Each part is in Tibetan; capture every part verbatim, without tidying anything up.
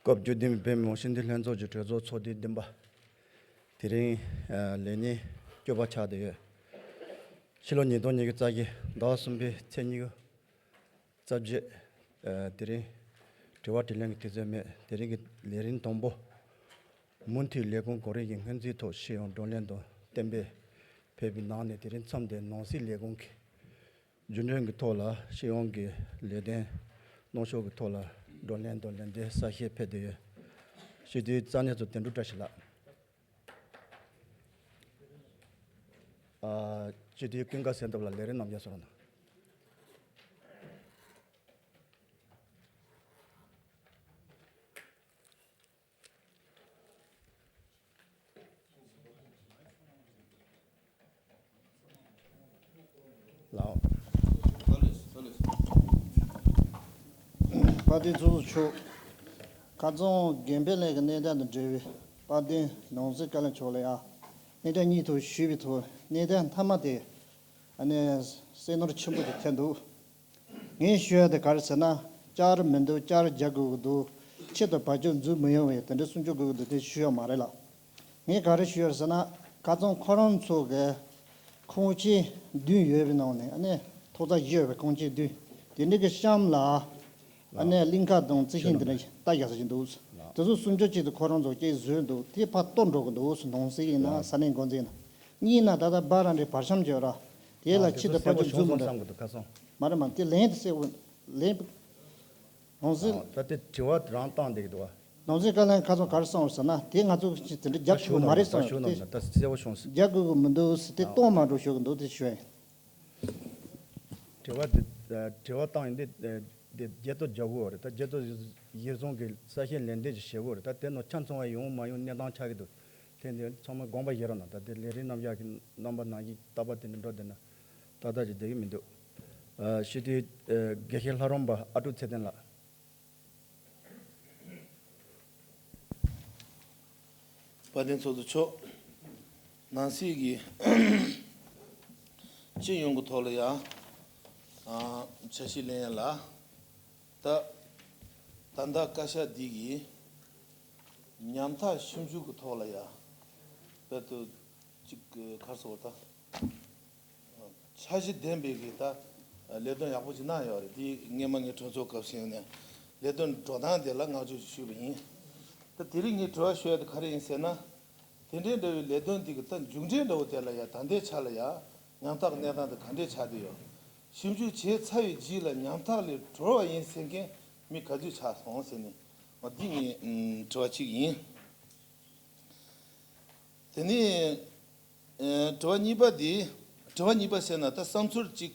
སྐབས་བཅུ་བདུན་པའི་བོད་མི་མང་སྤྱི་འཐུས་ལྷན་ཚོགས་ཀྱི་གྲོས་ཚོགས་ཚོགས་དུས་བདུན་པ། དེ་རིང་ཨ་ལས་ཉིན་བཅུ་པ་ཆགས་བསྡད་ཡོད། ཕྱི་ལོ་ཉིས་སྟོང་ཉི་ཤུ་རྩ་བཞི་ཟླ་བ་གསུམ་པའི་ཚེས་ཉི་ཤུ་རྩ་བརྒྱད། ཨ་དེ་རིང་དྲི་བ་དྲིས་ལན་གྱི་དུས་ཚོད་མེད། དེ་རིང་གི་ལས་རིམ་དང་པོ། མུ་མཐུད་ལས་ཁུངས་གོ་རིམ་གྱི་སྔོན་རྩིས་ཐོག་སྤྱི་ཡོངས་བགྲོ་གླེང་དང་གཏན་འབེབས་ཕེབས་པའི་ནང་ནས། དེ་རིང་མཚམས་འདིར་ནང་སྲིད་ལས་ཁུངས་ཀྱི་རྒྱུན་གྲོན་གྱི་ཐོག་ལ་སྤྱི་ཡོངས་ཀྱི་ལས་དོན་གནང་ཕྱོགས་ཀྱི་ཐོག་ལ་བགྲོ་གླེང་དང་ལན་འདེབས་གསལ་བཤད་ཕེབས་བསྡད་ཡོད། སྤྱི་འཐུས་རྩ་གནས་ཚོ་དོན་གྲུབ་བཀྲ་ཤིས་ལགས། ཨ་སྤྱི་འཐུས་ཀུན་དགའ་བསོད་སྟོབས་ལགས། ལས་རིམ་རྣམས་ཀྱང་གསུང་རོགས་གནང་། ལའོ། དཔལ་ལྡན་ཚོགས་གཙོ་མཆོག་ཁ་རྩང་དགེ་འཕེལ་གླིང་གི་གནས་སྟངས་དང་འབྲེལ་བའི་དཔལ་ལྡན་ནང་སྲིད་བཀའ་བློན་མཆོག་ལ་ཡང་གནས་སྟངས་སྙིང་ཐག་ཞུས་པའི་ཐོག་གནས་སྟངས་མཐའ་མ་དེ་ཨ་ནི་སེམས་ནོར་ཆེན་པོ་དེ་ཐོན་འདུག་ངས་ཞུ་ཡ་དེ་ག་རེ་ཟེར་ན། བསྐྱར་མི་འདུག་བསྐྱར་རྒྱག་དགོས་ཀྱི་འདུག་ཕྱི་དང་བར་ཆད་འཛུགས་མི་ཡོང་བའི་དེ་འདྲའི་སྲུང་སྐྱོབ་དགོས་ཀྱི་འདུག་དེ་ཞུ་ཡ་མ་རེད་ལགས། ངས་ག་རེ་ཞུ་ཡ་ཟེར་ན། ཁ་རྩང་ཁོ་རང་ཚོ་གི་ཁང་ཆེན་བདུན་ཡོད་པའི་ནང་ནས་ཨ་ནི་ཐོག་རྩེག་བཞི་ཡོད་པའི་ཁང་ཆེན་བདུན་དེ་འདྲ་གི་གཤམ་ལ་ཨ་ནི་གླིང་ཁ་དང་རྩི་ཤིང་དེ་འདྲ་རྟ་རྒྱག་ས་ཞིག་འདུག་དེ་ཚོ་སྲུང་སྐྱོབ་ཆེད་དུ་ཁོ་རང་ཚོ་སྐད་བཟོས་འདུག་དེ་ཕར་གཏོར་འགྲོ་གི་འདུག་ནང་སྲིད་ཡིན་ན་ས་གནས་འགོ་འཛིན་ཡིན་ན། གཉིས་ན་ད་ལྟ་སྦ་ར་འདྲའི་བར་ཤམ་བྱས་ར། དེ་ལ་ཨ་ཕྱི་དང་བར་ཆད་འཛུགས་མི་འདུག་བསམ་གི་འདུག་ཁ་སང་། མ་རེད་མ་རེད། དེ་ལན་དེ་གསལ་བོ་ལན། ནང་སྲིད། ད་དེ་དྲི་བ་རང་བཏང་བསྡད་ཀྱི་འདུག་བ། ནང་སྲིད་བཀའ་བློན་ཁ་སང་ག་རེ་གསུངས་ཟེར་ན། དེ་ང་ཚོ་གིས་དེ་འདྲ་རྒྱག་ད་ཞུ་དགོས་མ་རེད་ད་གསུངས། ཞུ་དེ་ད་གསལ་བོ་བྱུང་ཟེར། རྒྱག་དགོས་ཀྱི་མི་འདུག་ཟེར། དེ་གཏོང་མ་འགྲོ་ཞུ་གི་འདུག་དེ་ཞུ་ཡིན། དྲི་བ་དེ་དྲི་བ་བཏང་ཡིན་དེ་དེ་བརྗེད་ཐོ་རྒྱག་དགོས་རེད། ད་བརྗེད་ཐོ་གཞིར་བཟུང་གི་གསལ་བཤད་ལན་འདེབས་ཅིག་བྱེད་དགོས་རེད། ད་དེ་ནང་ཆ་ཚང་བ་ཡོང་མ་ཡོང་གནས་སྟངས་ཆགས་ཀྱི་འདུག་དེ་འདི་ཚང་མ་དགོངས་པ་བཞེས་རོགས་གནང་། ད་དེ་ལས་རིམ་རྣམ་གཞག་གི་རྣམ་པ་ནང་བཞིན་རྟག་པར་དེ་འདྲ་འགྲོ་བསྡད་ན་ཏག་ཏག་ཅིག་བསྡད་ཀྱི་མི་འདུག་ཨ་སྤྱི་འཐུས་ཨ་དགེ་བཤེས་ལྷ་རམས་པ་ཨ་ཀྲུག་ཚེ་བརྟན་ལགས། དཔལ་ལྡན་ཚོགས་གཙོ་མཆོག་ནང་སྲིད་ཀྱི་སྤྱི་ཡོངས་ཀྱི་ཐོག་ལ་ཡང་ཨ་འཆར་གཞི་ལེན་ཡ་ལ། ད་ད་ལྟ་བཀའ་ཤག་འདི་གིས་ཉམ་ཐག་ཞིབ་འཇུག་གི་ཐོག་ལ་ཡ་དཔེ་དུ་གཅིག་གི་ག་རེ་ཟེར་དགོས་རེད་ད། འཆར་གཞི་ལྡན་པའི་གི་ད་ལས་དོན་ཡག་པོ་ཅིག་གནང་ཡོད་རེད། འདི་སྔོན་མ་ངའི་གྲོས་ཚོགས་སྐབས་སུ་ཡིན་ནས་ལས་དོན་འགྲོ་སྟངས་དེ་ལ་བསྔགས་བརྗོད་ཅིག་ཞུས་པ་ཡིན། ད་དེ་རིང་ངས་དྲི་བ་ཞུ་ཡ་དེ་ག་རེ་ཡིན་ཟེར་ན། དེ་འདྲའི་འདྲ་བའི་ལས་དོན་འདི་གི་ད་མཇུག་འབྲས་འདྲ་བོ་དེ་ལ་ཡ་ད་ལྟའི་ཆ་ལ་ཡ་ཉམ་ཐག་གནས་སྟངས་དེ་ག་འདྲས་ཆགས་བསྡད་ཡོད། ཞིབ་འཇུག་བྱས་ཚར་བའི་རྗེས་ལ་ཉམ་ཐག་ལས་གྲོལ་བ་ཡིན་ཟེར་མཁན་མི་ག་ཚོད་ཆགས་སོང་ཟེར་ནས། འདི་ངའི་ཨམ་དྲི་བ་གཅིག་ཡིན། དེ་ནས་ཨེ་དྲི་བ་གཉིས་པ་འདི། དྲི་བ་གཉིས་པ་ཟེར་ན་ད་བསམ་ཚུལ་གཅིག་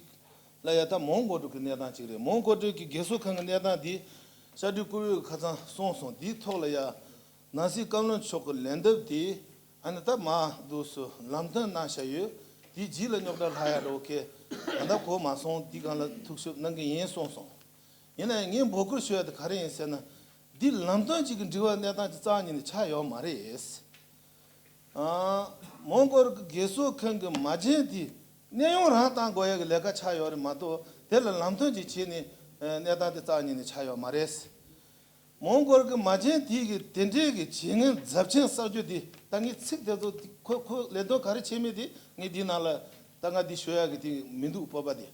ལ་ཡ། ད་མོན་གྷོ་གྲུ་གི་གནས་སྟངས་གཅིག་རེད། མོན་གྷོ་གྲུ་གི་རྒས་གསོ་ཁང་གི་གནས་སྟངས་འདི་བཤད་སྒྲུབ་བཀུར་འོས་ཁ་ཚང་གསུངས་སོང་། འདིའི་ཐོག་ལ་ཡ་ནང་སྲིད་བཀའ་བློན་མཆོག་གི་ལན་འདེབས་དེ་ཨ་ནི་ད་མ་འདུག་སུ་ལམ་སྟོན་གནང་བཞག་ཡོད། དེའི་རྗེས་ལ་རྙོག་དྲ་ལྷག་ཡ་འགྲོ་གི་ད་ལྟ་གོ་མ་སོང་། དེའི་སྒང་ལ་ཐུགས་ཞིབ་གནང་གི་ཡིན་གསུངས་སོང་། ཡིན་ན་ཡང་ངས་འབོད་སྐུལ་ཞུ་ཡ་དེ་ག་རེ་ཡིན་ཟེར་ན། འདི་ལམ་སྟོན་གཅིག་གི་འགྲིག་པ་གནས་སྟངས་ཀྱི་རྩ་བ་ཉིད་ནས་ཆགས་ཡོད་མ་རེད། ཨ། མོན་གྷོ་གི་རྒས་གསོ་ཁང་གི་མ་བྱན་དེ་གནས་དབྱུང་རང་བཏང་དགོས་ཡ་གི་ལས་ཀ་ཆགས་ཡོད་རེད་མ་གཏོགས། དེ་ལ་ལམ་སྟོན་གཅིག་བྱས་ནས་ཨ་གནས་སྟངས་དེ་རྩ་བ་ཉིད་ནས་ཆགས་ཡོད་མ་རེད། མོན་གྷོ་གི་མ་བྱན་དེ་གི་དེ་འདྲའི་གི་བྱེད་ངན་རྫབ་ཆེན་བསགས་རྒྱུ་དེ། ད་ངས་ཚིག་དེ་ཚོ་ཁོ་ཁོ་ལས་དོན་ག་རེ་བྱས་མེད་དེ། ངས་འདི་ནང་ལ་ད་ང་འདི་ཞུ་ཡ་གི་དེ་མི་འདུག། སྤོབས་པ་དེ།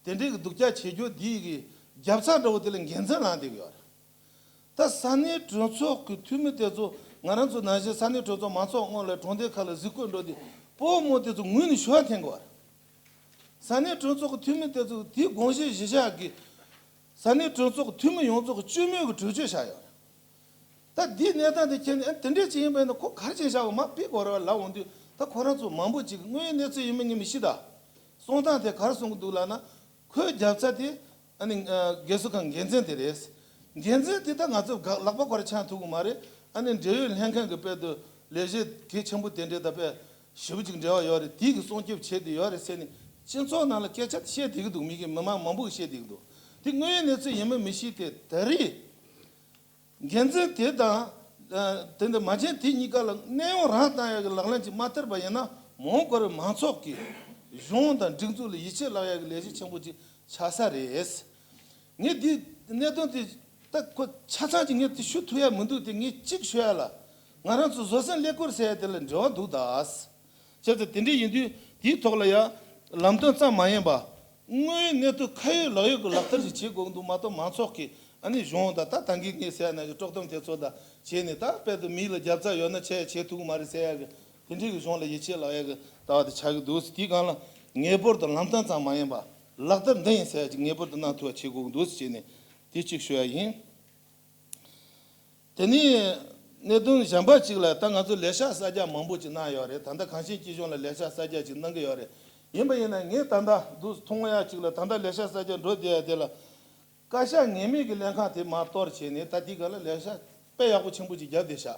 དེ་འདྲའི་གི་སྡུག་ཅག་བྱེད་རྒྱུ་འདི་གི་རྒྱབ་རྩ་འདྲ་བོ་དེ་ལ་འགན་འཛིན་ལངས་བསྡད་ཀྱི་ཡོད་རེད། ད་ས་གནས་གྲོས་ཚོགས་ཀྱི་འཐུས་མི་དེ་ཚོ། ང་རང་ཚོ་ནང་བཞིན་ས་གནས་གྲོས་ཚོགས་མང་ཚོགས་སྔོན་ལ་གྲོང་སྡེ་ཁག་ལ་གཟིགས་སྐོར་འགྲོ་དུས་སྤོ་བོ་མོ་དེ་ཚོ་ངུས་ནས་ཤུགས་འཐེན་དགོས་པ་རེད། ས་གནས་གྲོས་ཚོགས་ཀྱི་འཐུས་མི་དེ་ཚོ་དེའི་དགོངས་བཞེས་གཞི་བཞག་གིས་ས་གནས་གྲོས་ཚོགས་ཀྱི་འཐུས་མི་ཡོངས་རྫོགས་ཀྱི་སྤྱི་མོས་ཀྱི་གྲོས་ཆོད་བཞག་ཡོད་རེད། ད་འདིའི་གནས་སྟངས་དེ་ཁྱེད་ནས་ཨ་དེ་འདྲས་ཅིག་ཡིན་པ་ཡིན་ན་ཁོ་ག་རེ་བྱས་བཞག་པ་མ་ཕིག་གོ་ར་ལབ་འོང་དུས། ད་ཁོ་རང་ཚོ་མང་པོ་ཅིག་དངོས་ཡོད་གནས་ཚུལ་ཡིན་མིན་ངས་མི་ཤེས། ད་གསུང་སྟངས་དེ་ག་རེ་གསུང་གི་འདུག་ལབ་ན། ཁོའི་རྒྱབ་རྩ་དེ་ཨ་ནི་ཨ་རྒས་གསོ་ཁང་འགན་འཛིན་དེ་རེད། འགན་འཛིན་དེ་ད་ང་ཚོ་ག་ལག་པ་ཁོ་ར་འཆང་ཐུབ་ཀྱི་མ་རེད། ཨ་ནི་འབྲེལ་ཡོད་ལྷན་ཁང་གི་དཔེ་དུ་ལས་བྱེད་གལ་ཆེན་པོ་དེ་འདྲས་དང་དཔེ་ཞེ་པོ་ཅིག་འབྲེལ་བ་ཡོད་རེད། དེ་གི་སྲུང་སྐྱོབ་བྱེད་དེ་ཡོད་རེད་ཟེར་ནས་སྤྱི་ཚོགས་ནང་ལ་སྐད་ཆ་དེ་བཤད་བསྡད་ཀྱི་འདུག། མི་གི་མི་མང་མང་པོ་གིས་བཤད་བསྡད་ཀྱི་འདུག། དེ་དངོས་ཡོད་གནས་ཚུལ་ཡིན་མིན་མི་ཤེས་ཏེ། ད་རེས་འགན་འཛིན་དེ་དང་ཨ་དེ་འདྲ་མ་བྱན་དེ་གཉིས་ཀ་ལ་གནས་དབྱུང་རང་བཏང་ཡག་གི་ལག་ལེན་ཅིག་མ་བསྟར་བ་ཡིན་ན། མོན་གྷོ་རི་མང་ཚོགས་ཀྱིས་གཞུང་དང་སྒྲིག་འཛུགས་ལ་ཡིད་ཆེས་བརླག་ཡག་གི་ལས་གཞི་ཆེན་པོ་ཅིག་ཆགས་ས་རེད། ངས་འདི་གནད་དོན་དེ་ད་ཁོ་ཆ་ཚང་ཅིག་ངས་དེ་ཞུ་ཐུབ་ཡ་མི་འདུག། དེ་ངས་གཅིག་ཞུ་ཡ་ལ། ང་རང་ཚོ་བཟོད་བསྲན་ཀླད་ཀོར་ཟེར་ཡ་དེ་ལ་འབྲེལ་བ་འདུག་ད། བྱས་ཙང་དེ་འདྲ་ཡིན་དུས་དེའི་ཐོག་ལ་ཡ་ལམ་སྟོན་ཙམ་མ་ཡིན་པ། དངོས་ཡོད་གནས་ཚུལ་ཁ་ཡོད་ལག་ཡོད་ཀྱི་ལག་བསྟར་ཞིག་བྱེད་དགོས་ཀྱི་འདུག་མ་གཏོགས། མང་ཚོགས་ཀྱིས་ཨ་ནི་གཞུང་དང་ད་ད་གིན་ངས་ཟེར་ཡ་ནང་བཞིན་དཀྲོག་གཏམ་དེ་ཚོ་དང་བྱས་ནས། ད་དཔེ་དུ་མི་ལ་རྒྱབ་རྩ་ཡོད་ན་བྱས་ཡ་བྱེད་ཐུབ་ཀྱི་མ་རེད་ཟེར་ཡ་གི་དེ་འདྲའི་གི་གཞུང་ལ་ཡིད་ཆེས་བརླག་ཡ་གི་ལྟ་བ་དེ་ཆགས་ཀྱི་འདུག། དེའི་སྒང་ལ་ངེས་པར་དུ་ལམ་སྟོན་ཙམ་མ་ཡིན་པ། ལག་བསྟར་འདི་ཡིན་ཟེར་ཡ་ཅིག་ངེས་པར་དུ་གནང་ཐུབ་པ་བྱེད་དགོས་ཀྱི་འདུག་ཟེར་བྱས་ནས་དེ་གཅིག་ཞུ་ཡ་ཡིན། དེ་ནས་གནད་དོན་གཞན་པ་གཅིག་ལ། ད་ང་ཚོ་ལས་ཤག་གསར་རྒྱག་མང་པོ་ཅིག་གནང་ཡོད་རེད། ད་ལྟ་གངས་ཅན་སྐྱིད་གཤོངས་ལ་ལས་ཤག་གསར་རྒྱག་ཅིག་གནང་གི་ཡོད་རེད། ཡིན་པ་ཡིན་ན་ངས་ད་ལྟ་འདུག་མཐོང་ཡ་གཅིག་ལ། ད་ལྟ་ལས་ཤག་གསར་རྒྱག་འགྲོ་བསྡད་ཡ་དེ་ལ་བཀའ་ཤག་ངེས་མེད་ཀྱི་ལྷན་ཁང་དེ་མར་གཏོར་བྱས་ནས། ད་དེའི་སྒང་ལ་ལས་ཤག་དཔེ་ཡག་པོ་ཆེན་པོ་ཅིག་བརྒྱབ་བསྡད་ཤག།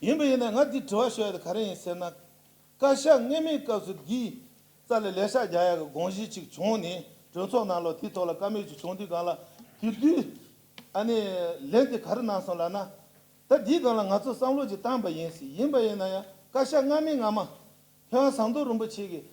ཡིན་པ་ཡིན་ན་ང་འདི་དྲི་བ་ཞུ་ཡ་དེ་ག་རེ་ཡིན་ཟེར་ན། བཀའ་ཤག་ངེས་མེད་སྐབས་སུ་འདིའི་རྩ་ལ་ལས་ཤག་རྒྱག་ཡ་གི་དགོངས་གཞི་ཅིག་བྱུང་ནས། གྲོས་ཚོགས་ནང་ལོགས་དེའི་ཐོག་ལ་བཀའ་མོལ་ཅིག་བྱུང་དུས་སྒང་ལ། དེ་དུས་ཨ་ནི་ལན་དེ་ག་རེ་གནང་སོང་ལབ་ན། ད་འདིའི་སྒང་ལ་ང་ཚོ་བསམ་བློ་ཅིག་བཏང་པ་ཡིན་ཟེར། ཡིན་པ་ཡིན་ན་ཡང་བཀའ་ཤག་སྔ་མའི་སྔ་མ་མཁས་དབང་ཟམ་གདོང་རིན་པོ་ཆེ་གིས་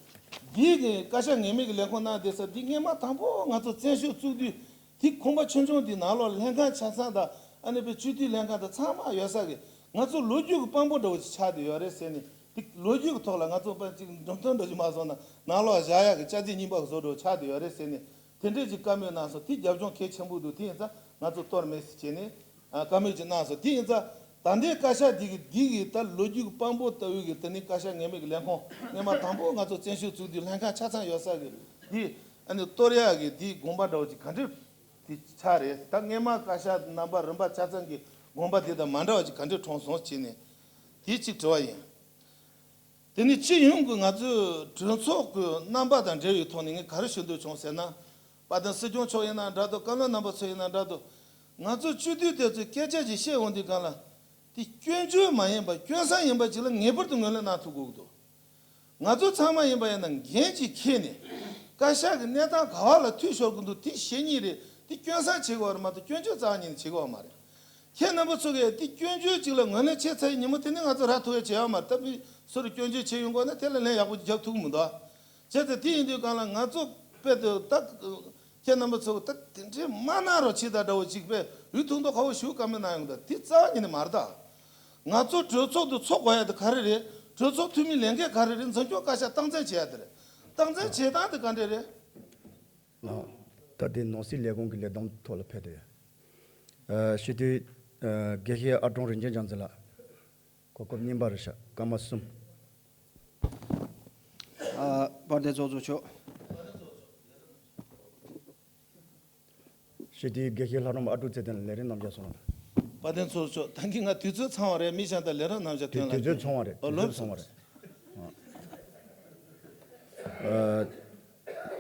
འདིའི་གི་བཀའ་ཤག་ངེས་མེད་ཀྱི་ལས་ཁུངས་གནང་བསྡད་ས་འདི་སྔས་མ་དང་པོ་ང་ཚོ་བཙན་བྱོལ་བཙུགས་དུས། དེ་ཁང་པ་ཆུང་ཆུང་འདི་ནང་ལོགས་ལྷན་ཁང་ཆ་ཚང་དང་། ཨ་ནི་དཔེ་སྤྱི་འཐུས་ལྷན་ཁང་དང་ཚང་མ་ཡོད་ས་གི། ང་ཚོ་ལོ་རྒྱུས་ཀྱི་དཔང་པོ་འདྲ་བོ་ཅིག་ཆགས་བསྡད་ཡོད་རེད་ཟེར་ནས། དེ་ལོ་རྒྱུས་ཀྱི་ཐོག་ལ་ང་ཚོ་དཔེ་ཅིག་འགྲེམས་སྟོན་འདྲ་ཅིག་མ་བཟོ་ན་ནང་ལོགས་བཞག་ཡག་གི་ལྕགས་རྩི་རྙིང་པ་བཟོ་འདྲ་བོ་ཆགས་བསྡད་ཡོད་རེད་ཟེར་ནས། དེ་འདྲས་ཅིག་བཀའ་མོལ་གནང་སོང་། དེ་རྒྱབ་ལྗོངས་གལ་ཆེན་པོ་འདུག། དེ་ཡིན་ཙང་ང་ཚོ་གཏོར་མེད་ཟེར་བྱས་ནས་ཨ་བཀའ་མོལ་ཅིག་གནང་སོང་། དེ་ཡིན་ཙང་ད་ལྟའི་བཀའ་ཤག་འདི་གི་འདི་གི་ད་ལོ་རྒྱུས་ཀྱི་དཔང་པོ་ལྟ་བུའི་གི། དེ་ནི་བཀའ་ཤག་ངེས་མེད་ཀྱི་ལས་ཁུངས་སྔས་མ་དང་པོ་ང་ཚོ་བཙན་བྱོལ་བཙུགས་དུས་ལྷན་ཁང་ཆ་ཚང་ཡོད་ས་གི་འདི། ཨ་ནི་གཏོར་ཡག་གི་འདི་དགོངས་པ་འདྲ་བོ་ཅིག་ག་འདྲས་དེ་ཆགས་རེད། ད་སྔས་མ་བཀའ་ཤག་རྣམ་པ་རིམ་པ་ཆ་ཚང་གི་དགོངས་པ་དེ་དང་མ་འདྲ་བ་ཅིག་ག་འདྲས་འཁྲུངས་སོང་བྱས་ནས། དེ་གཅིག་དྲི་བ་ཡིན། དེ་ནི་སྤྱི་ཡོངས་ཀྱི་ང་ཚོའི་གྲོས་ཚོགས་ཀྱི་རྣམ་པ་དང་འབྲེལ་བའི་ཐོག་ནས་ངས་ག་རེ་ཞུ་འདོད་བྱུང་ཟེར་ན། དཔལ་ལྡན་སྲིད་སྐྱོང་མཆོག་ཡིན་ན་འདྲ་འདུག། བཀའ་བློན་རྣམ་པ་ཚོ་ཡིན་ན་འདྲ་འདུག། ང་ཚོ་སྤྱི་འཐུས་དེ་ཚོས་སྐད་ཆ་ཅིག་བཤད་འོང་དུས་སྒང་ལ། དེ་སྐྱོན་བརྗོད་མ་ཡིན་པ་སྐྱོན་བསམ་ཡིན་པ་ཅིག་ལ་ངེས་པར་དུ་ངོས་ལེན་གནང་ཐུབ་དགོས་ཀྱི་འདུག། ང་ཚོ་ཚང་མ་ཡིན་པ་ཡིན་ན་འགན་ཅིག་འཁྱེར་ནས། བཀའ་ཤག་གི་གནས་སྟངས་ག་བ་ལ་འཐུས་ཤོར་གྱི་འདུག། དེ་བཤད་སྙིང་རེད། དེ་སྐྱོན་བསམ་བྱེད་དགོས་པ་རེད་མ་གཏོགས་སྐྱོན་བརྗོད་རྩ་བ་ཉིད་ནས་བྱེད་དགོས་པ་མ་རེད། ཁྱེད་རྣམ་པ་ཚོ་གིས་དེ་སྐྱོན་བརྗོད་ཅིག་ལ་ངོས་ལེན་བྱས་ཚར་ཡི་ཉིན་མོ་དེ་ནས་ང་ཚོ་ར་ཐུག་ཡ་བྱེད་ཡ་མ་རེད། ད་མི་སུ་རུ་སྐྱོན་བརྗོད་བྱས་ཡོང་དགོས་ན་དེ་ལ་ལན་ཡག་པོ་རྒྱབ་ཐུབ་ཀྱི་མི་འདུག། བྱས་ཙང་དེ་ཡིན་དུས་སྒང་ལ་ང་ཚོ་དཔེ་དེ་ད་ཁྱེད་རྣམ་པ་ཚོ་ད་དེ་འདྲའི་མ་གནང་རོགས་བྱེད་ད་འདྲ་བོ་ཅིག་དཔེ་འུ་ཐུག་མདོག་ཁ་པོ་ཞུ་བཀའ་མོལ་གནང་ཡོང་ད། དེ་རྩ་བ་ཉིད་ནས་མ་རེད་ད། ང་ཚོ་གྲོས་ཚོགས་དེ་འཚོགས་དགོས་ཡ་དེ་ག་རེ་རེད། གྲོས་ཚོགས་འཐུས་མི་ལས་འགན་ག་རེ་རེད། འཛིན་སྐྱོང་བཀའ་ཤག་སྟངས་འཛིན་བྱེད་ཡ་དེ་རེད། སྟངས་འཛིན་བྱེད་སྟངས་དེ་ག་འདྲས་རེད། ལགས། ད་དེ་ནང་སྲིད་ལས་ཁུངས་ཀྱི་ལས་བསྡོམས་ཐོག་ལ་ཕེབས་ཏེ། ཨ་སྤྱི་འཐུས་ཨ་དགེ་བཤེས་ཨ་ཀྲོང་རིན་ཆེན་བྱམས་བརྩེ་ལགས། གོ་སྐབས་གཉིས་པ་རེད་ཤག། སྐར་མ་གསུམ། ཨ་དཔལ་ལྡན་ཚོགས་གཙོ་མཆོག། སྤྱི་འཐུས་དགེ་བཤེས་ལྷ་སྒྲོལ་མ་ཨ་ཀྲུག་རྩེ་བརྟན་ལ་ལས་རིམ་རྣམ་གཞག་གསུང་རོགས་གནང་། དཔལ་ལྡན་ཚོགས་གཙོ་མཆོག་ད་གིན་ང་དུས་ཚོད་ཚང་བ་རེད། མི་གཞན་དང་ལས་རིམ་རྣམ་གཞག་དུས་སྟོན་ལ་དུས་ཚོད་ཚང་བ་རེད། ཨོ་དུས་ལོབས་ཚོད་ཚང་བ་སོང་།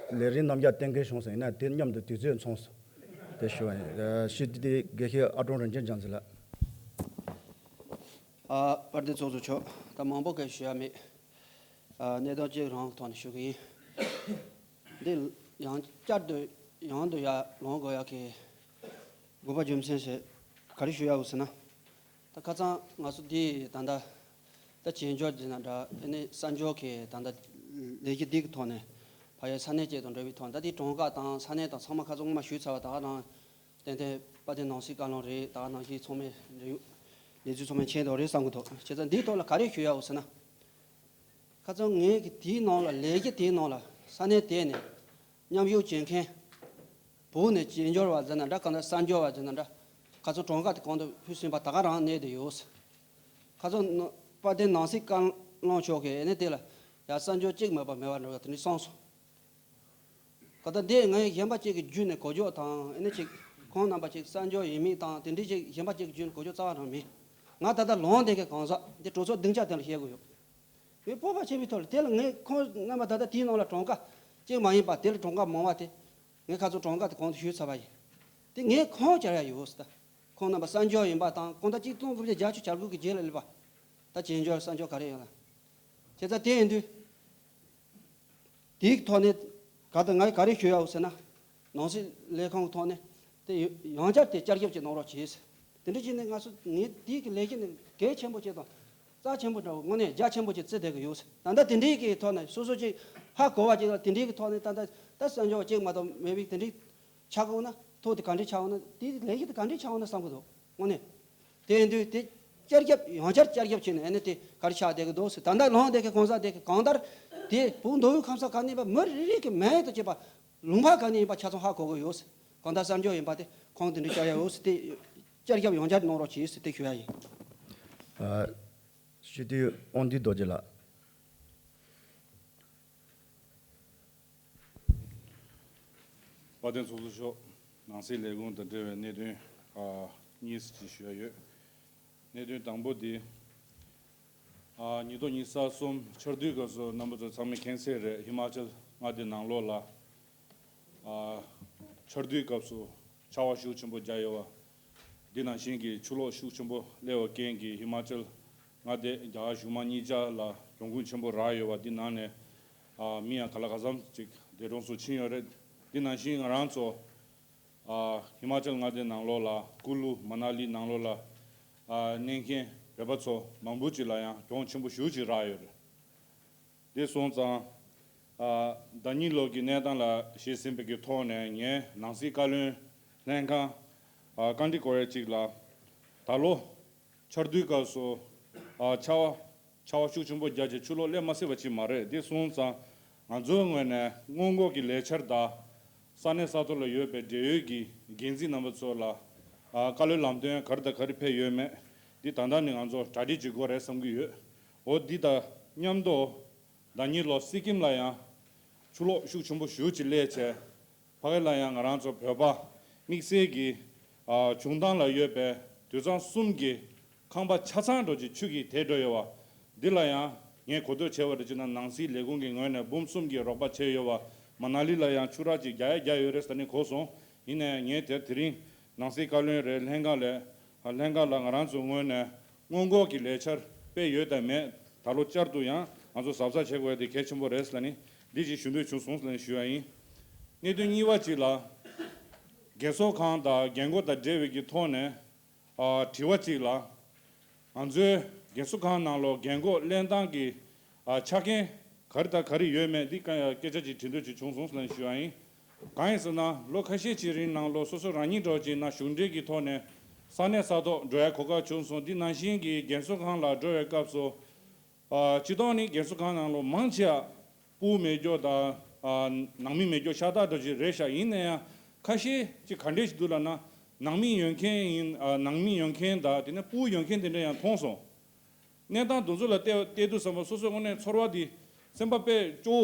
རེད། ལས་རིམ་རྣམ་གཞག་གཏན་འཁེལ་བྱུང་སོང་། ཡིན་ན་དེ་མཉམ་དུ་དུས་ཚོད་ཚང་སོང་། དེ་ཞུ་བ་ཡིན། ཨ་ཕྱི་དྲིལ་དགེ་བཤེས་ཨ་ཀྲོང་རིན་ཆེན་རྒྱ་མཚོ་ལགས། ཨ་དཔལ་ལྡན་ཚོགས་གཙོ་མཆོག་ད་མང་པོ་གས་ཞུ་ཡ་མེད། ཨ་གནད་དོན་གཅིག་རང་ཐོག་ནས་ཞུ་གི་ཡིན། འདི་ཡང་བསྐྱར་དུ་ཡང་དུ་ཡར་ལངས་དགོས་ཡ་གི་དགོས་པ་རྒྱུ་མཚན་ཞིག་ག་རེ་ཞུ་ཡ་ཡོད་ཟེར་ན། ད་ཁ་སང་ང་ཚོ་འདི་ད་ལྟ་ད་བྱེས་འབྱོར་འདི་ན་འདྲ་ཨེ་ནི་གསར་འབྱོར་གི་ད་ལྟ་ལས་གཞི་འདི་གི་ཐོག་ནས་ཕ་ཡུལ་ས་གནས་བཅས་དང་འབྲེལ་བའི་ཐོག་ད་ལྟའི་གྲངས་ཀ་དང་ས་གནས་དང་ཚང་མ་ཁ་སང་སྔོན་མ་ཞུས་ཚར་བ། ད་ག་རང་ཏན་ཏན་དཔལ་ལྡན་ནང་སྲིད་བཀའ་བློན་རེད། ད་ག་ནང་བཞིན་ཚང་མས་འབྲེལ་ཡོད་གནས་ཚུལ་ཚང་མས་མཁྱེན་དོ་རེད་བསམ་གི་འདུག་བྱས་ཙང་འདིའི་ཐོག་ལ་ག་རེ་ཞུ་ཡ་ཡོད་ཟེར་ན། ཁ་སང་ངས་ཀྱི་དེའི་ནང་ལ་ལས་གཞི་དེའི་ནང་ལ་ས་གནས་དེ་ནས་མཉམ་ཞུགས་བྱེད་མཁན་བོད་ནས་བྱེས་འབྱོར་བ་ཟེར་ན་འདྲ་གང་ལྟར་གསར་འབྱོར་བ་ཟེར་ན་འདྲ་ཁ་སང་གྲངས་ཀ་དེ་གོང་དུ་ཕུལ་ཟིན་པ་ད་ག་རང་གནས་དེ་ཡོད། ཁ་སང་ནོ་དཔལ་ལྡན་ནང་སྲིད་བཀའ་བློན་མཆོག་གིས་ཨེ་ནི་དེ་ལ་ཡ་གསར་འབྱོར་གཅིག་མེད་པ་མེད་པ་འདྲ་བ་དེ་ནི་གསུངས་སོང་། ག་ད་དེ་ངས་གཞན་པ་གཅིག་གི་བརྒྱུད་ནས་གོ་རྒྱུ་དང་ཨེ་ནི་ཅིག་ཁོང་རྣམ་པ་ཅིག་གསར་འབྱོར་ཡིན་མིན་དང་དེ་འདྲའི་ཅིག་གཞན་པ་གཅིག་གི་བརྒྱུད་ནས་གོ་རྒྱུ་རྩ་བ་རང་མིན། ང་ད་ལྟ་ལོང་དེ་གའི་གང་ཟག་འདི་གྲོས་ཚོགས་སྡིངས་ཆ་དེ་ལ་བཤད་དགོས་ཡོད། ངས་སྤོབས་པ་ཆེན་པོའི་ཐོག་ལ་དེ་ལ་ངས་ཁོང་རྣམ་པ་ད་ལྟ་དེའི་ནང་ལ་གྲངས་ཀ་གཅིག་མ་ཡིན་པ་དེ་ལ་གྲངས་ཀ་མང་བ་དེ་ངས་ཁ་སང་གྲངས་ཀ་དེ་གོང་དུ་ཞུས་ཚར་བ་ཡིན། དེ་ངས་ཁོང་བཅར་ཡ་ཡོད་ཟེར། ད་ཁོང་རྣམ་པ་གསར་འབྱོར་ཡིན་པ་དང་གང་ལྟར་གཅིག་སྟོང་དགུ་བརྒྱ་བརྒྱད་ཅུ་གྱ་དགུ་གི་རྗེས་ལ་སླེབས་པ། ད་བྱེས་འབྱོར་གསར་འབྱོར་ག་རེ་ཡོད་ལ། བྱས་ཙང་དེ་ཡིན་དུས། དེའི་ཐོག་ནས་ག་ད་ང་ག་རེ་ཞུ་ཡ་ཡོད་ཟེར་ན། ནང་སྲིད་ལས་ཁུངས་ཐོག་ནས་དེ་ཡང་བསྐྱར་དེ་བསྐྱར་ཞིབ་ཅིག་གནང་རོགས་གྱིས། དེ་འདྲ་བྱས་ནས་ང་ཚོ་ངས་དེའི་གི་ལས་གཞི་ནི་གལ་ཆེན་པོ་ཅིག་དང་། རྩ་ཆེན་པོ་འདྲ་བོ་དངོས་གནས་རྒྱ་ཆེན་པོ་ཅིག་བརྩི་བསྡད་གི་ཡོད་ཟེར། ད་ལྟ་དེ་འདྲའི་གི་ཐོག་ནས་སོ་སོ་ཅིག་ཧ་གོ་བ་ཅིག་དང་དེ་འདྲའི་གི་ཐོག་ནས་ད་ལྟ་ད་གསར་འབྱོར་བ་ཅིག་མ་གཏོགས་མེད་པའི་དེ་འདྲའི་ཆགས་འོང་ན་ཐོག་དེ་ག་འདྲའི་ཆགས་འོང་ན་དེའི་ལས་གཞི་དེ་ག་འདྲའི་ཆགས་འོང་ན་བསམ་གི་འདུག་དངོས་གནས། དེ་ཡིན་དུས་དེ་བསྐྱར་ཞིབ་ཡང་བསྐྱར་བསྐྱར་ཞིབ་བྱས་ནས་ཨ་ནི་དེ་ག་རེ་ཆགས་བསྡད་ཀྱི་འདུག་ཟེར། ད་ལྟ་ལོང་བསྡད་མཁན་གང་ཟག་དེ་གི་གང་ལྟར་དེ་བོད་མདོ་དབུས་ཁམས་གསུམ་ག་ནས་ཡིན་པ་མི་རེ་རེ་གི་མིང་དང་བཅས་པ་ལུང་པ་ག་ནས་ཡིན་པ་ཆ་ཚང་ཧ་གོ་གི་ཡོད་ཟེར། གང་ལྟར་གསར་འབྱོར་ཡིན་པ་དེ་ཁོང་དེ་འདྲ་བཅར་ཡ་ཡོད་ཟེར། དེ་བསྐྱར་ཞིབ་ཡང་བསྐྱར་གནང་རོགས་གྱིས་ཟེར་དེ་ཞུ་ཡ་ཡིན། ཨ། སྤྱི་འཐུས་དབང་འདུས་རྡོ་རྗེ་ལགས། དཔལ་ལྡན་ཚོགས་གཙོ་མཆོག་ནང་སྲིད་ལས་ཁུངས་དང་འབྲེལ་བའི་གནད་དོན་ཨ་གཉིས་ཅིག་ཞུ་ཡ་ཡོད། གནད་དོན་དང་པོ་འདི། ཨ་ཉིས་སྟོང་ཉི་ཤུ་རྩ་གསུམ་ཆར་དུས་སྐབས་སུ་རྣམ་པ་ཚོ་ཚང་མས་མཁྱེན་གསལ་རེད། ཧི་མ་ཅལ་མངའ་སྡེ་ནང་ལོགས་ལ་ཨ་ཆར་དུས་སྐབས་སུ་ཆར་པ་ཤུགས་ཆེན་པོ་རྒྱག་ཡོད་པ། འདི་ནང་བཞིན་གྱི་ཆུ་ལོག་ཤུགས་ཆེན་པོ་སླེབས་པའི་རྐྱེན་གྱིས་ཧི་མ་ཅལ་མངའ་སྡེ་རྒྱ་གར་གཞུང་མང་གཉིས་ཆ་ལ་གྱོང་གུན་ཆེན་པོ་རག་ཡོད་པ། འདི་ནང་ནས་ཨ་མི་ཡང་ག་ལ་ག་ཙམ་ཅིག་འདས་གྲོངས་སུ་ཕྱིན་ཡོད་རེད། འདི་ནང་བཞིན་ང་རང་ཚོ་ཨ་ཧི་མ་ཅལ་མངའ་སྡེ་ནང་ལོགས་ལ་ཀུ་ལུ་མ་ན་ལི་ནང་ལོགས་ལ་ཨ་གནས་མཁན་བོད་པ་ཚོ་མང་པོ་ཅིག་ལ་ཡང་གྱོང་ཆེན་པོ་ཞེ་པོ་ཅིག་རག་ཡོད་རེད། དེ་སོང་ཙང་ཨ་ཟླ་ཉིན་ལོག་གི་གནས་སྟངས་ལ་གཞིགས་ཟིན་པའི་གི་ཐོག་ནས་ངས་ནང་སྲིད་བཀའ་བློན་ལྷན་ཁང་ཨ་བཀའ་འདྲི་སྐོར་ཡ་གཅིག་ལ་ད་ལོ་ཆར་དུས་སྐབས་སུ་ཨ་ཆར་པ་ཆར་པ་ཤུགས་ཆེན་པོ་རྒྱག་བྱས་ཆུ་ལོག་སླེབས་མ་སྲིད་པ་ཅིག་མ་རེད། དེ་སོང་ཙང་ང་ཚོའི་ངོས་ནས་སྔོན་འགོག་གི་ལས་འཆར་དང་ས་གནས་ས་ཐོག་ལ་ཡོད་པའི་འབྲེལ་ཡོད་ཀྱི་འགན་འཛིན་རྣམ་པ་ཚོ་ལ་ཨ་བཀའ་བློན་ལམ་སྟོན་ག་རེ་དང་ག་རེ་ཕེབས་ཡོད་མེད་འདི་ད་ལྟ་ནས་ང་ཚོ་གྲ་སྒྲིག་བྱེད་དགོས་རེད་བསམ་གྱི་ཡོད། འོ་འདི་དང་མཉམ་དུ་ཟླ་ཉིན་ལོ་སི་ཀིམ་ལ་ཡང་ཆུ་ལོག་ཤུགས་ཆེན་པོ་ཞེ་པོ་ཅིག་སླེབས་བྱས། ཕ་གི་ལ་ཡང་ང་རང་ཚོ་བོད་པ་དམིགས་བསལ་གྱི་ཨ་བྱུང་སྟངས་ལ་ཡོད་པའི་དུད་ཚང་གསུམ་གྱི་ཁང་པ་ཆ་ཚང་འགྲོ་ཅིག་ཆུ་གིས་དེད་འགྲོ་ཡོད་པ། འདི་ལ་ཡང་ངས་གོ་ཐོས་བྱས་པ་རེད་ཅེ་ན་ནང་སྲིད་ལས་ཁུངས་ཀྱི་ངོས་ནས་འབུམ་གསུམ་གྱི་རོགས་པ་བྱས་ཡོད་པ། མ་ན་ལི་ལ་ཡང་ཆུ་རགས་ཅིག་རྒྱག་ཡ་རྒྱག་ཡོད་རེད་ཟེར་ནས་གོ་སོང་། ཡིན་ནའི་ངས་དེ་དེ་རིང་ནང་སྲིད་བཀའ་བློན་རེད། ལྷན་ཁང་ལས་ལྷན་ཁང་ལ་ང་རང་ཚོའི་ངོས་ནས་སྔོན་འགོག་གི་ལས་འཆར་སྤེལ་ཡོད་དམ་མེད་ད་ལོ་བསྐྱར་དུ་ཡང་ང་ཚོ་གཟབ་གཟབ་བྱེད་དགོས་ཡ་དེ་གལ་ཆེན་པོ་རེད་ཟེར་ནས་འདི་ཅིག་ཞུ་འདོད་བྱུང་སོང་ཟེར་ནས་ཞུ་ཡ་ཡིན། གནད་དོན་གཉིས་པ་གཅིག་ལ་རྒན་གསོ་ཁང་དང་རྒན་འཁོགས་དང་འབྲེལ་བའི་གི་ཐོག་ནས་ཨ་དྲི་བ་གཅིག་ལ། ང་ཚོའི་རྒན་གསོ་ཁང་ནང་ལོགས་རྒན་འཁོགས་གླེང་སྟངས་ཀྱི་ཨ་ཆ་རྐྱེན་ག་རེ་དང་ག་རེ་ཡོད་མེད་འདི་སྐད་ཆ་ཅིག་དྲི་འདོད་ཅིག་བྱུང་སོང་ཟེར་ནས་ཞུ་ཡ་ཡིན། གང་ཡིན་ཟེར་ན་ལོ་ཁ་ཤས་ཅིག་རིང་ནང་ལོགས་སོ་སོ་རང་ཉིད་འདྲ་བོ་ཅིག་ན་གཞུང་འབྲེལ་གྱི་ཐོག་ནས་ས་གནས་ས་ཐོག་འགྲོ་ཡ་གོ་སྐབས་བྱུང་སོང་། འདི་ནང་བཞིན་གྱི་རྒན་གསོ་ཁང་ལ་འགྲོ་བའི་སྐབས་སུ། ཨ་སྤྱིར་བཏང་ནི་རྒན་གསོ་ཁང་ནང་ལོགས་མང་ཆེ་བ་སྤུ་མེད་རྒྱུ་དང་ཨ་ནང་མི་མེད་རྒྱུ་ཤ་སྟག་འདྲ་ཅིག་རེད་ཤག་ཡིན་ན་ཡང་ཁ་ཤས་ཅིག་ག་འདྲས་ཞིག་འདུག་ལབ་ན་ནང་མི་ཡོད་མཁན་ཡིན། ཨ་ནང་མི་ཡོད་མཁན་དང་དེ་ནས་སྤུ་ཡོད་མཁན་དེ་འདྲ་ཡང་མཐོང་སོང་། གནས་སྟངས་དེ་ཚོ་ལ་བལྟས་བལྟས་དུས་ཙམ་པ་སོ་སོའི་དངོས་གནས་ཚོར་བ་དེ་སེམས་པ་དཔེ་སྐྱོ་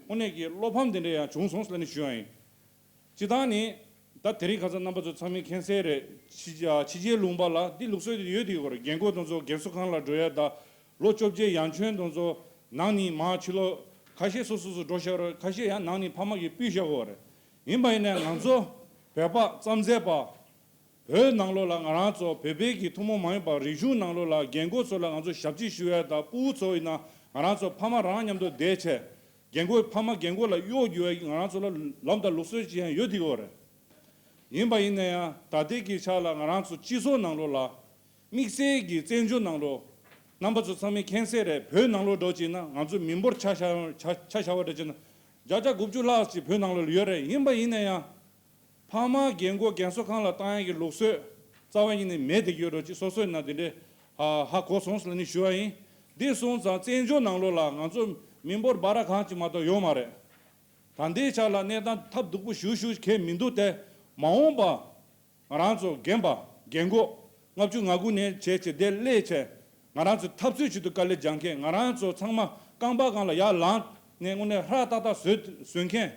བོ་དངོས་གནས་ཀྱི་བློ་ཕམ་དེ་འདྲ་ཡང་བྱུང་སོང་ཟེར་ནས་ཞུ་ཡ་ཡིན། སྤྱིར་བཏང་ནི་ ད་དེ་རིང་ཁ་སང་རྣམ་པ་ཚོ་ཚང་མས་མཁྱེན་གསལ་རེད། ཕྱི་ཕྱི་རྒྱལ་ལུང་པ་ལ་འདི་ལུགས་སྲོལ་དེ་ཡོད་དེ་ཡོད་རེད། རྒན་རྒོན་དེ་ཚོ་རྒན་གསོ་ཁང་ལ་འགྲོ་ཡ་ད་ལོ་བཅོ་བརྒྱད་ཡར་ཐོན་དེ་ཚོ་ནང་ནས་མར་ཕྱི་ལོགས་ཁ་ཤས་སོ་སོ་སོ་འགྲོ་བཞག་རེད། ཁ་ཤས་ཡང་ནང་ནས་ཕ་མ་གིས་ཕུད་བཞག་གོ་རེད། ཡིན་པ་ཡིན་ནའི་ང་ཚོ་བོད་པ་རྩམ་ཟན་པ་བོད་ནང་ལོགས་ལ་ང་རང་ཚོ་བོད་པའི་གི་ཐུན་མོང་མ་ཡིན་པ་རིག་གཞུང་ནང་ལོགས་ལ་རྒན་རྒོན་ཚོ་ལ་ང་ཚོ་ཞབས་ཕྱི་ཞུ་ཡ་དང་། ཕྲུ་གུ་ཚོ་ཡིན་ན་ང་རང་ཚོ་ཕ་མ་རང་མཉམ་དུ་བསྡད་བྱས་རྒན་རྒོན་ཕ་མ་རྒན་རྒོན་ལ་གཡོག་རྒྱུག་ཡ་གི་ང་རང་ཚོ་ལ་ལམ་དང་ལུགས་སྲོལ་ཅིག་ཡང་ཡོད་དེ་ཡོད་རེད། ཡིན་པ་ཡིན་ན་ཡང་ད་ལྟའི་གི་ཆ་ལ་ང་རང་ཚོ་སྤྱི་ཚོགས་ནང་ལོགས་ལ་དམིགས་བསལ་གྱི་བཙན་བྱོལ་ནང་ལོགས་རྣམ་པ་ཚོ་ཚང་མས་མཁྱེན་གསལ་རེད། བོད་ནང་ལོགས་འགྲོ་ཅིག་ན་ང་ཚོ་མི་འབོར་ཆ་བཞག་ཆ་ཆ་བཞག་པ་འདྲ་ཅིག་ན་བརྒྱ་ཆ་དགུ་བཅུ་ལྷག་ཅིག་བོད་ནང་ལོགས་ལ་ཡོད་རེད། ཡིན་པ་ཡིན་ན་ཡང་ཕ་མ་རྒན་རྒོན་རྒན་གསོ་ཁང་ལ་བཏང་ཡ་གི་ལུགས་སྲོལ་རྩ་བ་ཉིད་ནས་མེད་དེ་ཡོད་འགྲོ་ཅིག་སོ་སོའི་ན་དེ་འདྲའི་ཧ་ཧ་གོ་སོང་ལ་ནི་ཞུ་བ་ཡིན། འདི་སོང་ཙང་བཙན་བྱོལ་ནང་ལོགས་ལ་ང་ཚོ་མི་འབོར་འབའ་ར་གང་ཅིག་མ་གཏོགས་ཡོད་མ་རེད། ད་ལྟའི་ཆ་ལ་གནས་སྟངས་ཐབས་སྡུག་པོ་ཞུ་ཞུ་གལ་མི་འདུག་སྟེ། མ་འོངས་པ་ང་རང་ཚོ་རྒན་པ་རྒན་གོག་ལྔ་བཅུ་ང་དགུ་ནས་བྱས་བྱས་དེ་སླེབས་བྱས་ང་རང་ཚོ་འཐབ་རྩོད་བྱེད་དུ་དཀའ་ལས་རྒྱག་མཁན། ང་རང་ཚོ་ཚང་མ་རྐང་པ་སྒང་ལ་ཡར་ལངས་ནས་དངོས་གནས་ཧྲ་ཏག་ཏག་བཟོས་བཟོས་མཁན་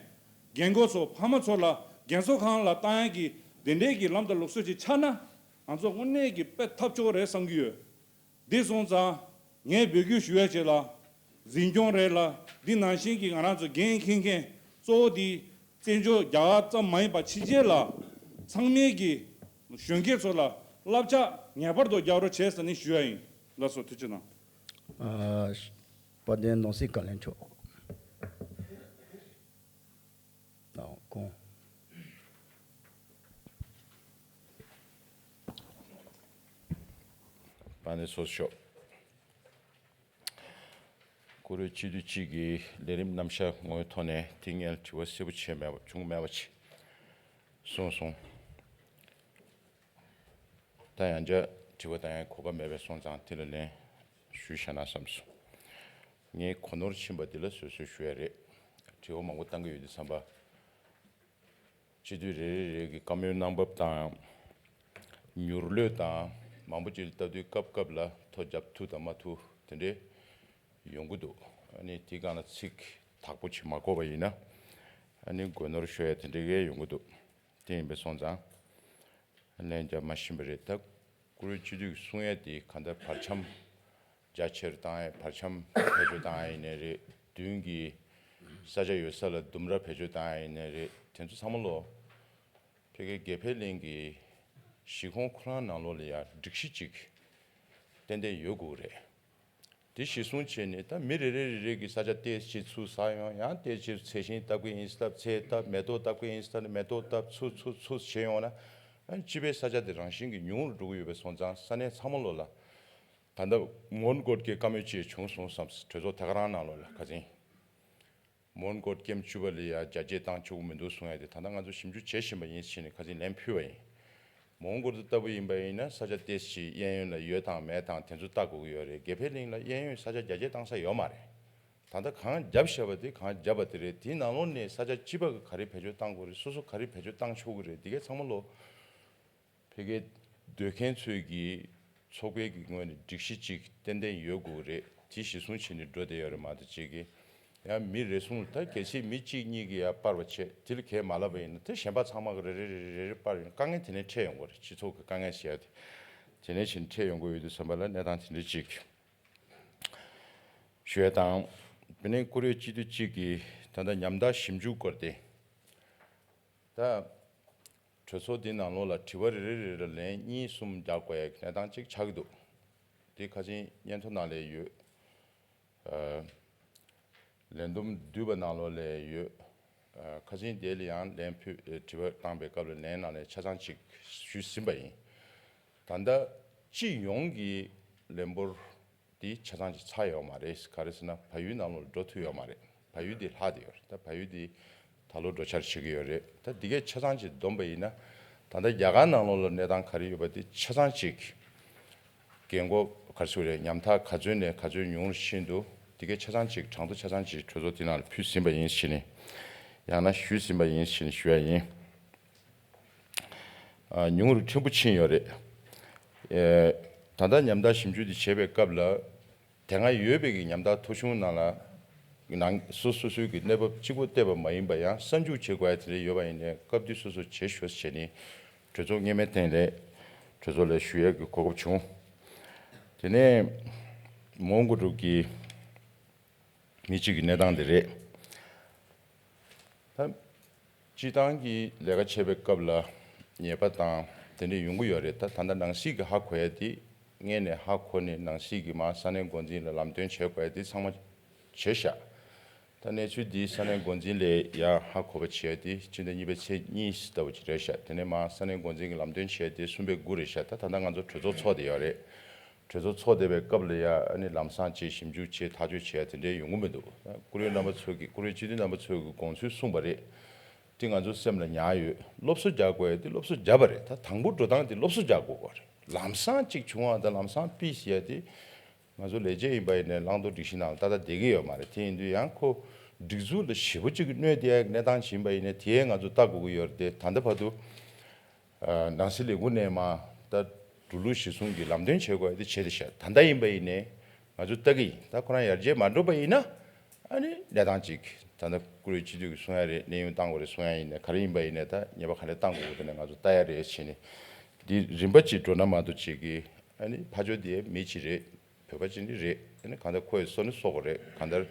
རྒན་གོག་ཚོ་ཕ་མ་ཚོ་ལ་རྒན་གསོ་ཁང་ལ་བཏང་ཡ་གི་དེ་འདྲའི་གི་ལམ་དང་ལུགས་སྲོལ་ཅིག་ཆགས་ན་ང་ཚོ་དངོས་གནས་ཀྱི་དཔེ་ཐབས་སྐྱོ་བོ་རེད་བསམ་གྱི་ཡོད། འདི་སོང་ཙང་ངས་འབོད་སྐུལ་ཞུ་ཡ་བྱེད་ལ། འཛིན་སྐྱོང་རེད་ལ། འདི་ནང་བཞིན་གྱི་ང་རང་ཚོ་འགན་འཁྱེར་མཁན་གཙོ་བོ་འདི་བཙན་བྱོལ་རྒྱ་གར་ཙམ་མ་ཡིན་པ་ཕྱི་རྒྱལ་ལ་ཚང་མས་ཀྱི་གཞོན་སྐྱེས་ཚོ་ལ་བསླབ་བྱ་ངེས་པར་དུ་རྒྱག་རོགས་བྱས་ཟེར་ནས་ཞུ་ཡ་ཡིན། ལགས་སོ། ཐུགས་རྗེ་གནང་། ཨ། དཔལ་ལྡན་ནོར་སྲིད་བཀའ་བློན་མཆོག་དང་ཁོང་། པ་ནི་སོ་ཤོག་བཀུར་འོས་སྤྱི་འཐུས་གཅིག་གིས་ལས་རིམ་རྣམ་གཞག་ངོའི་ཐོག་ནས་དེ་སྔོན་དྲི་བ་གསལ་པོ་བྱས་མེད་པ་བྱུང་མེད་པ་ཅིག་གསུངས་སོང་། ད་ཡང་བསྐྱར་དྲི་བ་བཏང་ཡའི་གོ་སྐབས་མེད་པས་སོང་ཙང་དེ་ལ་ལན་ཞུས་བཞག་ན་བསམས་སོང་། ངས་གོ་ནོར་ཕྱིན་པ་འདི་ལ་བཟོད་གསོལ་ཞུ་ཡ་རེད། དྲི་བ་མང་པོ་བཏང་གི་ཡོད་དུས་ཙམ་པ། སྤྱི་འཐུས་རེ་རེ་རེ་གི་བཀའ་མོལ་གནང་བབ་དང་། མྱུར་ལྷོད་དང་མང་པོ་ཅིག་ལ་ལྟ་དུས་སྐབས་སྐབས་ལ་ཐོ་རྒྱབ་ཐུབ་དང་མ་ཐུབ་དེ་འདྲའི་ཡོང་གི་འདུག་ཨ་ནི་དེ་སྒང་ལ་ཚིག་དག་པོ་ཅིག་མ་གོ་བ་ཡིན་ན་ཨ་ནི་དགོད་ནོར་ཤོར་ཡ་དེ་འདྲའི་གས་ཡོང་གི་འདུག་དེ་ཡིན་པས་སོང་ཙང་ལན་རྒྱབ་མ་ཤེས་པ་རེད། ད་བཀུར་འོས་སྤྱི་འཐུས་ཀྱིས་གསུང་ཡ་དེ་གང་ལྟར་བར་ཁྱམས་རྒྱ་ཆེར་བཏང་ཡ། བར་ཁྱམས་བེད་སྤྱོད་བཏང་ཡ་ཡིན་ནའི་རེད། མདུན་གྱི་ས་ཆ་ཡོད་ས་ལ་ལྡུམ་ར་བེད་སྤྱོད་བཏང་ཡ་ཡིན་ནའི་རེད། དེ་ཚོ་ཚང་མ་ལོ་ཕ་གིའི་དགེ་འཕེལ་གླིང་གི་གཞིས་ཁོངས་ཁོ་རང་ནང་ལོགས་ལ་ཡ་སྒྲིག་གཞི་ཅིག་ཏན་ཏན་ཡོད་དགོས་རེད། དེ་གཞིར་བཟུང་བྱས་ནས་ད་མི་རེ་རེ་རེ་རེ་གི་ས་ཆ་ཏོག་ཙམ་ཚུར་ཟ་ཡོང་། ཡང་ཏོག་ཙམ་ཚལ་ཞིང་བཏབ་ཀྱི་ཡིན་ས་ད་ཚལ་བཏབ། མེ་ཏོག་བཏབ་ཀྱི་ཡིན་ས་ད་མེ་ཏོག་བཏབ། ཚུར་ཚུར་ཚུར་བྱས་ཡོང་ན་ཨ་ནི་སྤྱི་པའི་ས་ཆ་དེ་རང་བཞིན་གྱིས་ཉུང་རུ་འགྲོ་གི་ཡོད་པས་སོང་ཙང་ས་གནས་ཚང་མ་ལོ་ལ། ད་ལྟ་མོན་གྷོ་གི་བཀའ་མོལ་ཅིག་བྱུང་སོང་བསམ། གྲོས་ཚོགས་དེ་ག་རང་ནང་ལོགས་ལ་ཁ་སང་མོན་གྷོ་ཀེམ་བཅུ་པ་ལ་ཡ་རྒྱ་སྐྱེད་བཏང་ཆོག་གི་མི་འདུག་གསུང་ཡ་དེ་ད་ལྟ་ང་ཚོ་ཞིབ་འཇུག་བྱེད་བཞིན་པ་ཡིན་ཟེར་ནས་ཁ་སང་ལན་ཕུལ་བ་ཡིན། མོན་གྷོ་དེ་ལྟ་བུ་ཡིན་པ་ཡིན་ན་ས་ཆ་ཏོག་ཙམ་གཡས་གཡོན་ལ་ཡོད་དང་མེད་དང་དེ་ཚོ་ལྟ་དགོས་ཀྱི་ཡོད་རེད། དགེ་འཕེལ་གླིང་ལ་གཡས་གཡོན་ས་ཆ་རྒྱ་སྐྱེད་བཏང་ས་ཡོད་མ་རེད། ད་ལྟ་གང་བརྒྱབ་བཞག་པ་དེ་གང་བརྒྱབ་པ་དེ་རེད། དེའི་ནང་ལོགས་ནས་ས་ཆ་སྤྱི་པ་གི་ག་རེ་བེད་སྤྱོད་བཏང་དགོས་རེད། སོ་སོ་ག་རེ་བེད་སྤྱོད་བཏང་ཆོག་གི་རེད། འདི་གས་ཚང་མ་ལོ་ཕ་གིའི་སྡོད་མཁན་ཚོས་ཀྱི་ཚོགས་པའི་གི་ངོས་ནས་སྒྲིག་གཞི་ཅིག་ཏན་ཏན་ཡོད་དགོས་རེད། དེ་གཞི་བཟུང་བྱས་ནས་འགྲོ་བསྡད་ཡོད་རེད་མ་གཏོགས་ཅིག་གི་ཡང་མི་རེ་ཟུང་ད་གལ་སྲིད་མི་གཅིག་གཉིས་ཀྱིས་ཡང་སྤར་བ་བྱས་དེ་ལ་གས་མ་ལབ་པ་ཡིན་ན་དེ་གཞན་པ་ཚང་མ་གི་རེ་རེ་རེ་རེ་རེ་རེ་སྤར་ཡོང་དཀའ་ངལ་དེ་ནས་འཕྲད་ཡོང་གི་རེད། སྤྱི་ཚོགས་ཀྱི་དཀའ་ངལ་ཟེར་ཡ་དེ་དེ་ནས་ཕྱིན་འཕྲད་ཡོང་གི་ཡོད་དུས་ཙམ་པ་ལ་གནས་སྟངས་དེ་འདྲ་ཅིག་ཞུ་ཡ་དང་། དེ་ནས་བཀུར་འོས་སྤྱི་འཐུས་གཅིག་གིས་ད་ལྟ་ཉམ་ཐག་ཞིབ་འཇུག་སྐོར་དེ་ད། གྲོས་ཚོགས་འདི་ནང་ལོགས་ལ་དྲི་བ་རེ་རེ་རེ་ལ་ལན་གཉིས་གསུམ་རྒྱག་དགོས་ཡ་གི་གནས་སྟངས་གཅིག་ཆགས་ཀྱི་འདུག་འདི་ཁ་ཆེམས་སྙན་ཐོ་ནང་ལ་ཡོད། ཨ། ལས་བསྡོམས་བསྡུས་པ་ནང་ལོགས་ལ་ཡོད། ཨ། ཁ་ཆེམས་དེ་ལ་ཡང་ལན་ཕུལ། ཨ། དྲི་བ་བཏང་པའི་སྐབས་ལ་ལན་ནང་ལ་ཆ་ཚང་གཅིག་ཞུས་ཟིན་པ་ཡིན། ད་ལྟ་སྤྱི་ཡོངས་ཀྱི་ལས་འབོར་འདི་ཆ་ཚང་ཅིག་ཚར་ཡོད་མ་རེད། ག་རེ་ཟེར་ན་བལ་ཡུལ་ནང་ལོགས་འགྲོ་ཐུབ་ཡོད་མ་རེད། བལ་ཡུལ་འདི་ལྷག་བསྡད་ཡོད་རེད། ད་བལ་ཡུལ་འདི་ད་ལོ་འགྲོ་འཆར་བྱེད་ཀྱི་ཡོད་རེད། ད་འདི་གས་ཆ་ཚང་ཅིག་བསྡོམས་པ་ཡིན་ན་ད་ལྟ་རྒྱ་གར་ནང་ལོགས་ལ་གནས་སྟངས་ག་རེ་ཡོད་པ་འདི་ཆ་ཚང་ཅིག་རྒན་གོག་ག་རེ་ཟེར་དགོས་རེད། ཉམ་ཐག་ག་ཚོད་ནས་ག་ཚོད་ཉུང་རུ་ཕྱིན་འདུག་འདི་གས་ཆ་ཚང་ཅིག་གྲངས་ཐོ་ཆ་ཚང་ཅིག་གྲོས་ཚོགས་འདི་ནང་ལ་ཕུལ་ཟིན་པ་ཡིན་ཟེར་ནས་ཡང་ན་ཞུས་ཟིན་པ་ཡིན་ཟེར་ནས་ཞུ་ཡ་ཡིན། ཨ། ཉུང་རུ་ཕྲན་བུ་ཕྱིན་ཡོད་རེད། ཨེ། ད་ལྟ་ཉམ་ཐག་ཞིབ་འཇུག་འདི་བྱེད་པའི་སྐབས་ལ་དེ་སྔ་ཡོད་པའི་གི་ཉམ་ཐག་ཐོ་གཞུང་ནང་ལ་ ནང་སོ་སོ་སོའི་གི་གནས་བབ་གཅིག་པོ་བལྟས་པ་མ་ཡིན་པ་ཡང་གསར་འཇུག་བྱེད་དགོས་ཡ་དེ་འདྲ་ཡོད་པ་ཡིན་ནའི་སྐབས་དུས་སོ་སོ་བྱེད་ཤོག་བྱས་ནས་གྲོས་ཚོགས་སྔོན་མའི་སྟེང་ལས་གྲོས་ཚོགས་ལ་ཞུ་ཡས་ཀྱི་གོ་སྐབས་བྱུང་། དེ་ནས་མོན་གྷོ་འབྲུག་གི་མི་གཅིག་གི་གནས་སྟངས་དེ་རེད། ད་སྤྱི་བཏང་གི་ལས་ཀ་བྱེད་པའི་སྐབས་ལ་ཉེས་པ་དང་དེ་འདྲ་ཡོང་གི་ཡོད་རེད། ད་ད་ལྟ་ནང་སྲིད་ཀྱི་ཧ་གོ་ཡ་དེ་སྔོན་ནས་ཧ་གོ་ནས་ནང་སྲིད་ཀྱི་མར་ས་གནས་འགོ་འཛིན་ལ་ལམ་སྟོན་བྱེད་དགོས་ཡ་དེ་ཚང་མ་བྱས་ཤག་ད་གནས་ཚུལ་འདི་ས་གནས་འགོ་འཛིན་ལས་ཡང་ཧ་གོ་བ་བྱས་ཏེ་སྤྱི་ཟླ་གཉིས་པའི་ཚེས་གཉིས་ལྟ་བུ་ཅིག་རེད་ཤག་དེ་ནས་མར་ས་གནས་འགོ་འཛིན་གྱི་ལམ་སྟོན་བྱས་ཏེ་གསུམ་པའི་དགུ་རེད་ཤག་ད་ད་ལྟ་ང་ཚོ་གྲོས་ཚོགས་ཚོགས་བསྡད་ཡོད་རེད། གྲོས་ཚོགས་ཚོགས་བསྡད་པའི་སྐབས་ལ་ཡང་ཨ་ནི་ལམ་སང་ཅིག་ཞིབ་འཇུག་བྱས་ཐག་གཅོད་བྱས་དེ་འདྲའི་ཡོང་གི་མི་འདུག་བཀུར་འོས་རྣམ་པ་ཚོ་གིས་བཀུར་འོས་སྤྱི་འཐུས་རྣམ་པ་ཚོ་གིས་དགོངས་ཚུལ་གསུངས་པ་རེད། དེ་ང་ཚོ་སེམས་ལ་ཉར་ཡོད། སློབ་གསོ་རྒྱག་དགོས་ཡ་དེ་སློབ་གསོ་བརྒྱབ་པ་རེད། ད་དང་པོ་འགྲོ་སྟངས་དེ་སློབ་གསོ་རྒྱག་དགོས་པ་རེད། ལམ་སང་ཅིག་བྱུང་བ་དང་ལམ་སང་ཕིས་ཟེར་ཡ་དེ། ང་ཚོ་ལས་བྱེད་ཡིན་པ་ཡིན་ནའི་བླང་དོར་སྒྲིག་གཞི་ནང་ལ་ཏག་ཏག་བསྡད་ཀྱི་ཡོད་མ་རེད། དེ་ཡིན་དུས་ཡང་ཁོ་སྒྲིག་འཛུགས་ལ་ཞེ་པོ་ཅིག་གནོད་བསྡད་ཡག་གནས་སྟངས་ཤིག་ཡིན་པ་ཡིན་ནའི་དེ་ཡང་ང་ཚོ་ལྟ་དགོས་ཀྱི་ཡོད་རེད་དེ། ད་ལྟ་བར་དུ་ནང་སྲིད་ལས་ཁུངས་ནས་མར་ད་འགྲོ་ལུགས་གཞི་བཟུང་གི་ལམ་སྟོན་བྱེད་དགོས་ཡ་དེ་བྱས་ཏེ་བཞག་ད་ལྟ་ཡིན་པ་ཡིན་ནའི་ང་ཚོ་ལྟ་གི་ཡིན། ད་ཁོ་རང་ཡར་རྒྱས་མ་འགྲོ་བ་ཡིན་ན་ཨ་ནི་གནས་སྟངས་ཅིག་ད་ལྟ་བཀུར་འོས་སྤྱི་འཐུས་ཀྱིས་གསུང་ཡ་རེད། གནས་དབྱུང་བཏང་དགོས་རེད་གསུང་ཡ་ཡིན་ནའི་ག་རེ་ཡིན་པ་ཡིན་ནའི་ད་ཉེས་པ་ག་འདྲ་བཏང་དགོས་དེ་ནས་ང་ཚོ་ལྟ་ཡ་རེད་བྱས་ནས་འདི་རིམ་པ་ཅིག་འགྲོ་ན་མ་གཏོགས་ཅིག་གི་ཨ་ནི་ཕར་ཕྱོགས་དེ་མི་གཅིག་རེད། བོད་པ་ཅིག་ནི་རེད། ཨ་ནི་གང་ལྟར་ཁོ་ཡི་སྲོག་ནི་གསོ་དགོས་རེད། གང་ལྟར་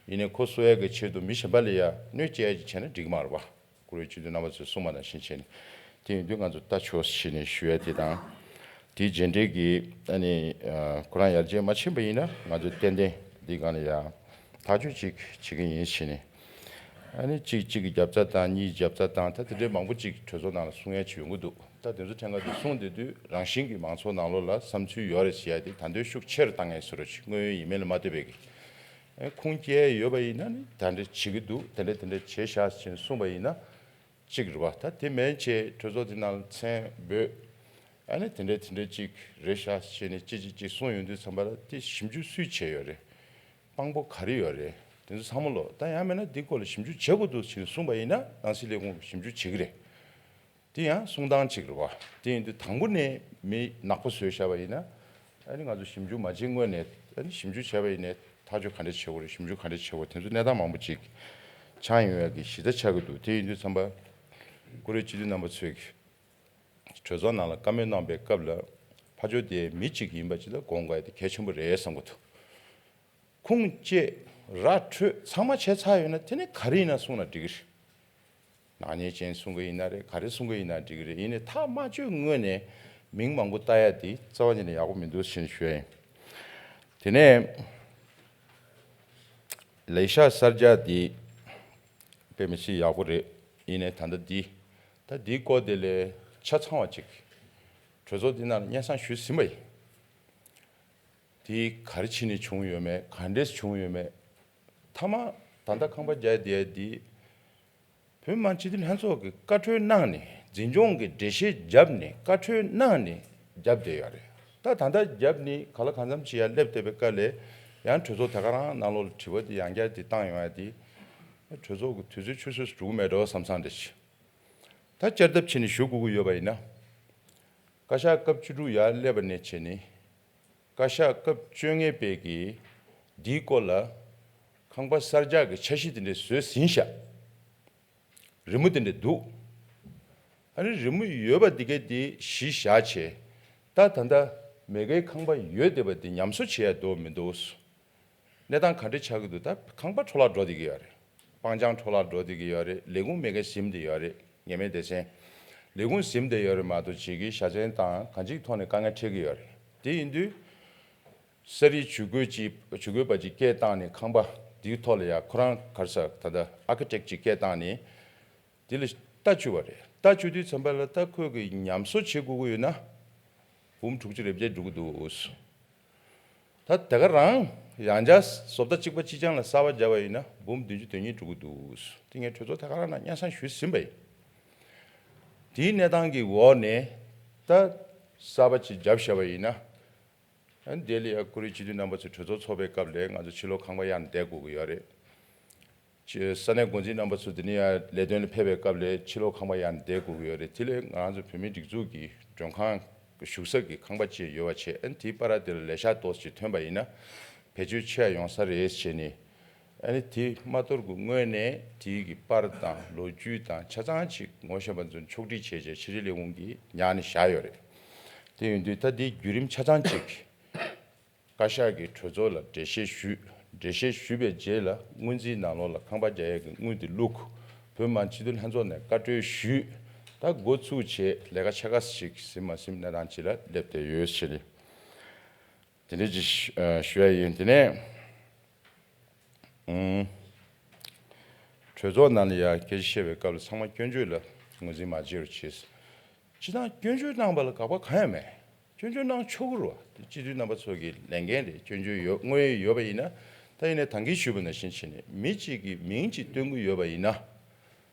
ཡིན་ནའི་ཁོ་གསོ་ཡ་གི་ཆེད་དུ་མི་གཞན་པ་ལ་ཡ་གནོད་སྐྱེལ་ཡ་ཅིག་བྱས་ན་འགྲིག་གི་མ་རེད་པ། བཀུར་འོས་སྤྱི་འཐུས་རྣམ་པ་ཚོས་གསུངས་པ་ནང་བཞིན་བྱས་ནས་དེ་ཡིན་དུས་ང་ཚོ་ལྟ་ཆོག་ཟེར་ནས་ཞུ་ཡ་དེ་དང་། དེའི་རྗེས་འབྲེལ་གྱི་ཨ་ནི་ཁོ་རང་ཡར་རྒྱས་མ་ཕྱིན་པ་ཡིན་ན་ང་ཚོས་ཏན་ཏན་འདི་སྒང་ལ་ཡ་ཐག་གཅོད་ཅིག་བྱེད་ཀྱི་ཡིན་ཟེར་ནས། ཨ་ནི་གཅིག་གཅིག་གི་རྒྱབ་རྩ་དང་གཉིས་རྒྱབ་རྩ་དང་ད་དེ་འདྲའི་མང་པོ་ཅིག་གྲོས་ཚོགས་ནང་ལ་གསུང་ཡ་ཅིག་ཡོང་གི་འདུག་ད་དེ་ཚོ་ཕྲན་ཁ་དེ་གསུང་བསྡད་དུས་རང་བཞིན་གྱིས་མང་ཚོགས་ནང་ལོགས་ལ་བསམ་ཚུལ་ཡོད་རེད་ཟེར་ཡ་དེ་ད་འདོད་ཤུགས་ཆེ་རུ་བཏང་ཡས་བཟོ་འདྲ་ཅིག་དངོས་ཡོད་ཡིན་མིན་ལ་མ་ལྟོས་པའི་གི། ཨེ་ཁུངས་སྐྱེལ་ཡོད་པ་ཡིན་ན་ནི་ད་འདྲ་བྱེད་ཀྱི་འདུག་དེ་འདྲ་དེ་འདྲ་བྱས་ཤག་ཅེས་གསུངས་པ་ཡིན་ན་གཅིག་རེད་བ། ད་དེ་མིན་བྱས་གྲོས་ཚོགས་དེ་ནང་མཚན་འབོད་ཨ་ནི་དེ་འདྲ་དེ་འདྲ་གཅིག་རེད་ཤག་ཅེས་ནས་གཅིག་གཅིག་གཅིག་གསུངས་ཡོང་དུས་ཙམ་པ་ལ་དེ་ཞིབ་འཇུག་སུས་བྱས་ཡོད་རེད། དཔང་པོ་ག་རེ་ཡོད་རེད། དེ་ཚོ་ཚང་མ་ལོ་ད་ཡང་མིན་ན་འདི་སྐོར་ལ་ཞིབ་འཇུག་བྱེད་དགོས་འདུག་ཅེས་གསུངས་པ་ཡིན་ན་ནང་སྲིད་ལས་ཁུངས་ཞིབ་འཇུག་བྱེད་ཀྱི་རེད། དེ་ཡང་གསུང་སྟངས་གཅིག་རེད་བ། དེ་ཡིན་དུས་དང་པོ་ནས་མི་ནག་པོ་བཟོས་བཞག་པ་ཡིན་ན། ཨ་ནི་ང་ཚོ་ཞིབ་འཇུག་མ་བྱེད་སྔོན་ནས་ཨ་ནི་ཞིབ་འཇུག་བྱས་པ་ཡིན་ནའི་ཐག་གཅོད་ག་འདྲ་བྱེད་དགོས་རེད། ཞིབ་འཇུག་ག་འདྲ་བྱེད་དགོས་དེ་ཚོ་གནས་སྟངས་མང་པོ་ཅིག་ཆགས་ཡོང་ཡ་གི་གཞི་རྩ་ཆགས་ཀྱི་འདུག་དེ་ཡིན་དུས་ཙམ་པ་བཀུར་འོས་སྤྱི་འཐུས་རྣམ་པ་ཚོས་གྲོས་ཚོགས་ནང་ལ་བཀའ་མོལ་གནང་པའི་སྐབས་ལ་ཕར་ཕྱོགས་དེ་མི་གཅིག་ཡིན་པ་ཅིག་ལ་དགོངས་དགོས་ཡ་དེ་གལ་ཆེན་པོ་རེད་བསམ་གྱི་འདུག་ཁུངས་སྐྱེལ་ར་འཕྲོད་ཚང་མ་བྱས་ཚར་ཡོད་ན་དེ་ནི་ག་རེ་ཡིན་ན་གསུངས་ན་འགྲིག་གི་རེད། ནག་ཉེས་ཅན་གསུང་གི་ཡིན་ན་རེད། ག་རེ་གསུང་གི་ཡིན་ན་འགྲིག་གི་རེད། ཡིན་ནའི་ཐག་མ་གཅོད་སྔོན་ནས་མིང་མང་པོ་བཏགས་ཡ་དེ་རྩ་བ་ཉིད་ནས་ཡག་པོ་མི་འདུག་ཟེར་ནས་ཞུ་ཡ་ཡིན། དེ་ནས་ལས་ཤག་གསར་རྒྱག་དེ་དཔེ་མི་སྲིད་ཡག་པོ་རེད། ཡིན་ནའི་ད་ལྟ་འདི་ད་འདིའི་སྐོར་དེ་ལས་ཆ་ཚང་བ་ཅིག་གྲོས་ཚོགས་འདི་ནང་ལ་སྙན་སེང་ཞུས་ཟིན་པ་ཡིན། དེ་ག་རེ་བྱས་ནས་བྱུང་ཡོད་མེད། ག་འདྲས་བྱུང་ཡོད་མེད། མཐའ་མ་ད་ལྟ་ཁང་པ་རྒྱག་བསྡད་དེ་བོད་མི་མང་སྤྱི་འཐུས་ལྷན་ཚོགས་ཀྱིས་བཀའ་འཁྲོལ་གནང་ནས་འཛིན་སྐྱོང་གི་འགྲེལ་བཤད་བརྒྱབ་ནས་བཀའ་འཁྲོལ་གནང་ནས་བརྒྱབ་བསྡད་ཡོད་རེད། ད་ད་ལྟ་བརྒྱབ་ནས་ག་ལ་གང་འཚམ་ཅིག་ཡར་སླེབས་བསྡད་པའི་སྐབས་ལ་ཡང་གྲོས་ཚོགས་དེ་ག་རང་ནང་ལོགས་ལ་དྲི་བ་དེ་ཡང་བསྐྱར་དེ་བཏང་ཡོང་ཡ་དེ་གྲོས་ཚོགས་ཀྱི་དུས་ཚོད་ཆུད་ཟོས་སུ་འགྲོ་གི་མེད་འགྲོ་བསམ་བསམ་འདྲ་ཞིག་ད་བསྐྱར་ལྡབ་བྱས་ནས་ཞུ་དགོས་ཀྱི་ཡོད་པ་ཡིན་ན། བཀའ་ཤག་སྐབས་བཅུ་དྲུག་ཡར་སླེབས་པ་ནས་བྱས་ནས། བཀའ་ཤག་སྐབས་བཅོ་ལྔ་པའི་གི་འདིའི་སྐོར་ལ་ཁང་པ་གསར་རྒྱག་གི་འཆར་གཞི་དེ་འདྲ་བཟོས་ཟིན་ཤག་རི་མོ་དེ་འདྲ་འདུག་ཨ་ནི་རི་མོ་ཡོད་པ་འདི་གའི་དེ་གཞི་བཞག་བྱས། ད་ད་ལྟ་མེ་ཀའི་ཁང་པ་ཡོད་བསྡད་པ་དེ་ཉམས་གསོ་བྱེད་ཡ་འདུག་མི་འདུག་གནས་སྟངས་ག་འདྲ་ཆགས་ཀྱི་འདུག་ད་ཁང་པ་འཕྲོ་བརླག་འགྲོ་བསྡད་ཀྱི་ཡོད་རེད། སྤང་བྱང་འཕྲོ་བརླག་འགྲོ་བསྡད་ཀྱི་ཡོད་རེད། ལས་ཁུངས་མེ་ཀ་ཟིན་བསྡད་ཡོད་རེད། ངེས་མེད་སྡེ་ཚན། ལས་ཁུངས་ཟིན་བསྡད་ཡོད་རེད་མ་གཏོགས་བྱེད་ཀྱི་བཞའ་ཚན་དང་གང་ཅིའི་ཐོག་ནས་དཀའ་ངལ་འཕྲད་ཀྱི་ཡོད་རེད། དེ་ཡིན་དུས། གསར་རིགས་ཇུས་འགོད་ཅིག་ཇུས་འགོད་པ་ཅིག་སྐད་བཏང་ནས་ཁང་པ་འདིའི་ཐོག་ལ་ཡ་ཁོ་རང་ག་རེ་ཟེར་ད་ལྟ་ཨར་ཀི་ཊེག་ཅིག་སྐད་བཏང་ནས་དེ་ལ་ལྟ་བཅུག་པ་རེད། ལྟ་བཅུག་དུས་ཙམ་པ་ལ་ད་ཁོས་གི་ཉམས་གསོ་བྱེད་དགོས་ཀྱི་ཡོད་ན་འབུམ་དྲུག་ཅུ་རེ་བརྒྱད་འགྲོ་གི་འདུག་ད་དེ་ག་རང་ཡང་བསྐྱར་བཟོ་ལྟ་གཅིག་པ་གཅིག་རྐྱང་ལ་གསར་པ་བརྒྱབ་པ་ཡིན་ན་འབུམ་བདུན་ཅུ་དོན་གཉིས་འགྲོ་གི་འདུག་དེ་ངས་གྲོས་ཚོགས་དེ་ག་རང་ནང་སྙན་སེང་ཞུས་ཟིན་པ་ཡིན། དེའི་གནས་སྟངས་ཀྱི་འོག་ནས་ད་གསར་པ་ཅིག་བརྒྱབ་བཞག་པ་ཡིན་ན། ཨ་ནི་དེ་ལ་ཡང་བཀུར་འོས་སྤྱི་འཐུས་རྣམ་པ་ཚོས་གྲོས་ཚོགས་ཚོགས་པའི་སྐབས་ལ་ང་ཚོ་ཕྱི་ལོགས་ཁང་པ་གཡར་ནས་བསྡད་དགོས་ཀྱི་ཡོད་རེད། ཅེས་ས་གནས་འགོ་འཛིན་རྣམ་པ་ཚོ་དེ་ནས་ཡང་ལས་དོན་ལ་ཕེབས་པའི་སྐབས་ལ་ཕྱི་ལོགས་ཁང་པ་གཡར་ནས་བསྡད་དགོས་ཀྱི་ཡོད་རེད། དེ་ལས་ང་ཚོ་བོད་མིའི་སྒྲིག་འཛུགས་ཀྱི་མགྲོན་ཁང་བཞུགས་ས་ཀྱི་ཁང་པ་ཅིག་ཡོད་པ་བྱས། ཨ་ནི་དེའི་བར་དེ་ལ་ལས་ཤག་ཏོག་ཙམ་ཅིག་ཐོན་པ་ཡིན་ན་བེད་སྤྱོད་ཆེ་ཡ་ཡོང་ས་རེད་ཅེས་ནས་ ཨ་ནི་དེ་མ་གཏོར་གི་སྔོན་ནས་དེའི་གི་པར་དང་ལོ་རྒྱུས་དང་ཆ་ཚང་ཅིག་ངོ་ཤེས་པ་ཚོ་ཕྱོགས་སྒྲིག་བྱས་བྱས་ཕྱི་དྲིལ་ལས་ཁུངས་ཀྱིས་ཉར་ནས་བཞག་ཡོད་རེད། དེ་ཡིན་དུས་ད་དེའི་བརྒྱུད་རིམ་ཆ་ཚང་ཅིག་བཀའ་ཤག་གིས་གྲོས་ཚོགས་ལ་འགྲེལ་བཤད་ཞུས། འགྲེལ་བཤད་ཞུས་པའི་རྗེས་ལ་སྔོན་རྩིས་ནང་ལོགས་ལ་ཁང་པ་རྒྱག་ཡས་ཀྱི་དངུལ་དེ་བླུགས། བོད་མི་མང་སྤྱི་འཐུས་ལྷན་ཚོགས་ནས་བཀའ་འཁྲོལ་ཞུས། ད་འགོ་བཙུགས་བྱས་ལས་ཀ་ཆ་ག་ཞིག་ཟིན་མ་ཟིན་གནས་སྟངས་ཅིག་ལ་སླེབས་བསྡད་ཡོད་ཟེར་ནས། དེ་འདྲ་ཅིག་ཞུ་ཡ་ཡིན། དེ་ནས་ཨུམ། གྲོས་ཚོགས་ནང་ལ་ཡ་སྐད་ཆ་བཤད་པའི་སྐབས་ལ་ཚང་མ་སྐྱོན་བརྗོད་ལ་ངོས་འཛིན་མ་བྱེད་རོགས་བྱེད། སྤྱིར་བཏང་སྐྱོན་བརྗོད་གནང་བ་ལ་དགག་པ་གང་ཡང་མེད། སྐྱོན་བརྗོད་གནང་ཆོག་གི་རེད་བ། དེ་སྤྱི་འཐུས་རྣམ་པ་ཚོ་གི་ལས་འགན་རེད། སྐྱོན་བརྗོད་ཡོད་དངོས་ཡོད་ཡོད་པ་ཡིན་ན། ད་ཡིན་ནའི་ད་གིན་ཞུས་པ་ནང་བཞིན་བྱས་ནས་མི་གཅིག་གིས་མིང་གཅིག་སྟོན་གི་ཡོད་པ་ཡིན་ན།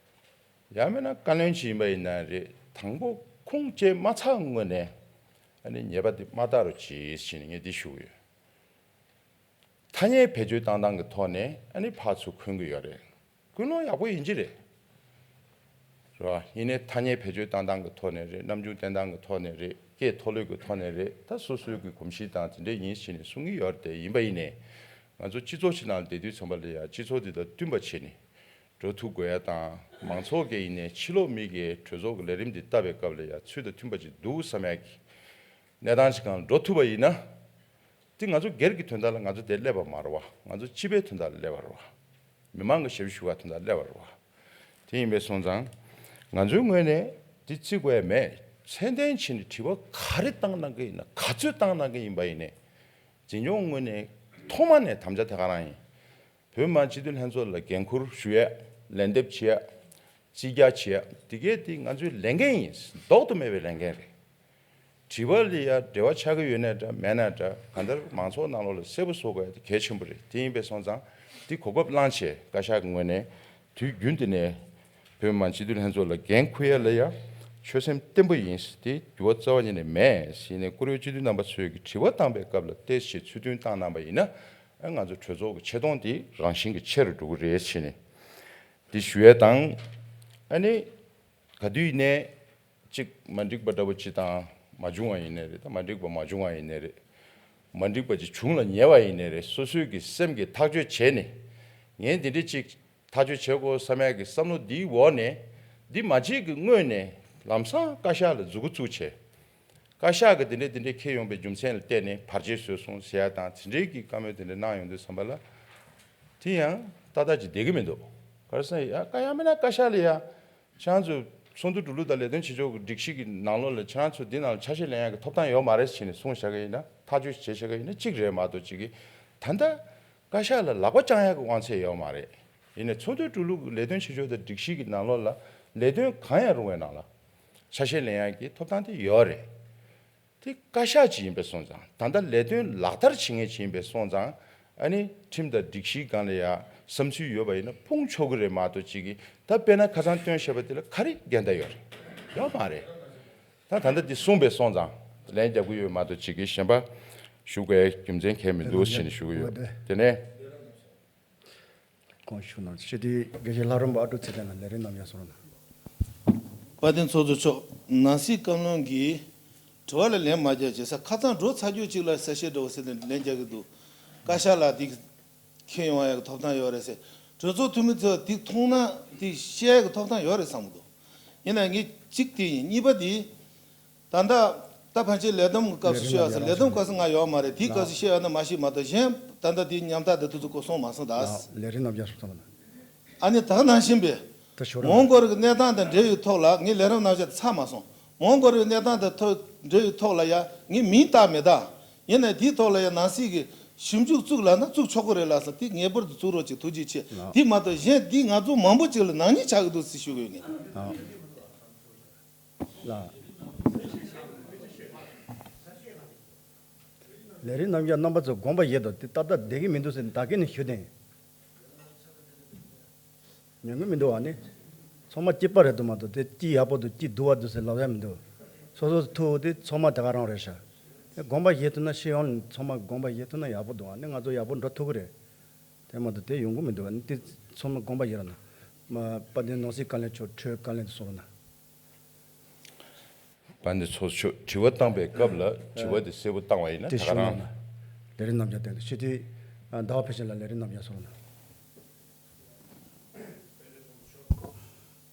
ཡང་མིན་ན་བཀའ་བློན་གཅིག་ཡིན་པ་ཡིན་ན་རེད། དང་པོ་ཁུངས་སྐྱེལ་མ་ཚར་སྔོན་ནས་ཨ་ནི་ཉེས་པ་དེ་མ་བཏགས་རོགས་གྱིས་ཟེར་ནས་ངས་འདི་ཞུ་གི་ཡོད། ཐ་སྙད་བེད་སྤྱོད་བཏང་སྟངས་ཀྱི་ཐོག་ནས་ཨ་ནི་ཕར་ཚུར་འཁོན་གྱི་ཡོད་རེད། ཀུན་སློང་ཡག་པོ་ཡིན་གྱི་རེད། རེད་བ། ཡིན་ནའི་ཐ་སྙད་བེད་སྤྱོད་བཏང་སྟངས་ཀྱི་ཐོག་ནས་རེད། རྣམ་འགྱུར་བསྟན་སྟངས་ཀྱི་ཐོག་ནས་རེད། སྐད་མཐོ་ལོས་ཀྱི་ཐོག་ནས་རེད། ད་སོ་སོའི་གི་གོམས་གཤིས་དང་དེ་འདྲས་ཡིན་ཟེར་ནས་གསུང་གི་ཡོད་རེད་དེ། ཡིན་པ་ཡིན་ནའི་ང་ཚོ་སྤྱི་ཚོགས་ཅིག་ནང་ལ་བསྡད་དུས་ཙམ་པ་ལ་ཡ་སྤྱི་ཚོགས་འདི་དང་བསྟུན་པ་བྱས་ནས་འགྲོ་ཐུབ་དགོས་ཡ་དང་། མང་ཚོགས་ཀྱི་ཡིན་ནའི་ཕྱི་ལོགས་མི་གིས་གྲོས་ཚོགས་ཀྱི་ལས་རིམ་འདི་ལྟ་བའི་སྐབས་ལ་ཡ་ཚུལ་དང་མཐུན་པ་ཅིག་འདུག་བསམ་ཡ་གི་གནས་སྟངས་ཅིག་སྒང་ལ་འགྲོ་ཐུབ་པ་ཡིན་ན། དེ་ང་ཚོ་སྒེར་གྱི་དོན་དག་ལ་ང་ཚོ་དེ་སླེབས་པ་མ་རེད་བ། ང་ཚོ་སྤྱི་པའི་དོན་དག་ལ་སླེབས་པ་རེད་བ། མི་མང་གི་ཞབས་ཞུ་བ་དོན་དག་ལ་སླེབས་པ་རེད་བ། དེ་ཡིན་པས་སོང་ཙང་། ང་ཚོའི་ངོས་ནས་དེ་བརྩི་དགོས་ཡ་མེད། ཚད་ལྡན་བྱས་ནས་དྲི་བ་ག་རེ་བཏང་གནང་གི་ཡིན་ན། ག་ཚོད་བཏང་གནང་གི་ཡིན་པ་ཡིན་ནའི། འཛིན་སྐྱོང་ངོས་ནས་ཐོག་མ་ནས་དམ་བཅའ་དེ་ག་རང་ཡིན། བོད་མི་མང་སྤྱི་འཐུས་ལྷན་ཚོགས་ལ་འགན་འཁུར་ཞུ་ཡ། ལན་འདེབས་བྱེད་ཡ། རྩིས་རྒྱག་བྱེད་ཡ། དེ་གས་དེ་ང་ཚོའི་ལས་འགན་ཡིན། ལྡོག་ཏུ་མེད་པའི་ལས་འགན་རེད། དྲི་བ་ལ་ཡ་འབྲེལ་བ་ཆགས་ཀྱི་ཡོད་ནའི་འདྲ་མེད་ནའི་འདྲ། གང་ལྟར་མང་ཚོགས་ནང་ལོགས་ལ་གསལ་པོ་བཟོ་དགོས་ཡ་དེ་གལ་ཆེན་པོ་རེད། དེ་ཡིན་པས་སོང་ཙང་དེ་གོ་སྐབས་བླངས་བྱས་བཀའ་ཤག་གི་ངོས་ནས་དུས་རྒྱུན་དུ་ནས་བོད་མི་མང་སྤྱི་འཐུས་ལྷན་ཚོགས་ལ་འགན་འཁུར་ཡ་ལ་ཡ་ཆོད་སེམས་བརྟན་པོ་ཡིན། དེ་འགྱུར་བ་རྩ་བ་ཉིད་ནས་མེད་ཟེར་ནས། བཀུར་འོས་སྤྱི་འཐུས་རྣམ་པ་ཚོས་ཀྱི་དྲི་བ་བཏང་པའི་སྐབས་ལ་བལྟས་ཤིག་ཚུལ་མཐུན་བཏང་གནང་པ་ཡིན་ན། ཨ་ང་ཚོ་གྲོས་ཚོགས་ཀྱི་ཆེ་མཐོང་དེ་རང་བཞིན་གྱིས་ཆེ་རུ་འགྲོ་གི་རེད་ཟེར་ནས་འདི་ཞུ་ཡ་དང་། ཨ་ནི་ག་དུས་ནས་གཅིག་མ་འགྲིག་པ་འདྲ་པོ་ཅིག་དང་མ་བྱུང་བ་ཡིན་ནའི་རེད། ད་མ་འགྲིག་པ་མ་བྱུང་བ་ཡིན་ནའི་རེད། མ་འགྲིག་པ་ཅིག་བྱུང་ལ་ཉེ་བ་ཡིན་ནའི་རེད། སོ་སོའི་གི་སེམས་ཀྱི་ཐག་གཅོད་བྱས་ནས། ངས་འདི་འདྲ་ཅིག་ཐག་གཅོད་བྱེད་དགོས་བསམ་ཡག་གི་བསམ་བློ་འདིའི་འོག་ནས། འདི་མ་བྱེད་ཀྱི་སྔོན་ནས་ལམ་སང་བཀའ་ཤག་ལ་མཛུབ་གུ་བཙུགས་བྱས། བཀའ་ཤག་གི་འདི་འདྲ་འདི་འདྲ་འཁྱེར་ཡོང་པའི་རྒྱུ་མཚན་ལ་བརྟེན་ནས་བར་ཆད་བཟོས་སོང་ཟེར་ཡ་དང་། དེ་འདྲའི་གི་བཀའ་མོལ་དེ་འདྲ་གནང་ཡོང་དུས་ཙམ་པ་ལ། དེ་ཡང་ཏག་ཏག་ཅིག་བསྡད་ཀྱི་མི་འདུག་ག་རེ་ཟེར་ན་ཡ། བཀའ་ཡང་མིན་ན་བཀའ་ཤག་ལ་ཡ། ཁྱེད་རང་ཚོ་ཚོགས་འདུ་འགྲོ་ལུགས་དང་ལས་དོན་བྱེད་ཕྱོགས་ཀྱི་སྒྲིག་གཞི་གི་ནང་ལོགས་ལ་ཁྱེད་རང་ཚོ་འདི་ནང་ལ་ཆ་ཤས་ལེན་ཡག་གི་ཐོབ་ཐང་ཡོད་མ་རེད་ཟེར་ནས་གསུངས་བཞག་གི་ཡིན་ན། ཐག་གཅོད་བྱས་བཞག་གི་ཡིན་ན་གཅིག་རེད་མ་གཏོགས་གཅིག་གིས་ད་ལྟ་བཀའ་ཤག་ལ་ལག་པ་བརྐྱང་ཡག་གི་དབང་ཚད་ཡོད་མ་རེད། ཡིན་ནའི་ཚོགས་འདུ་འགྲོ་ལུགས་ཀྱི་ལས་དོན་བྱེད་ཕྱོགས་དང་སྒྲིག་གཞི་གི་ནང་ལོགས་ལ་ལས་དོན་གང་ཡང་རུང་བའི་ནང་ལ་ཆ་ཤས་ལེན་ཡག་གི་ཐོབ་ཐང་དེ་ཡོད་རེད། དེ་བཀའ་ཤག་ཅིག་ཡིན་པས་སོང་ཙང་། ད་ལྟ་ལས་དོན་ལག་བསྟར་བྱེད་མཁན་ཅིག་ཡིན་པས་སོང་ཙང་། ཨ་ནི་ཁྲིམས་དང་སྒྲིག་གཞིའི་སྒང་ལ་ཡ་བསམ་ཚུལ་ཡོད་པ་ཡིན་ན་སྤུངས་ཆོག་གི་རེད་མ་གཏོགས་གཅིག་གིས་ད་དཔེར་ན་ཁ་སང་བཏོན་བཞག་པ་དེ་ལ་ག་རེ་འགལ་ཟླ་ཡོད་རེད། ཡོད་མ་རེད། ད་ད་ལྟ་འདི་གསུངས་པས་སོང་ཙང་ལན་རྒྱག་གི་ཡོད་མ་གཏོགས་གཅིག་གིས་གཞན་པ་ཞུ་དགོས་རྒྱུ་མཚན་གང་ཡང་མི་འདུག་ཟེར་ནས་ཞུ་གི་ཡོད། དེ་ནས། གོང་ཞུ་གནང་། སྤྱི་འཐུས་དགེ་བཤེས་ལྷ་རམས་པ་ཨ་ཀྲུག་ཚེ་བརྟན་ལགས་ལས་རིམ་རྣམ་གཞག་སོང་ན། དཔལ་ལྡན་ཚོགས་གཙོ་མཆོག་ནང་སྲིད་བཀའ་བློན་གྱིས་དྲི་བ་ལ་ལན་མ་རྒྱག་བྱས་ས་ཁ་སང་འགྲོ་ཚར་རྒྱུ་གཅིག་ལ་གསལ་བཤད་འདྲ་བོ་ཟེར་ནས་ལན་རྒྱག་གི་འདུག་བཀའ་ཤག་ལ་འདི་འཁྱེར་ཡོང་ཡག་གི་ཐོབ་ཐང་ཡོད་རེད་ཟེར། གྲོས་ཚོགས་འཐུས་མི་ཚོས་འདི་མཐོང་ན་འདི་བཤད་ཡག་གི་ཐོབ་ཐང་ཡོད་རེད་བསམ་གི་འདུག་ཡིན་ན་ངས་གཅིག་དེ་ཡིན། གཉིས་པ་དེ། ད་ལྟ་ད་ཕན་ཆད་ལས་བསྡོམས་ཀྱི་སྐབས་སུ་ལས་རིམ་ཤོད་ཡ་ཟེར། ལས་བསྡོམས་སྐབས་སུ་ང་ཡོད་མ་རེད། དེའི་སྐབས་སུ་ཤོད་ཡ་ན་མ་ཤེས་མ་གཏོགས་གཞན་ད་ལྟ་དེའི་ཉམ་ཐག་དེ་དུས་ཚོད་གོ་སོང་མ་སོང་ད། ལས་རིམ་རྣམ་གཞག་སོང་ཙམ་ན། ཨ་ནི་ད་ག་ནང་བཞིན་པས། ད་ཤོད་ར། མོན་གྷོ་རི་གི་གནས་སྟངས་དང་འབྲེལ་བའི་ཐོག་ལ་ངས་ལས་རིམ་རྣམ་གཞག་དེ་ཚར་མ་སོང་། མོན་གྷོ་རི་གི་གནས་སྟངས་དང་ཐོག་འབྲེལ་བའི་ཐོག་ལ་ཡ་ངས་མིང་བཏགས་མི་གདའ། ཡིན་ནའི་དེའི་ཐོག་ལ་ཡ་ནང་སྲིད་ཀྱི་ཞིབ་འཇུག་བཙུགས་ལབ་ན་བཙུགས་ཆོག་གི་རེད་ལགས་སོ། དེ་ངེས་པར་དུ་བཙུགས་རོགས་གྱིས། ཐུགས་རྗེ་ཆེ། དེ་མ་གཏོགས་གཞན་དེ་ང་ཚོ་མང་པོ་ཅིག་ལ་ནག་ཉེས་ཆགས་ཀྱི་འདུག་ཟེར་ཞུ་གི་ཡོད་ངས། ལགས། ལས་རིམ་རྣམ་གཞག་རྣམ་པ་ཚོས་དགོངས་པ་བཞེས་དང་། དེ་ཏག་ཏག་བསྡད་ཀྱི་མི་འདུག་ཟེར་ནས་ད་གིན་ནས་ཞུ་དེ། ཉན་གི་མི་འདུག་བ་ནི། ཚང་མ་སྐྱིད་པ་རེད་འདུག་མ་གཏོགས་དེ་སྐྱིད་ཡག་པོ་འདུག་སྐྱིད་སྡུག་པ་འདུག་ཟེར་ལབ་ཡ་མི་འདུག་སོ་སོ་ཐུག་དེ་ཚང་མ་དེ་ག་རང་རེད་ཤག་དེ་དགོངས་པ་བཞེས་ཐུབ་ན། ཤེས་ཡོན་ཚང་མ་དགོངས་པ་བཞེས་ཐུབ་ན་ཡག་པོ་འདུག་བ་ནི། ང་ཚོ་ཡག་པོ་འགྲོ་ཐུབ་ཀྱི་རེད། དེ་མ་གཏོགས་དེ་ཡོང་གི་མི་འདུག་བ་ནི། དེ་ཚང་མ་དགོངས་པ་བཞེས་རོགས་གནང་། མ་དཔལ་ལྡན་ནང་སྲིད་བཀའ་བློན་མཆོག་འཕྲོས་བཀའ་ལན་དེ་གསུང་རོགས་གནང་། དཔལ་ལྡན་ཚོགས་གཙོ་མཆོག་དྲི་བ་བཏང་པའི་སྐབས་ལ་དྲི་བ་དེ་གསལ་པོ་བཏང་བ་ཡིན་ན། དེ་ད་ག་ཞུ་རང་གནང་ན། ལས་རིམ་རྣམ་གཞག་སྟེང་དུ་སྤྱི་འཐུས་ཟླ་བ་ཕུན་ཚོགས་ལགས་ལས་རིམ་རྣམ་གཞག་གསུང་རོགས་གནང་།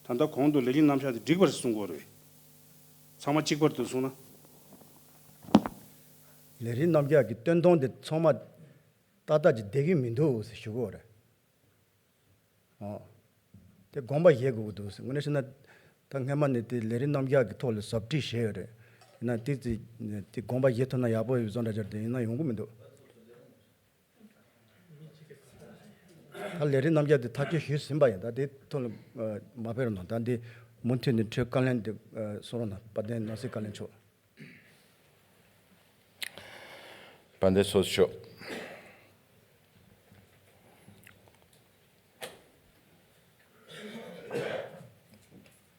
ད་ལྟ་གོང་དུ་ལས་རིམ་རྣམ་གཞག་དེ་འགྲིག་པ་རེད་གསུང་གི་ཡོད་རེད། ཚང་མ་གཅིག་པར་དུ་གསུངས་ན། ལས་རིམ་རྣམ་གཞག་གི་བཏོན་སྟངས་དེ་ཚང་མ་ཏག་ཏག་ཅིག་བསྡད་ཀྱི་མི་འདུག་ཟེར་ཞུ་གི་ཡོད་རེད། ཨོ། དེ་དགོངས་པ་བཞེས་དགོས་ཀྱི་འདུག་ཟེར། དངོས་གནས་བཤད་ན། ད་སྔན་མ་ནས་དེ་ལས་རིམ་རྣམ་གཞག་གི་ཐོག་ལ་ཟབ་ཁྲིད་བྱས་ཡོད་རེད། ཡིན་ན་དེ་ཚེ་དེ་དགོངས་པ་བཞེས་ཐུབ་ན་ཡག་པོ་ཡོད་བཟོ་འདྲ་ཅིག་རེད། དེ་ཡིན་ན་ཡོང་གི་མི་འདུག་ད་ལས་རིམ་རྣམ་གཞག་དེ་ཐག་གཅོད་ཞུས་ཟིན་པ་ཡིན། ད་དེ་ཐོག་ལ་མ་ཕེབས་རོགས་གནང་། ད་འདི་མུ་མཐུད་ནས་འཕྲོས། བཀའ་ལན་དེ་གསུང་རོགས་གནང་། དཔལ་ལྡན་ནང་སྲིད་བཀའ་བློན་མཆོག་དཔལ་ལྡན་ཚོགས་གཙོ་མཆོག་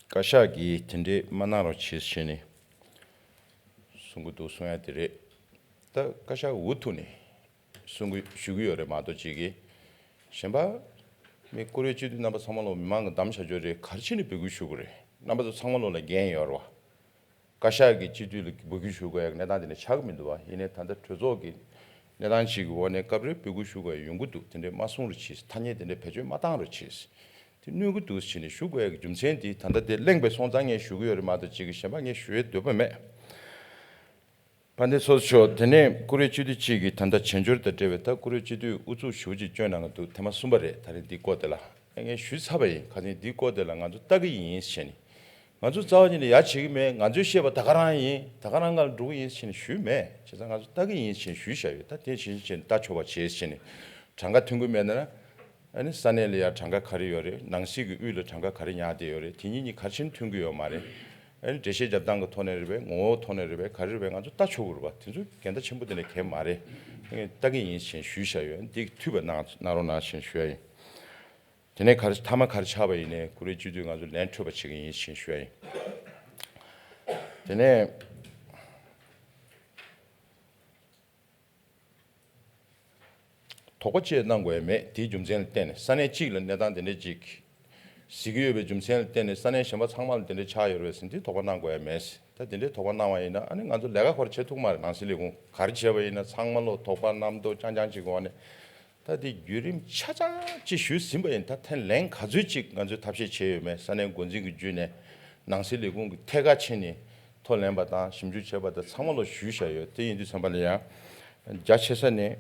བཀའ་ཤག་གིས་དེ་འདྲའི་མ་གནང་རོགས་བྱེད་ཟེར་ནས་གསུང་གི་འདུག་གསུང་ཡ་དེ་རེད། ད་བཀའ་ཤག་འུ་ཐུག་ནས་གསུང་གི་ཞུ་གི་ཡོད་རེད་མ་གཏོགས། གཅིག་གིས་གཞན་པ་མི་བཀུར་འོས་སྤྱི་འཐུས་རྣམ་པ་ཚང་མ་ལོ་མི་མང་གི་གདམ་བྱ་རྒྱུ་རེད། ག་རེ་བྱས་ནས་འབོད་སྐུལ་ཞུ་དགོས་རེད། རྣམ་པ་ཚོ་ཚང་མ་ལོ་ལ་འགན་ཡོད་རེད་བ། བཀའ་ཤག་གིས་སྤྱི་འཐུས་ལ་འབོད་སྐུལ་ཞུ་དགོས་ཡག་གནས་སྟངས་དེ་འདྲ་ཆགས་ཀྱི་མི་འདུག་བ། ཡིན་ནའི་ད་ལྟ་གྲོས་ཚོགས་ཀྱི་གནས་སྟངས་ཤིག་གི་འོག་ནས་སྐབས་རེ་འབོད་སྐུལ་ཞུ་དགོས་ཡག་ཡོང་གི་འདུག་དེ་འདྲ་མ་གསུང་རོགས་གྱིས། ཐ་སྙད་དེ་འདྲ་བེད་སྤྱོད་མ་བཏང་རོགས་གྱིས། དེ་གནོད་ཀྱི་འདུག་ཟེར་ནས་ཞུ་དགོས་ཡག་གི་རྒྱུ་མཚན་དེ་ད་ལྟ་དེ་གླེང་བའི་སོང་ཙང་ངས་ཞུ་གི་ཡོད་རེད་མ་གཏོགས། གཅིག་གིས་གཞན་པ་ངས་ཞུ་ཡའི་འདོད་པ་མེད། དཔལ་ལྡན་ཚོགས་གཙོ་མཆོག་དེ་ནས་བཀུར་འོས་སྤྱི་འཐུས་གཅིག་གིས་ད་ལྟ་བྱེས་འབྱོར་དང་འབྲེལ་བའི། ད་བཀུར་འོས་སྤྱི་འཐུས་ཨུ་ཚུགས་ཞེ་པོ་ཅིག་བསྐྱོན་གནང་གི་འདུག་ཐེངས་མ་གསུམ་པ་རེད། ད་རེས་འདིའི་སྐོར་དེ་ལ་ངས་ཞུས་ཚར་བ་ཡིན། ཁ་སང་འདིའི་སྐོར་དེ་ལ་ང་ཚོ་ལྟ་གི་ཡིན་ཟེར་ནས། ང་ཚོ་རྩ་བ་ཉིད་ནས་ཡ་བྱེད་ཀྱི་མེད། ང་ཚོས་བཤད་པ་ད་ག་རང་ཡིན། ད་ག་རང་སྒང་ལ་འགྲོ་གི་ཡིན་ཟེར་ནས་ཞུས་མེད། བྱས་ཙང་ང་ཚོ་ལྟ་གི་ཡིན་ཟེར་ནས་ཞུས་བཞག་ཡོད། ད་དེ་བཞིན་བྱས་ནས་ལྟ་ཆོག་པ་བྱེད་ཟེར་ནས། གྲངས་ཀ་མཐུན་གྱི་མེད་ན། ཨ་ནི་ས་གནས་ལ་ཡ་གྲངས་ཀ་ག་རེ་ཡོད་རེད། ནང་སྲིད་ཀྱི་དབུས་ལ་གྲངས་ཀ་ག་རེ་ཉར་བསྡད་ཡོད་རེད། དེ་གཉིས་གཉིས་ག་རེ་བྱས་ནས་མཐུན་གྱི་ཡོད་མ་རེད། ཨ་ནི་འགྲེལ་བཤད་རྒྱབ་སྟངས་ཀྱི་ཐོག་ནས་རེད་པས། ངོ་བོ་ཐོག་ནས་རེད་པས། ག་རེ་རེད་པས། ང་ཚོ་ལྟ་ཆོག་གི་རེད་པ། དེ་ཚོ་འགལ་ཟླ་ཆེན་པོ་དེ་འདྲ་གང་ཡང་མ་རེད། ཨ་ནི་ལྟ་གི་ཡིན་ཞེས་ཞུས་བཞག་ཡོད། འདི་འཐུས་པ་གནང་གནང་རོགས་གནང་ཞེས་ཞུ་ཡ་ཡིན། དེ་ནས་ག་རེ་མཐའ་མ་ག་རེ་ཆགས་པ་ཡིན་ནའི་བཀུར་འོས་སྤྱི་འཐུས་ང་ཚོ་ལན་འཕྲོད་པ་བྱེད་ཀྱི་ཡིན་ཞེས་ཞུ་ཡ་ཡིན། དེ་ནས། དོགས་པ་ཅི་གནང་དགོས་ཡ་མེད། དེའི་རྒྱུ་མཚན་ལ་བརྟེན་ནས། ས་གནས་གཅིག་ལ་གནས་སྟངས་དེ་འདྲ་ཅིག་གཟིགས་ཀྱི་ཡོད་པའི་རྒྱུ་མཚན་ལ་བརྟེན་ནས་ས་གནས་གཞན་པ་ཚང་མ་ལ་དེ་འདྲ་ཆགས་ཡོད་རེད་ཟེར་འདི་དོགས་པ་གནང་དགོས་ཡ་མེད། ད་དེ་འདྲའི་དོགས་པ་གནང་བ་ཡིན་ན། ཨ་ནི་ང་ཚོ་ལས་ཀ་ཁོ་རང་བྱེད་ཐུབ་མ་རེད། ནང་སྲིད་ལས་ཁུངས་ག་རེ་བྱས་པ་ཡིན་ན་ཚང་མ་ལོ་དོགས་པ་རྣམ་རྟོག་རྐྱང་རྐྱང་ཅིག་འོག་ནས། ད་དེ་བརྒྱུད་རིམ་ཆ་ཚང་ཅིག་ཞུས་ཟིན་པ་ཡིན། ད་ཐེངས་ལན་ག་ཚོད་ཅིག་ང་ཚོས་ཐབས་ཤེས་བྱས་ཡོད་མེད། ས་གནས་འགོ་འཛིན་གྱི་བརྒྱུད་ནས་ནང་སྲིད་ལས་ཁུངས་ཀྱི་ཐད་ཀར་ཕྱིན་ནས་ཐོ་ལེན་པ་དང་ཞིབ་འཇུག་བྱས་པ་དང་ཚང་མ་ལོ་ཞུས་བཞག་ཡོད། དེ་ཡིན་དུས་ཙམ་པ་ལ་ཡང་རྒྱ་ཆེ་ས་ནས་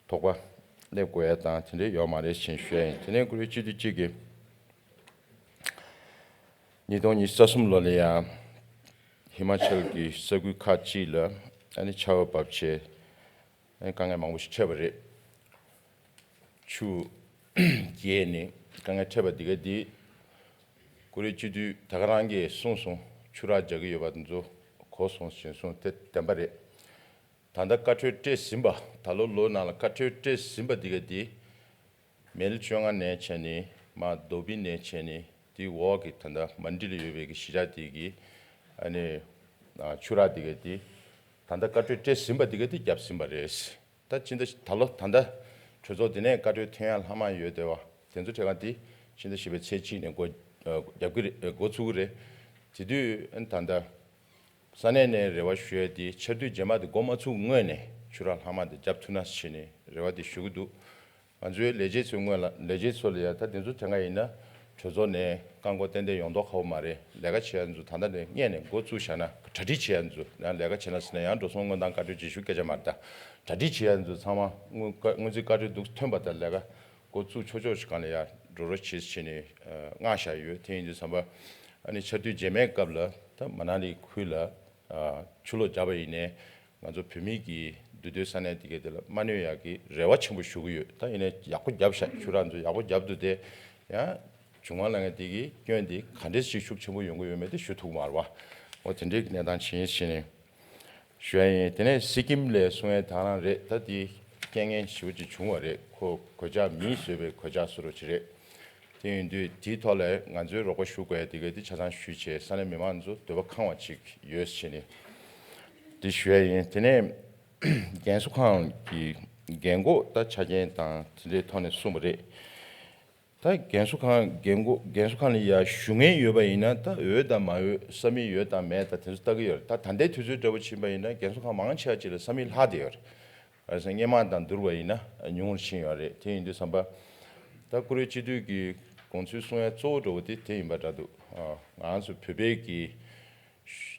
དོགས་པ་སླེབས་དགོས་ཡ་དང་དེ་འདྲ་ཡོད་མ་རེད་ཅེས་ཞུ་ཡ་ཡིན། དེ་ནས་བཀུར་འོས་སྤྱི་འཐུས་གཅིག་གིས་ཉིས་སྟོང་ཉི་ཤུ་རྩ་གསུམ་ལོ་ལ་ཡང་ཧི་མ་ཅལ་གྱི་ས་ཁུལ་ཁག་ཅིག་ལ་ཨ་ནི་ཆར་པ་བབས་བྱས། ཨ་ནི་དཀའ་ངལ་མང་པོ་ཞིག་འཕྲད་པ་རེད། ཆུ་རྐྱེན་ནས་དཀའ་ངལ་འཕྲད་པ་འདི་ག་འདི། བཀུར་འོས་སྤྱི་འཐུས་ད་ག་རང་གིས་གསུངས་སོང་། ཆུ་རགས་རྒྱག་གི་ཡོད་པ་འདི་ཚོ་གོ་སོང་ཞེས་གསུངས། དེ་བདེན་པ་རེད། ད་ལྟ་བཀའ་འཁྲོལ་སྤྲད་ཟིན་པ། ད་ལོ་ལོ་ནང་ལ་བཀའ་འཁྲོལ་སྤྲད་ཟིན་པ་འདི་ག་འདི། མེལ་བཅོ་ལྔ་ནས་བྱས་ནས་མར་རྡོ་སྦིས་ནས་བྱས་ནས་དེའི་འོག་གི་ད་ལྟ་མན་ཌི་ལ་ཡོད་པའི་གི་གཞིས་ཆགས་དེ་གི་ཨ་ནི་ཆུ་རགས་དེ་ག་དེ་ད་ལྟ་བཀའ་འཁྲོལ་སྤྲད་ཟིན་པ་དེ་ག་དེ་བརྒྱབ་ཟིན་པ་རེད། ད་ཕྱི་ཟླ་ད་ལོ་ད་ལྟ་གྲོས་ཚོགས་དེ་ནས་བཀའ་འཁྲོལ་ཐོན་ཡ་ལྷག་མ་ཡོད་དེ་བ། དེ་ཚོ་ཁྲིད་ཁང་དེ་ཕྱི་ཟླ་བཞི་པའི་ཚེས་གཅིག་ནས་འགོ་རྒྱབ་ཀྱི་རེད། འགོ་ཚུགས་ཀྱི་རེད། དེ་དུས་ཨ་ནི་ད་ལྟ། ས་གནས་ནས་རེ་བ་ཞུ་ཡས་དེ་ཆར་དུས་རྗེས་མ་དེ་འགོ་མ་ཚུགས་སྔོན་ནས་ཆུ་རགས་ལྷག་མ་དེ་བརྒྱབ་ཐུབ་ན་ཞེས་ནས་རེ་བ་དེ་ཞུ་གི་འདུག་ང་ཚོའི་ལས་བྱེད་ཚོའི་སྔོན་ལ་ལས་བྱེད་ཚོ་ལ་ཡ་ད་དེ་ཚོ་དེ་སྔ་ཡིན་ན་གྲོས་ཚོགས་ནས་རྐང་འཁོར་ཏན་ཏན་ཡོང་མདོག་ཁ་པོ་མ་རེད། ལས་ཀ་བྱེད་ཡ་ཚོ་ད་ལྟ་ནས་སྔས་ནས་འགོ་བཙུགས་བཞག་ན། གྲ་སྒྲིག་བྱེད་ཡ་ཚོ་ཡང་ལས་ཀ་བྱེད་ན་ཟེར་ན་ཡང་འགྲོ་སོང་དངོས་དང་བཀའ་འཁྲོལ་ཅིག་ཞུ་སྐད་ཆ་མ་རེད། ད་གྲ་སྒྲིག་བྱེད་ཡ་ཚོ་ཚང་མ་དངུལ་དངུལ་རྩིས་བཀའ་འཁྲོལ་འདུག་ཐོན་པ་དང་ལས་ཀ་འགོ་བཙུགས་ཆོག་ཆོག་ཞིག་སྒང་ལ་ཡ་འགྲོ་རོགས་བྱེད་ཟེར་ནས་མངགས་བཞག་ཡོད། དེ་ཡིན་དུས་ཙམ་པ་ཨ་ནི་ཆར་དུས་རྗེས་མའི་སྐབས་ལ་ད་མ་ན་ལི་ཁུལ་ལ་ཨ་ཆུ་ལོག་བརྒྱབ་པ་ཡིན་ནའི་ང་ཚོ་བོད་མི་གི་འདུས་སྡོད་ས་གནས་དེ་གའི་དེ་ལ་མ་གནོད་ཡག་གི་རེ་བ་ཆེན་པོ་ཞུ་གི་ཡོད། ད་ཡིན་ནའི་ཡག་པོ་བརྒྱབ་ཤག་ཆུ་རགས་ཚོ་ཡག་པོ་བརྒྱབ་འདུག་དེ་ཡང་བྱུང་བ་ལ་ངས་དེ་གི་སྐྱོན་དེ་ག་འདྲས་ཞིག་ཤུགས་ཆེན་པོ་ཡོང་གི་ཡོད་མེད་དེ་ཞུ་ཐུབ་མ་རེད་བ། འོ་དེ་འདྲའི་གནས་སྟངས་ཆེན་ཞིག་ནས། ཞུ་ཡ་ཡིན། དེ་ནས་སི་ཀིམ་ལ་གསུང་ཡ་དེ་རང་རེད། ད་དེ་རྐྱེན་ངན་ཞེ་པོ་ཅིག་བྱུང་བ་རེད། ཁོ་གོད་ཆག་མིས་བཟོས་པའི་གོད་ཆག་བཟོ་འདྲ་ཅིག་རེད། དེ་ཡིན་དུས་དེའི་ཐོག་ལ་ང་ཚོས་རོགས་པ་ཞུ་དགོས་ཡ་དེ་ག་དེ་ཆ་ཚང་ཞུས་བྱས་ས་གནས་མི་མང་ཚོ་འདོད་པ་ཁེངས་པ་ཅིག་ཡོད་ཟེར་ནས་དེ་ཞུ་ཡ་ཡིན། དེ་ནས་རྒན་གསོ་ཁང་གི་རྒན་འཁོགས་ད་ཆ་རྐྱེན་དང་དེ་འདྲའི་ཐོག་ནས་གསུངས་པ་རེད། ད་རྒན་གསོ་ཁང་རྒན་འཁོགས་རྒན་གསོ་ཁང་ལ་ཡ་བཞུགས་མཁན་ཡོད་པ་ཡིན་ན་ད་འོས་དང་མ་འོས་ས་མིག་ཡོད་དང་མེད་དང་དེ་ཚོ་ལྟ་གི་ཡོད་རེད། ད་ད་ལྟའི་དུས་ཚོད་འདྲ་པོ་ཕྱིན་པ་ཡིན་ན་རྒན་གསོ་ཁང་མང་ཆེ་བ་ཅིག་ལ་ས་མིག་ལྷག་བསྡད་ཡོད་རེད། ཨ་ས་སྔོན་མ་དང་བསྡུར་བ་ཡིན་ན་ཉུང་རུ་ཕྱིན་ཡོད་རེད། དེ་ཡིན་དུས་ཙམ་པ་ད་བཀུར་འོས་སྤྱི་འཐུས་ཀྱི་ དགོངས་ཚུལ་གསུང་ཡ་གཙོ་བོ་འདྲ་བོ་དེ་དེ་ཡིན་པ་འདྲ་འདུག་ཨ། ང་ཚོ་བོད་པའི་གི་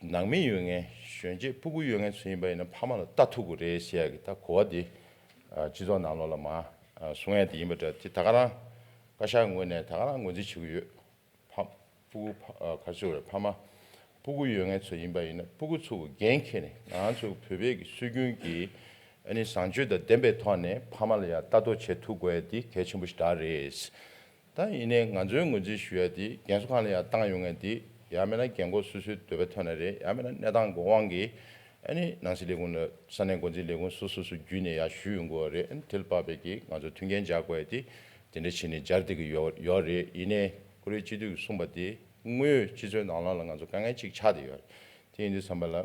ནང་མི་ཡོད་མཁན་གཞོན་སྐྱེས་སྤུ་གུ་ཡོད་མཁན་ཚོ་ཡིན་པ་ཡིན་ན་ཕ་མ་ལ་ལྟ་ཐུབ་ཀྱི་རེད་ཟེར་ཡ་གི་ད་གོ་བ་དེ་ཨ། སྤྱི་ཚོགས་ནང་ལོགས་ལ་མ་ཨ། གསུང་ཡ་དེ་ཡིན་པ་འདྲ། དེ་ད་ག་རང་བཀའ་ཤག་ངོས་ནས་ད་ག་རང་ངོས་འཛིན་བྱེད་ཀྱི་ཡོད། ཕ། སྤུ་གུ་ཕ། ཨ། ག་ཚོད་རེད། ཕ་མ་སྤུ་གུ་ཡོད་མཁན་ཚོ་ཡིན་པ་ཡིན་ན་སྤུ་གུ་ཚོ་འགན་འཁྱེར་ནས་ང་ཚོ་བོད་པའི་གི་སྲོལ་རྒྱུན་གྱི་ཨ་ནི་བཟང་སྤྱོད་དང་ལྡན་པའི་ཐོག་ནས་ཕ་མ་ལ་ཡང་ལྟ་རྟོག་བྱེད་ཐུབ་དགོས་ཡ་དེ་གལ་ཆེན་པོ་ཞིག་རེད། ད་ཡིན་ནའི་ང་ཚོའི་ངོས་འཛིན་ཞུ་ཡ་དེ་རྒན་གསོ་ཁང་ལ་ཡང་བཏང་ཡོང་མཁན་དེ་ཡང་མིན་ན་རྒན་འཁོགས་སོ་སོའི་འདོད་པའི་ཐོག་ནས་རེད། ཡང་མིན་ན་གནས་སྟངས་ཀྱི་དབང་གིས་ཨ་ནི་ནང་སྲིད་ལས་ཁུངས་ལ་ས་གནས་འགོ་འཛིན་ལས་ཁུངས་སོ་སོ་སོ་བརྒྱུད་ནས་ཡར་ཞུས་ཡོང་དགོས་པ་རེད། ཨ་ནི་དེ་ལ་དཔག་པའི་གི་ང་ཚོ་མཐུན་རྐྱེན་སྦྱར་དགོས་ཡ་དེ་དེ་འདྲ་བྱས་ནས་སྦྱར་བསྡད་ཀྱི་ཡོད་ཡོད་རེད། ཡིན་ནའི་ཁོ་རེ་སྤྱི་འཐུས་ཀྱིས་གསུངས་པ་དེ་དངོས་ཡོད་སྤྱི་ཚོགས་ནང་ལོགས་ལ་ང་ཚོ་དཀའ་ངལ་གཅིག་ཆགས་བསྡད་ཡོད་རེད། དེ་ཡིན་དུས་ཙམ་པ་ལ་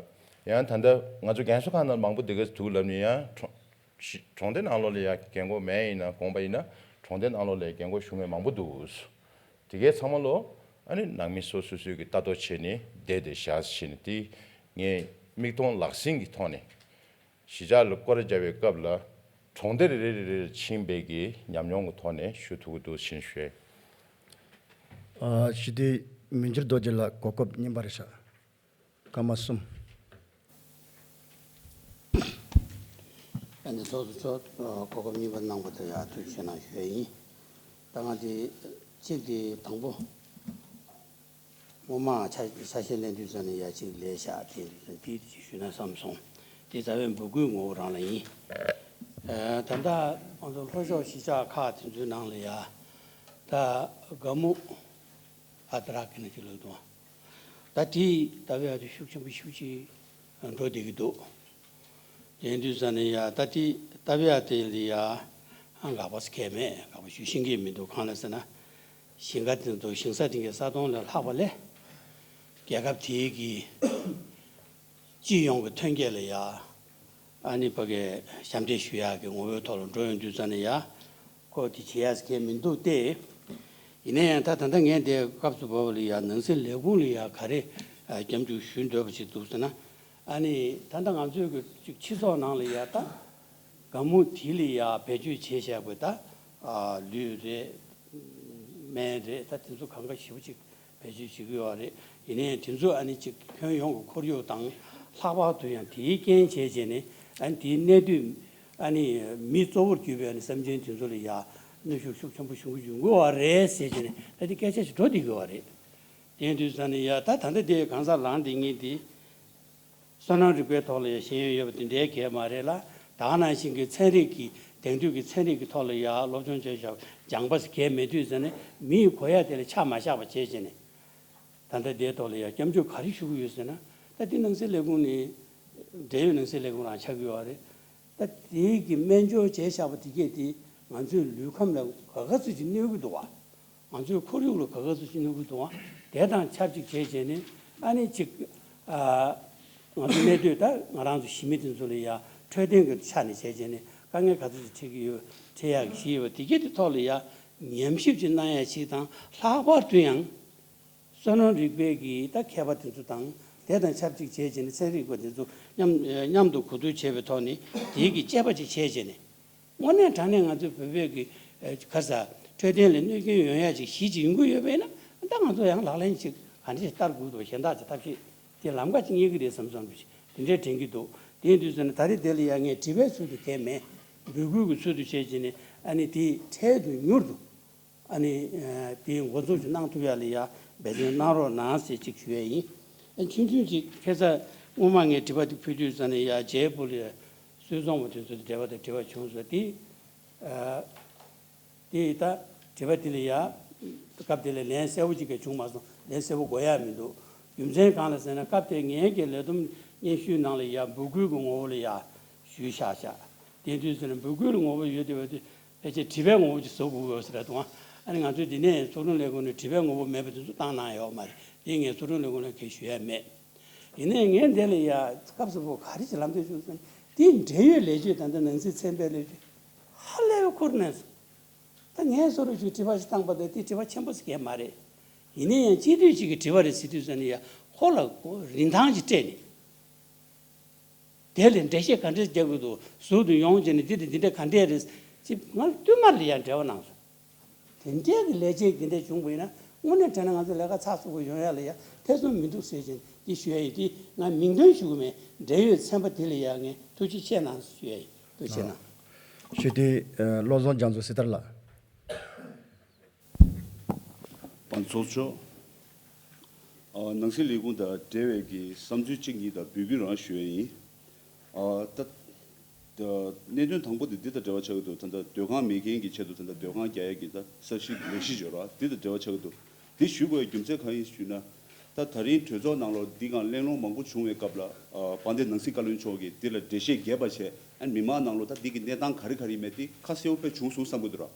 ཡང་ད་ལྟ་ང་ཚོ་རྒན་གསོ་ཁང་ནང་མང་པོ་འདི་ག་འདུག་ལབ་ནས་ཡང་གྲོང་གཞི་གྲོང་སྡེ་ནང་ལོགས་ལ་ཡང་རྒན་འཁོགས་མེད་ཡིན་ན་དགོངས་པ་ཡིན་ན་གྲོང་སྡེ་ནང་ལོགས་ལ་རྒན་འཁོགས་བཞུགས་མཁན་མང་པོ་འདུག་དེ་གའི་ཚང་མ་ལོ་ཨ་ནི་ནང་མི་སོ་སོ་སོའི་གི་ལྟ་རྟོག་བྱས་ནས་བསྡད་བསྡད་བཞག་བྱས་ནས་དེ་ངས་མིག་མཐོང་ལག་ཟིན་གྱི་ཐོག་ནས་གཞིས་ཆགས་ལ་སྐོར་ར་རྒྱག་པའི་སྐབས་ལ་གྲོང་སྡེ་རེ་རེ་རེ་རེར་ཕྱིན་པའི་གི་ཉམས་མྱོང་གི་ཐོག་ནས་ཞུ་ཐུབ་ཀྱི་འདུག་ཕྱིན་ཞུས། ཨ། སྤྱི་འཐུས་མི་འགྱུར་རྡོ་རྗེ་ལགས་གོ་སྐབས་རྙིང་པ་རེད་ཤག་སྐར་མ་གསུམ། ཨ་ནི་ཚོགས་གཙོ་མཆོག་གོ་སྐབས་རྙིང་པ་གནང་བ་དེ་ཡང་ཐུགས་རྗེ་གནང་ཞུ་ཡ་ཡིན། ད་ང་དེ་གཅིག་དེ་དང་པོ་སྔོན་མ་ཆ་ཆ་ཤས་ལེན་དུས་ཙམ་ནས་ཡ་གཅིག་ལས་བཞག་དེ་དུས་ཙམ་དེ་དེ་ཞུས་ན་བསམ་སོང་། དེ་རྩ་བའི་འབོད་སྐུལ་ངོ་བོ་རང་ལ་ཡིན། ཨ། ད་ལྟ་ང་ཚོ་ལྷོ་ཕྱོགས་གཞིས་ཆགས་ཁག་དེ་ཚོའི་ནང་ལ་ཡ་ད་དགའ་མོ་ཨ་ད་རག་གི་ན་ཅིག་ལོས་དང་། ད་དེ་ད་བས་ཨ་དེ་ཤུགས་ཆེན་པོ་ཤུགས་ཆེ་འགྲོ་བསྡད་ཀྱི་འདུག་དེ་དུས་ཙམ་ནས་ཡ་ད་དེ་ད་བས་ཨ་དེ་ལ་ཡ་ཨ་དགག་པ་ཟེར་མཁན་མེད། དགག་པ་ཞུ་ཤེས་ཀྱི་མི་འདུག་གང་ལ་ཟེར་ན། ཞིང་ཁ་དེ་ཚོ་ཞིང་ས་དེ་གའི་ས་སྟོང་ལས་ལྷག་པ་ལས་རྒྱལ་ཁབ་དེའི་གི་སྤྱི་ཡོངས་ཀྱི་ཐོན་སྐྱེད་ལ་ཡ་ཨ་ནི་ཕ་གི་ཞབས་འདེགས་ཞུ་ཡག་གི་ངོ་བོའི་ཐོག་ལ་འགྲོ་ཡོང་དུས་ཙམ་ནས་ཡ་ཁོ་དེ་བྱེད་ཡག་ཟེར་མཁན་མི་འདུག་སྟེ། ཡིན་ན་ཡང་ད་ད་ལྟ་ངས་དེ་སྐབས་སུ་བབས་པ་ལ་ཡ་ནང་སྲིད་ལས་ཁུངས་ལ་ཡ་ག་རེ་སྐྱབས་འཇུག་ཞུ་འདོད་པ་ཞིག་འདུག་ཟེར་ན། ཨ་ནི་ད་ལྟ་ང་ཚོའི་གི་སྤྱི་ཚོགས་ནང་ལ་ཡ་ད་དགའ་མོ་དེ་ལ་ཡ་བེད་སྤྱོད་བྱེད་བཞག་པའི་ད་ལུད་རེད། སྨན་རེད། ད་དེ་ཚོ་གང་ག་ཞེ་པོ་ཅིག་བེད་སྤྱོད་བྱེད་ཀྱི་ཡོད་རེད། ཡིན་ནའི་དེ་ཚོ་ཨ་ནི་ཅིག་ཁྱོན་ཡོངས་ཀྱི་ཁོར་ཡུག་དང་ལྷག་པར་དུ་ཡང་དེའི་རྐྱེན་བྱས་བྱས་ནས་ཨ་ནི་དེའི་གནས་དུས་ཨ་ནི་མི་གཙོ་བོར་གྱུར་པའི་ཨ་ནི་སེམས་ཅན་དེ་ཚོ་ལ་ཡ་གནོན་ཤུགས་ཤུགས་ཆེན་པོ་ཞུགས་ཀྱི་ཡོང་གི་ཡོད་རེད་ཟེར་བྱས་ནས་ད་དེ་སྐད་ཆ་ཞིག་འགྲོ་བསྡད་ཀྱི་ཡོད་རེད། དེ་དུས་ཙམ་ནས་ཡ་ད་ད་ལྟ་དེ་གང་ཟག་ལངས་བསྡད་མཁན་དེ། བསོད་ནམས་རིག་པའི་ཐོག་ལ་ཡང་ཤེས་ཡོན་ཡོད་པ་དེ་འདྲའི་གལ་མ་རེད་ལ། ད་ག་ནང་བཞིན་གྱི་ཚན་རིག་གི་དེང་དུས་ཀྱི་ཚན་རིག་གི་ཐོག་ལ་ཡང་སློབ་སྦྱོང་བྱས་ཤག་སྦྱངས་པ་ཞིག་གལ་མེད་དུས་ཙམ་ནས་མི་ཡི་གོ་ཡ་དེ་ལ་ཆ་མ་བཞག་པ་བྱས་བྱས་ནས། ད་ལྟ་དེའི་ཐོག་ལ་ཡང་སྐྱབས་འཇུག་ག་རེ་ཞུ་གི་ཡོད་ཟེར་ན། ད་དེ་ནང་སྲིད་ལས་ཁུངས་ནས་འབྲེལ་ཡོད་ནང་སྲིད་ལས་ཁུངས་རང་ཆགས་ཀྱི་ཡོད་རེད། ད་དེའི་གི་སྨན་སྦྱོར་བྱས་བཞག་པ་དེ་གས་དེ་ང་ཚོའི་ལུས་ཁམས་ལ་ག་ག་ཚོད་ཅིག་གནོད་ཀྱི་འདུག་བ། ང་ཚོའི་ཁོར་ཡུག་ལ་ག་ག་ཚོད་ཅིག་གནོད་ཀྱི་འདུག་ཨ། དེ་དང་ཆབས་ཅིག་བྱས་བྱས་ནས་ཨ་ནི་ཅིག་ཨ། ང་ཚོ་གནས་སྡོད་ད་ང་རང་ཚོ་གཞིས་མི་དེ་ཚོ་ལ་ཡ་འཕྲོད་བསྟེན་གྱི་ཆ་ནས་བྱས་བྱས་ནས་དཀའ་ངལ་ག་ཚོད་ཅིག་འཕྲད་ཀྱི་ཡོད་འཕྲད་ཡག་གི་ཞིག་ཡོད་པ་དེ་གས་དེ་ཐོག་ལ་ཡ་ཉམས་ཞིབ་ཅིག་གནང་ཡ་ཅིག་དང་ལྷག་པར་དུ་ཡང་བསོད་ནམས་རིག་པའི་གི་ད་མཁས་པ་དེ་ཚོ་དང་དེ་དང་ཆབས་ཅིག་བྱས་བྱས་ནས་ཚན་རིག་པ་དེ་ཚོ་མཉམ་མཉམ་དུ་གོ་བསྡུར་བྱས་པའི་ཐོག་ནས་དེའི་གི་དཔྱད་པ་ཅིག་བྱས་བྱས་ནས། དངོས་གནས་དྲང་གནས་ང་ཚོའི་བོད་པའི་གི་ཨ་ག་རེ་ཟ་འཕྲོད་བསྟེན་ལ་གནོད་སྐྱོན་ཡོང་ཡ་ཅིག་གཞི་ཅིག་ཡོང་གི་ཡོད་པས་ན་ད་ང་ཚོ་ཡང་ལག་ལེན་ཅིག་ག་འདྲ་ཞིག་བསྟར་དགོས་འདུག་གཞན་དག་ཅིག་ཐབས་ཤེས་དེ་ལམ་ཁ་ཅིག་རྙེད་ཀྱི་རེད་བསམ་བསམ་འདུག་དེ་འདྲའི་དྲན་གྱི་འདུག་དེ་ཡིན་དུས་ཙམ་ནས་ད་རེས་དེ་ལ་ཡང་ངས་དྲི་བའི་ཚུལ་དུ་གལ་མེད་འབོད་སྐུལ་གྱི་ཚུལ་དུ་བྱས་བྱས་ནས་ཨ་ནི་དེ་འཕྲལ་དུ་མྱུར་དུ་ཨ་ནི་དེའི་འགོ་འཛུགས་ཅིག་གནང་ཐུབ་ཡ་ལ་ཡ་འབད་བརྩོན་གནང་རོགས་གནང་ཟེར་ཅིག་ཞུ་ཡ་ཡིན། ཨ་ཆུང་ཆུང་ཅིག་ཁ་སང་སྔོན་མ་ངས་དྲི་བ་དེ་ཕུལ་དུས་ཙམ་ནས་ཡ་རྒྱའི་བུ་ལ་སུད་ཚོང་པ་དེ་ཚོ་དང་འབྲེལ་བ་དང་འབྲེལ་བ་བྱུང་སོང་། དེ་ཨ་དེ་ད་དྲི་བ་དེ་ལ་ཡ་སྐབས་དེ་ལ་ལན་གསལ་པོ་ཅིག་ག་བྱུང་མ་སོང་། ལན་གསལ་པོ་དགོས་ཡ་མི་འདུག་རྒྱུ་མཚན་གང་ལ་ཟེར་ན་སྐབས་དེ་ངའི་གི་ལས་བསྡོམས་སྙན་ཞུའི་ནང་ལ་ཡ་འབོད་སྐུལ་གྱི་ངོ་བོ་ལ་ཡ་ཞུས་བཞག་བཞག་དེ་དུས་ཟེར་ན་འབོད་སྐུལ་གྱི་ངོ་བོ་ཡོད་དེ་བས་དེ་ཕལ་ཆེར་དྲི་བའི་ངོ་བོ་ཅིག་བཟོ་དགོས་ཀྱི་ཡོད་ས་རེད་འདུག་ཨ་ནི་ང་ཚོས་འདི་ནས་ཚོགས་དྲུང་ལས་ཁུངས་ནས་དྲི་བའི་ངོ་བོ་མེད་པ་དེ་ཚོ་བཏང་གནང་ཡོད་མ་རེད། དེ་ངས་ཚོགས་དྲུང་ལས་ཁུངས་ལ་གང་ཞུ་ཡ་མེད། ཡིན་ནའི་ངས་འདི་ལ་ཡ་སྐབས་སུ་བབས་ག་རེ་ཅིག་ལབ་འདོད་བྱུང་ཟེར་ན་དེའི་འབྲེལ་ཡོད་ལས་བྱེད་ད་ལྟ་ནང་སྲིད་ཚན་པའི་ལས་བྱེད་ཧ་ལས་པའི་ཁུར་གནས་སོང་། ད་ངས་སོ་རུ་ཞིག་དྲི་བ་ཞིག་བཏང་པ་དང་དེ་དྲི་བ་ཆེན་པོ་ཞིག་གས་མ་རེད། ཡིན་ནའི་ཡང་སྤྱི་འཐུས་ཅིག་གིས་དྲི་བ་རེ་ཟེར་དུས་ཟེར་ན་ཡ་ཁོ་ལ་རིན་ཐང་ཅིག་སྤྲད་ནས། དེ་ལས་འགྲེལ་བཤད་ག་འདྲས་རྒྱག་དགོས་འདུག་ཟུར་དུ་ཡོང་བྱས་ནས་འདི་དེ་འདི་འདྲ་ག་འདྲས་རེད་ཅེས་ང་བསྟུད་མར་ལ་ཡང་འབྲེལ་བ་གནང་སོང་ དེ་འདྲའི་གི་ལས་བྱེད་འདི་འདྲ་བྱུང་བ་ཡིན་ན་དངོས་གནས་དྲང་གནས་ང་ཚོ་ལས་ཀ་ཚགས་ཚུད་པོ་ཡོང་ཡ་ལ་ཡ་ཐེ་ཚོམ་མི་འདུག་ཟེར་བཞིན་འདི་ཞུ་ཡ་ཡིན། དེ་ང་མིང་འདོན་ཞུ་གི་མེད། འབྲེལ་ཡོད་ཚན་པ་དེ་ལ་ཡ་ངས་ཐུགས་རྗེ་ཆེ་གནང་ཞུ་ཡ་ཡིན། ཐུགས་རྗེ་ཆེ་གནང་། ཞུ་དེ་བློ་བཟང་རྒྱ་མཚོ་སྲི་ཐར་ལགས། པ་ཚོགས་མཆོག་ཨ། ནང་སྲིད་ལས་ཁུངས་དང་འབྲེལ་བའི་གི་བསམ་ཚུལ་གཅིག་གཉིས་དང་འབོད་སྐུལ་རང་ཞུ་ཡ་ཡིན། ཨ། ད་ད་གནད་དོན་དང་པོ་དེ་འདི་དང་འབྲེལ་བ་ཆགས་ཀྱི་འདུག་ད་ལྟ་སྡོད་ཁང་མེད་མཁན་གྱི་ཆེད་དུ་ད་ལྟ་སྡོད་ཁང་རྒྱག་ཡ་གི་ད་ས་གཞི་ལས་གཞི་ཡོད་ར། འདི་དང་འབྲེལ་བ་ཆགས་ཀྱི་འདུག་འདི་ཞུ་དགོས་ཡ་རྒྱུ་མཚན་གང་ཡིན་ཞུས་ན། ད་ད་རིང་གྲོས་ཚོགས་ནང་ལོགས་འདི་སྒང་གླེང་སློང་མང་པོ་བྱུང་བའི་སྐབས་ལ། ཨ། དཔལ་ལྡན་ནང་སྲིད་བཀའ་བློན་མཆོག་གིས་འདི་ལ་འགྲེལ་བཤད་རྒྱས་པ་བྱས། ཨ་ནི་མི་མང་ནང་ལོགས་ད་འདི་གི་གནས་སྟངས་ག་རེ་ག་རེ་ཡིན་མེད་འདི་ཁ་གསལ་པོ་དཔེ་བྱུང་སོང་བསམ་གྱི་འདུག་ར།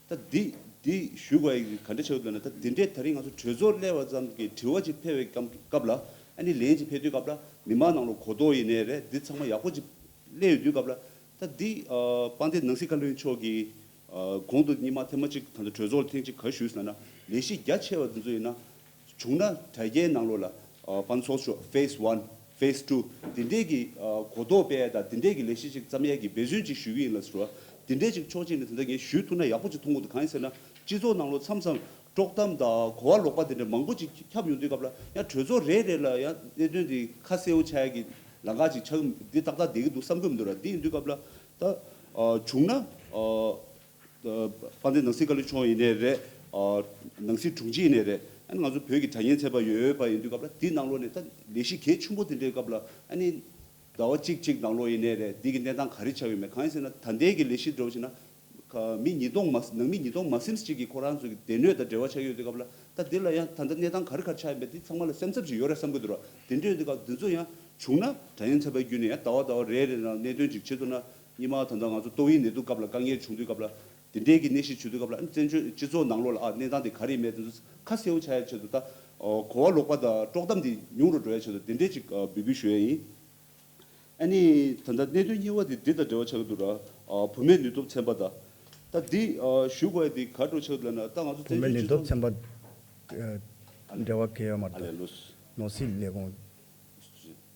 ད་འདི་འདི་ཞུ་དགོས་ཡ་གི་ག་འདྲ་ཆགས་ཡོད་ལབ་ན། ད་འདི་འདྲའི་ད་རིང་ང་ཚོ་གྲོས་ཚོགས་སླེབས་པ་ཙམ་གྱི་དྲི་བ་ཅིག་ཕེབས་པའི་སྐབས་སྐབས་ལ། ཨ་ནི་ལན་ཅིག་ཕེབས་དུས་སྐབས་ལ་མི་མང་ནང་ལོགས་གོ་རྟོགས་ཡིན་ནའི་རེད། འདི་ཚང་མ་ཡག་པོ་ཅིག་སླེབས་ཡོད་དུས་སྐབས་ལ། ད་འདི་ཨ། དཔལ་ལྡན་ནང་སྲིད་བཀའ་བློན་མཆོག་གིས་ཨ། གོང་དུ་སྔོན་མ་ཐེངས་མ་གཅིག་ད་ལྟ་གྲོས་ཚོགས་ལ་ཐེངས་གཅིག་ག་ཞུས་ཟེར་ན། ལས་གཞི་རྒྱ་ཆེ་བ་འདི་ཚོ་ཡིན་ན། བྱུང་ན་དྲ་རྒྱའི་ནང་ལོགས་ལ་ཨ། དཔལ་ཚོགས་མཆོག phase one, phase two འདི་འདྲའི་གི་ཨ། གོ་རྟོགས་སྤེལ་ཡ་དང་འདི་འདྲའི་གི་ལས་གཞི་ཅིག་བརྩམ་ཡ་གི་འབད་བརྩོན་ཅིག་ཞུ་གི་ཡིན་ལབ་ཟེར་བ། འདི་འདྲའི་ཅིག་ཕྱོགས་གཅིག་ནས་ད་ལྟ་ངས་ཞུས་ཐུབ་ན་ཡག་པོ་ཅིག་མཐོང་གི་འདུག་གང་ཡིན་ཟེར་ན། སྤྱི་ཚོགས་ནང་ལོགས་མཚམས་མཚམས་དཀྲོག་གཏམ་དང་གོ་བ་ལོག་པ་འདི་འདྲ་མང་པོ་ཅིག་ཁྱབ་ཡོང་དུས་སྐབས་ལ། ཡང་གྲོས་ཚོགས་རེ་རེ་ལ་ཡང་གནད་དོན་འདི་ཁ་གསལ་པོ་ཆགས་ཡ་གི་ལམ་ཁ་ཅིག་ཆགས་འདི་ཏག་ཏག་བསྡད་ཀྱི་འདུག་བསམ་གྱི་མི་འདུག་ར། འདི་ཡིན་དུས་སྐབས་ལ་ད་ཨ། བྱུང་ན་ཨ། དཔལ་ལྡན་ནང་སྲིད་བཀའ་བློན་མཆོག་ཡིན་ནའི་རེད། ཨ། ནང་སྲིད་དྲུང་ཆེ་ཡིན་ནའི་རེད། ཨ་ནི་ང་ཚོ་བོད་ཀྱི་དྲ་བརྙན་ཚན་པ་ཡོད་ཡོད་པ་ཡིན་དུས་སྐབས་ལ། འདི་ནང་ལོགས་ནས་ད་ལས་གཞི་གལ་ཆེན་པོ་དེ་འདྲའི་སྐབས་ལ། ཨ་ནི་ཟླ་བ་གཅིག་གཅིག་ནང་ལོགས་ཡིན་ནའི་རེད། འདི་གི་གནས་སྟངས་ག་རེ་ཆགས་ཡོད་མེད། གང་ཡིན་ཟེར་ན་ད་ལྟའི་གི་ལས་གཞི་འདྲ་བོ་བྱས་ན། ཁ་མི་ཉིས་སྟོང་མ་ནང་མི་ཉིས་སྟོང་མ་ཟིན་ཅིག་གི་ཁོ་རང་ཚོ་གི་སྡེ་སྣོད་དང་འབྲེལ་བ་ཆགས་ཡོད་དུས་སྐབས་ལ། ད་འདི་ལ་ཡང་ད་ལྟ་གནས་སྟངས་ག་རེ་ག་རེ་ཆགས་ཡོད་མེད་འདི་ཚང་མ་ལ་སེམས་འཚབ་ཅིག་ཡོད་རེད་བསམ་གྱི་འདུག་ར། དེ་འདྲ་ཡོད་དུས་སྐབས་འདི་ཚོ་ཡང་བྱུང་ན་དྲ་བརྙན་ཚན་པ་བརྒྱུད་ནས་ཡང་ཟླ་བ་ཟླ་བ་རེ་རེ་ནང་གནད་དོན་ཅིག་བྱེད་ཐུབ་ན། སྔོན་མ་ད་ལྟ་ང་ཚོ་ཏོག་དབྱིབས་ནད་དུག་སྐབས་ལ་དཀའ་ངལ་བྱུང་དུས་སྐབས་ལ། དེ་འདྲའི་གི་གནས་གཞི་བྱུང་དུས་སྐབས་ལ། ཨ་ནི་བཙན་བྱོལ་སྤྱི་ཚོགས་ནང་ལོགས་ལ་ཨ་གནས་སྟངས་དེ་ག་རེ་ཡིན་མེད་དེ་ཚོ་ཁ་གསལ་པོ་ཆགས་ཡ་ཆེད་དུ། ད་གོ་བ་ལོག་པ་དང་དཀྲོག་གཏམ་དེ་ཉུང་རུ་འགྲོ་ཡ་ཆེད་དུ་དེ་འདྲའི་ཅིག་འབོད་སྐུལ་ཞུ་ཡ་ཡིན། ཨ་ནི་ད་ལྟ་གནད་དོན་གཉིས་པ་དེ་འདི་དང་འབྲེལ་བ་ཆགས་ཀྱི་འདུག་ར། ཨ། བུད་མེད་ནུས་སྟོབས་ཚན་པ་དང་། ད་འདི་ཨ། ཞུ་དགོས་ཡ་དེ་ག་འདྲ་ཆགས་ཀྱི་འདུག་ལབ་ན། ད་ང་ཚོ་བུད་མེད་བཙན་བྱོལ་ནུས་སྟོབས་སྤྱི་ཚོགས་ཚན་པ་ཨ། འབྲེལ་བ་གལ་ཡོད་མ་ཨ་ལས་རེད། ལོས། ནོར་སྲིད་ལས་ཁུངས།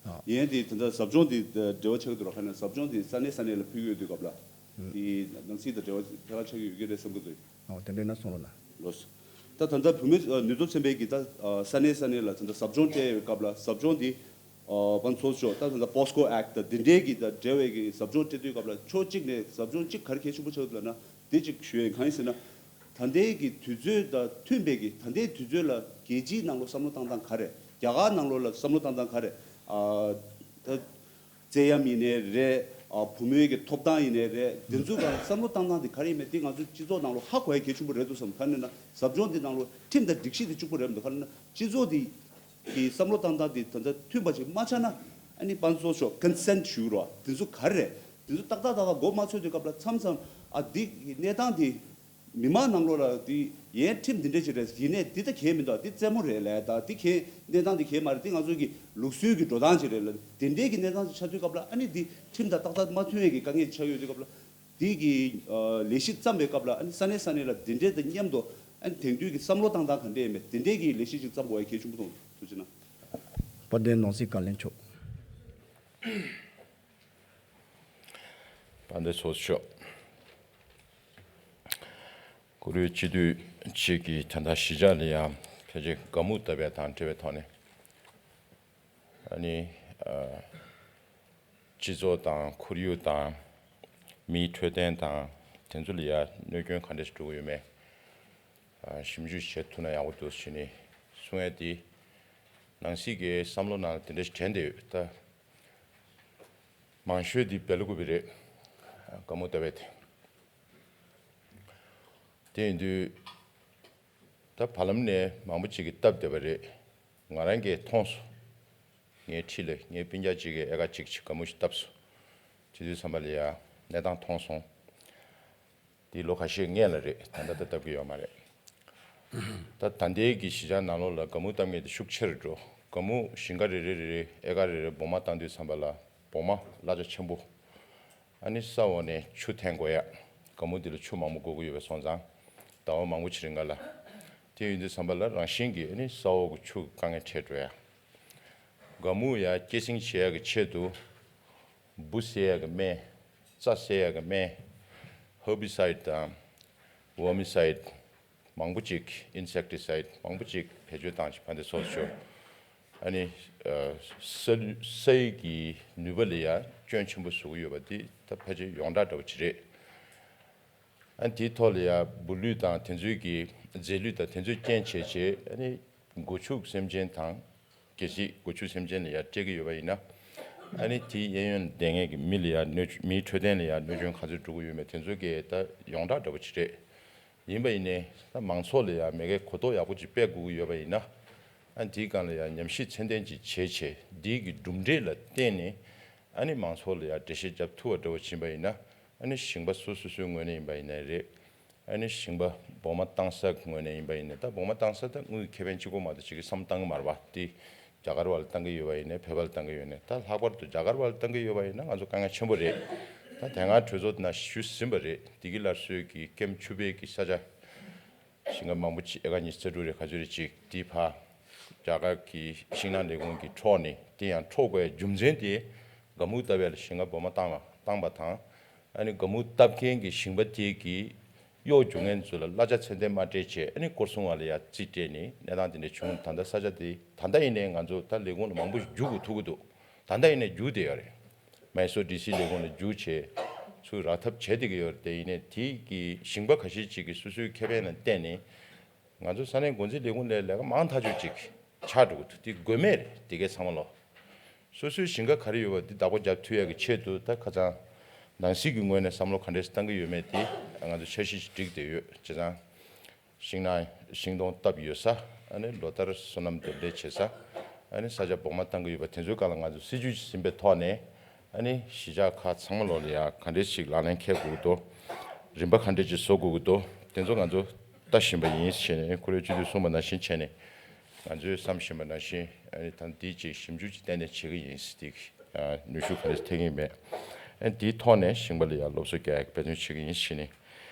ཨ། ཡིན་དེ་ད་ལྟ་ཟབ་སྦྱོང་དེ་འབྲེལ་བ་ཆགས་ཀྱི་འདུག་ར། ཁ་ན་ཟབ་སྦྱོང་དེ་ས་གནས་ས་གནས་ལ་ཕུལ་གྱི་ཡོད་དུས་སྐབས་ལ། ཨུ། དེ་ནང་སྲིད་དང་འབྲེལ་བ་ཐད་ཀར་ཆགས་ཀྱི་ཡོད་ཀྱི་རེད་བསམ་གྱི་འདུག་ཨོ། དེ་འདྲ་ན་གསུང་རོགས་གནང་། ལོས། ད་ད་ལྟ་བུད་མེད་ཨ། ནུས་སྟོབས་ཚན་པའི་གི་ད་ཨ། ས་གནས་ས་གནས་ལ་ད་ལྟ་ཟབ་སྦྱོང་སྤྲད་ཡོད་སྐབས་ལ། ཟབ་སྦྱོང་དེ་ཨ། དཔལ་ཚོགས་མཆོག་ད་ད་ལྟ་པོ་སི་ཀོ་ཨེག་དང་དེ་འདྲའི་གི་ད་འབྲེལ་བའི་གི་ཟབ་སྦྱོང་སྤྲད་དུས་སྐབས་ལ། ཕྱོགས་གཅིག་ནས་ཟབ་སྦྱོང་གཅིག་ག་རེ་གལ་ཆེན་པོ་ཆགས་འདུག་ལབ་ན། དེ་གཅིག་ཞུ་ཡ་ཡིན། གང་ཡིན་ཟེར་ན། ད་ལྟའི་གི་དུས་ཚོད་དང་མཐུན་པའི་གི་ད་ལྟའི་དུས་ཚོད་ལ་རྒྱལ་སྤྱིའི་ནང་ལོགས་བསམ་བློ་བཏང་སྟངས་ག་རེ། རྒྱ་གར་ནང་ལོགས་ལ་བསམ་བློ་བཏང་སྟངས་ག་རེ། ཨ། ད་རྩེད་ཡམ་ཡིན་ནའི་རེད། ཨ། བུ་མོའི་གི་ཐོབ་ཐང་ཡིན་ནའི་རེད། དེ་ཚོ་ག་བསམ་བློ་བཏང་སྟངས་དེ་ག་རེ་ཡིན་མེད་དེ་ང་ཚོ་སྤྱི་ཚོགས་ནང་ལོགས་ཧ་གོ་ཡ་གལ་ཆེན་པོ་རེད་འདུག་བསམ། ག་རེ་ན་ཟབ་སྦྱོང་དེ་ནང་ལོགས་ཁྲིམས་དང་སྒྲིག་གཞི་དེ་གཅིག་པོ་རེད་འདུག་ག་རེ་ན་སྤྱི་ཚོགས་དེ་གི་བསམ་བློ་བཏང་སྟངས་དེ་ད་ལྟ་མཐུན་པ་ཞིག་མ་ཆགས་ན། ཨ་ནི་དཔལ་ཚོགས་མཆོག་ཀོན་སེན་ཊི་ཞུ་རོགས། དེ་ཚོ་ག་རེ་རེད། དེ་ཚོ་ཏག་ཏག་ཏག་ཏག་མགོ་མ་ཚོས་དུས་སྐབས་ལ་མཚམས་མཚམས་ཨ་འདི་གི་གནས་སྟངས་དེ། མི་མང་ནང་ལོགས་ལ་དེ་ཡན་ཁྲིམས་འདི་འདྲ་ཅིག་རེད། ཡིན་ནའི་འདི་ད་གལ་མི་འདུག་འདི་རྩེད་མོ་རེད་ལབ། ད་འདི་གལ་གནས་སྟངས་འདི་གལ་མ་རེད། འདི་ང་ཚོ་གི་ལུགས་སྲོལ་གྱི་འགྲོ་སྟངས་ཅིག་རེད་ལབ། དེ་འདྲའི་གི་གནས་སྟངས་ཅིག་ཆགས་དུས་སྐབས་ལ། ཨ་ནི་འདི་ཁྲིམས་དང་ཏག་ཏག་མ་མཐུན་ཡས་ཀྱི་དཀའ་ངལ་ཆགས་ཡོད་དུས་སྐབས་ལ། འདི་གི་ལས་གཞི་བརྩམས་པའི་སྐབས་ལ། ཨ་ནི་ས་གནས་ས་གནས་ལ་འདི་འདྲའི་དང་མཉམ་དུ། ཨ་ནི་དེང་དུས་ཀྱི་བསམ་བློ་བཏང་སྟངས་ག་འདྲ་ཡིན་མེད་དེ་འདྲའི་གི་ལས་གཞི་ཅིག་བརྩམས་དགོས་ཡ་གལ་ཆེན་པོ་མཐོང་། ཐུགས་རྗེ་གནང་། དཔལ་ལྡན་ནང་སྲིད་བཀའ་བློན་མཆོག་དཔལ་ལྡན་ཚོགས་གཙོ་མཆོག་བཀུར་འོས་སྤྱི་འཐུས་གཅིག་གིས་ད་ལྟ་གཞིས་ཆགས་ལ་ཡང་ཕལ་ཆེར་དགའ་མོ་བཏབ་པ་དང་འབྲེལ་བའི་ཐོག་ནས། ཨ་ནི་ཨ། སྤྱི་ཚོགས་དང་ཁོར་ཡུག་དང་མིའི་འཕྲོད་བསྟེན་དང་དེ་ཚོ་ལ་ཡང་གནོད་སྐྱོན་ག་འདྲ་ཞིག་འགྲོ་གི་ཡོད་མེད། ཨ། ཞིབ་འཇུག་བྱེད་ཐུབ་ན་ཡག་པོ་འདུག་ཟེར་ནས་གསུང་ཡ་དེ། ནང་སྲིད་ཀྱི་བསམ་བློ་ནང་ལ་དེ་འདྲ་ཞིག་དྲན་བསྡད་ཡོད་ད། མང་ཤོས་དེ་སྦེལ་ཀོབ་པི་རེད། དགའ་མོ་བཏབ་པ་དེ། དེ་ཡིན་དུས་ད་བར་ལམ་ནས་མང་པོ་ཅིག་གིས་བཏབ་བསྡད་པ་རེད། ང་རང་གིས་མཐོང་སོང་། ངའི་འཁྲིས་ལ་ངའི་སྤུན་ཀྱག་ཅིག་གིས་ཨེ་ཀར་གཅིག་ཅིག་དགའ་མོ་ཞིག་བཏབ་སོང་། དེ་དུས་ཙམ་པ་ལ་ཡ་གནས་སྟངས་མཐོང་སོང་། དེ་ལོ་ཁ་ཤས་སྔོན་ལ་རེད། ད་ལྟ་ད་བཏབ་ཀྱི་ཡོད་མ་རེད། ད་ད་ལྟའི་གི་གཞིས་ཆགས་ནང་ལོགས་ལ་དགའ་མོ་བཏབ་མཁན་དེ་ཤུགས་ཆེ་རུ་འགྲོ། དགའ་མོ་ཞིང་ཁ་རེ་རེ་རེ་རེ་ཨེ་ཀར་རེ་རེ་སྦོང་མ་བཏང་དུས་ཙམ་པ་ལ་སྦོང་མ་གླ་ཆ་ཆེན་པོ། ཨ་ནི་ས་འོག་ནས་ཆུ་འཐེན་དགོས་ཡ། དགའ་མོ་འདི་ལ་ཆུ་མང་པོ་དགོས་ཀྱི་ཡོད་པ་སོང་ཙང་ཟླ་བ་མང་པོ་ཕྱིན་རིང་ག་ལ། དེ་ཡིན་དུས་ཙམ་པ་ལ་རང་བཞིན་གྱིས་ཨ་ནི་ས་འོག་གི་ཆུ་དཀའ་ངལ་འཕྲད་འགྲོ་ཡ། དགའ་མོ་ཡ་སྐྱེད་སྲིང་བྱེད་ཡ་གི་ཆེད་དུ་འབུ་བསད་ཡ་གི་སྨན། རྩྭ་བསད་ཡ་གི་སྨན། ཧར་བི་སའིཌ་དང་ཝར་མི་སའིཌ། མང་པོ་ཅིག་ཨིན་སེག་ཊི་སའིཌ་མང་པོ་ཅིག་བེད་སྤྱོད་བཏང་ཞིང་ཕན་བདེ་སོགས་ཞོར། ཨ་ནི་ཨ་ས་ས་ཡི་གི་ནུས་པ་ལ་ཡང་སྐྱོན་ཆེན་པོ་བཟོ་གི་ཡོད་པ་འདི་ད་ཕལ་ཆེར་ཡོངས་གྲགས་འདྲ་བོ་ཅིག་རེད། ཨ་ནི་དེའི་ཐོག་ལ་ཡང་སྦུ་ལུད་དང་དེ་ཚོའི་གི་རྫས་ལུད་དང་དེ་ཚོའི་རྐྱེན་བྱས་བྱས། ཨ་ནི་སྒོ་ཕྱུགས་སེམས་ཅན་དང་། གལ་སྲིད་སྒོ་ཕྱུགས་སེམས་ཅན་ལ་ཡང་སྤྲད་ཀྱི་ཡོད་པ་ཡིན་ན། ཨ་ནི་དེའི་གཡས་གཡོན་ལ་བསྡད་མཁན་གྱི་མི་ལ་ཡང་གནོད་མིའི་འཕྲོད་བསྟེན་ལ་ཡང་གནོད་སྐྱོན་ག་ཚོད་འགྲོ་གི་ཡོད་མེད་དེ་ཚོ་གས་ད་ཡོངས་གྲགས་འདྲ་བོ་ཅིག་རེད། ཡིན་པ་ཡིན་ནའི་ད་མང་ཚོགས་ལ་ཡང་མེ་མཁའི་གོ་རྟོགས་ཡག་པོ་ཅིག་སྤེལ་དགོས་ཀྱི་ཡོད་པ་ཡིན་ན། ཨ་ནི་དེའི་སྒང་ལ་ཡང་ཉམས་ཞིབ་ཚད་ལྡན་ཅིག་བྱས་བྱས་འདིའི་གི་གྲུབ་འབྲས་ལ་བརྟེན་ནས། ཨ་ནི་མང་ཚོགས་ལ་ཡང་འགྲེལ་བཤད་བརྒྱབ་ཐུབ་པ་འདྲ་བོ་ཕྱིན་པ་ཡིན་ན། ཨ་ནི་ཞིང་པ་སོ་སོ་སོའི་ངོས་ནས་ཡིན་པ་ཡིན་ནའི་རེད། ཨ་ནི་ཞིང་པ་སྦོང་མ་བཏང་ས་ངོས་ནས་ཡིན་པ་ཡིན་ནའི། ད་སྦོང་མ་བཏང་ས་ད་དངུལ་ཁེ་ཕན་གཅིག་པོ་མ་གཏོགས་ཅིག་གི་བསམ་བཏང་གི་མ་རེད་པ། དེ་རྒྱ་གར་བ་ལ་བཏང་གི་ཡོད་པ་ཡིན་ནའི་བོད་པ་ལ་བཏང་གི་ཡོད་ནའི། ད་ལྷག་པར་དུ་རྒྱ་གར་བ་ལ་བཏང་གི་ཡོད་པ་ཡིན་ན་ང་ཚོ་དཀའ་ངལ་ཆེན་པོ་རེད། ད་དེ་སྔ་གྲོས་ཚོགས་ནང་ཞུས་ཟིན་པ་རེད། བདེ་སྐྱིད་སླར་གསོའི་གི་ཀེམ་ཆུ་བེད་ཀྱི་ས་ཆ། ཞིང་ཁ་མང་པོ་ཅིག་ཨེ་ཀར་ཉི་ཤུ་རྩ་དྲུག་རེད་ག་ཚོད་རེད་ཅིག་དེ་ཕར་རྒྱ་གར་གྱི་ཤིང་ནགས་ལས་ཁུངས་ཀྱིས་འཕྲོག་ནས། དེ་ཡང་འཕྲོག་དགོས་རྒྱུ་མཚན་དེ་སྒ་སྨུག་བཏབ་ཡ་ལ་ཞིང་ཁ་སྦོང་མ་བཏང་བ་བཏང་པ་དང་། ཨ་ནི་སྒ་སྨུག་བཏབ་མཁན་གྱི་ཞིང་པ་དེ་གིས་གཡོག་རྒྱུག་མཁན་ཚོ་ལ་གླ་ཆ་ཚད་ལྡན་མ་སྤྲད་བྱས། ཨ་ནི་སྐོར་སྲུང་བ་ལ་ཡ་རྩིས་སྤྲད་ནས་གནས་སྟངས་དེ་འདྲ་བྱུང་། ད་ལྟ་ས་ཆ་དེ་ད་ལྟ་ཡིན་ནའི་ང་ཚོ་ད་ལས་ཁུངས་ལ་མང་པོ་རྒྱུག་དགོས་ཐུག་གི་འདུག་ད་ལྟ་ཡིན་ནའི་རྒྱུག་བསྡད་ཡོད་རེད། མའི་སོར་ཌི་སི་ལས་ཁུངས་ལ་རྒྱུག་བྱས་ཚུར་རག་ཐབས་བྱས་བསྡད་ཀྱི་ཡོད་རེད། དེ་ཡིན་ནའི་དེ་གི་ཞིང་པ་ཁ་ཤས་ཅིག་གིས་སོ་སོའི་ཁེ་ཕན་ལ་བརྟེན་ནས་ང་ཚོ་ས་གནས་འགོ་འཛིན་ལས་ཁུངས་ལ་ལས་ཀ་མང་ཐག་ཆོད་ཅིག་ཆགས་འགྲོ་གི་འདུག་དེ་དགོས་མེད་རེད། དེ་གའི་ཚང་མ་ལོ། སོ་སོའི་ཞིང་ཁ་ག་རེ་ཡོད་པ་དེ་བདག་པོ་རྒྱབ་ཐུབ་ཡག་གི་ཆེད་དུ། ད་ཁ་སང་ནང་སྲིད་ཀྱི་ངོས་ནས་བསམ་བློ་ག་འདྲས་བཏང་གི་ཡོད་མེད་དེ་ང་ཚོ་འཆར་གཞི་ཞིག་བསྒྲིགས་བསྡད་ཡོད། བྱས་ཙང་། ཤིང་ནགས་ཤིང་སྡོང་བཏབ་ཡོད་ས། ཨ་ནི་ལོ་ལྟར་སོ་ནམ་དེ་ལས་བྱེད་ས། ཨ་ནི་ས་ཆ་སྦོང་མ་བཏང་གི་ཡོད་པ་དེ་ཚོའི་སྒང་ལ་ང་ཚོ་སྲིད་ཇུས་ཤིག་ཟིན་པའི་ཐོག་ནས། ཨ་ནི་གཞིས་ཆགས་ཁག་ཚང་མ་ལོག་ལ་ཡ་ག་འདྲས་ཞིག་ལག་ལེན་འཁེལ་དགོས་ཀྱི་འདུག་རིམ་པ་ག་འདྲས་ཅིག་བཟོ་དགོས་ཀྱི་འདུག་དེ་ཚོ་ང་ཚོ་ལྟ་བཞིན་པ་ཡིན་ཞེས་ནས། ཁོ་རེ་སྤྱི་འཐུས་གསུངས་པ་ནང་བཞིན་བྱས་ནས་ང་ཚོས་བསམ་བཞིན་པ་ནང་བཞིན། ཨ་ནི་ད་འདི་ཅིག་ཞིབ་འཇུག་ཅིག་ཏན་ཏན་བྱེད་ཀྱི་ཡིན་ཟེར། དེ་ནུས་ཤུགས་ག་འདྲས་ཐེབས་ཀྱི་མེད། ཨ་ནི་དེའི་ཐོག་ནས་ཞིང་པ་ལ་ཡ་སློབ་གསོ་རྒྱག་ཡག་འབད་བརྩོན་བྱེད་ཀྱི་ཡིན་ཞེས་ནས་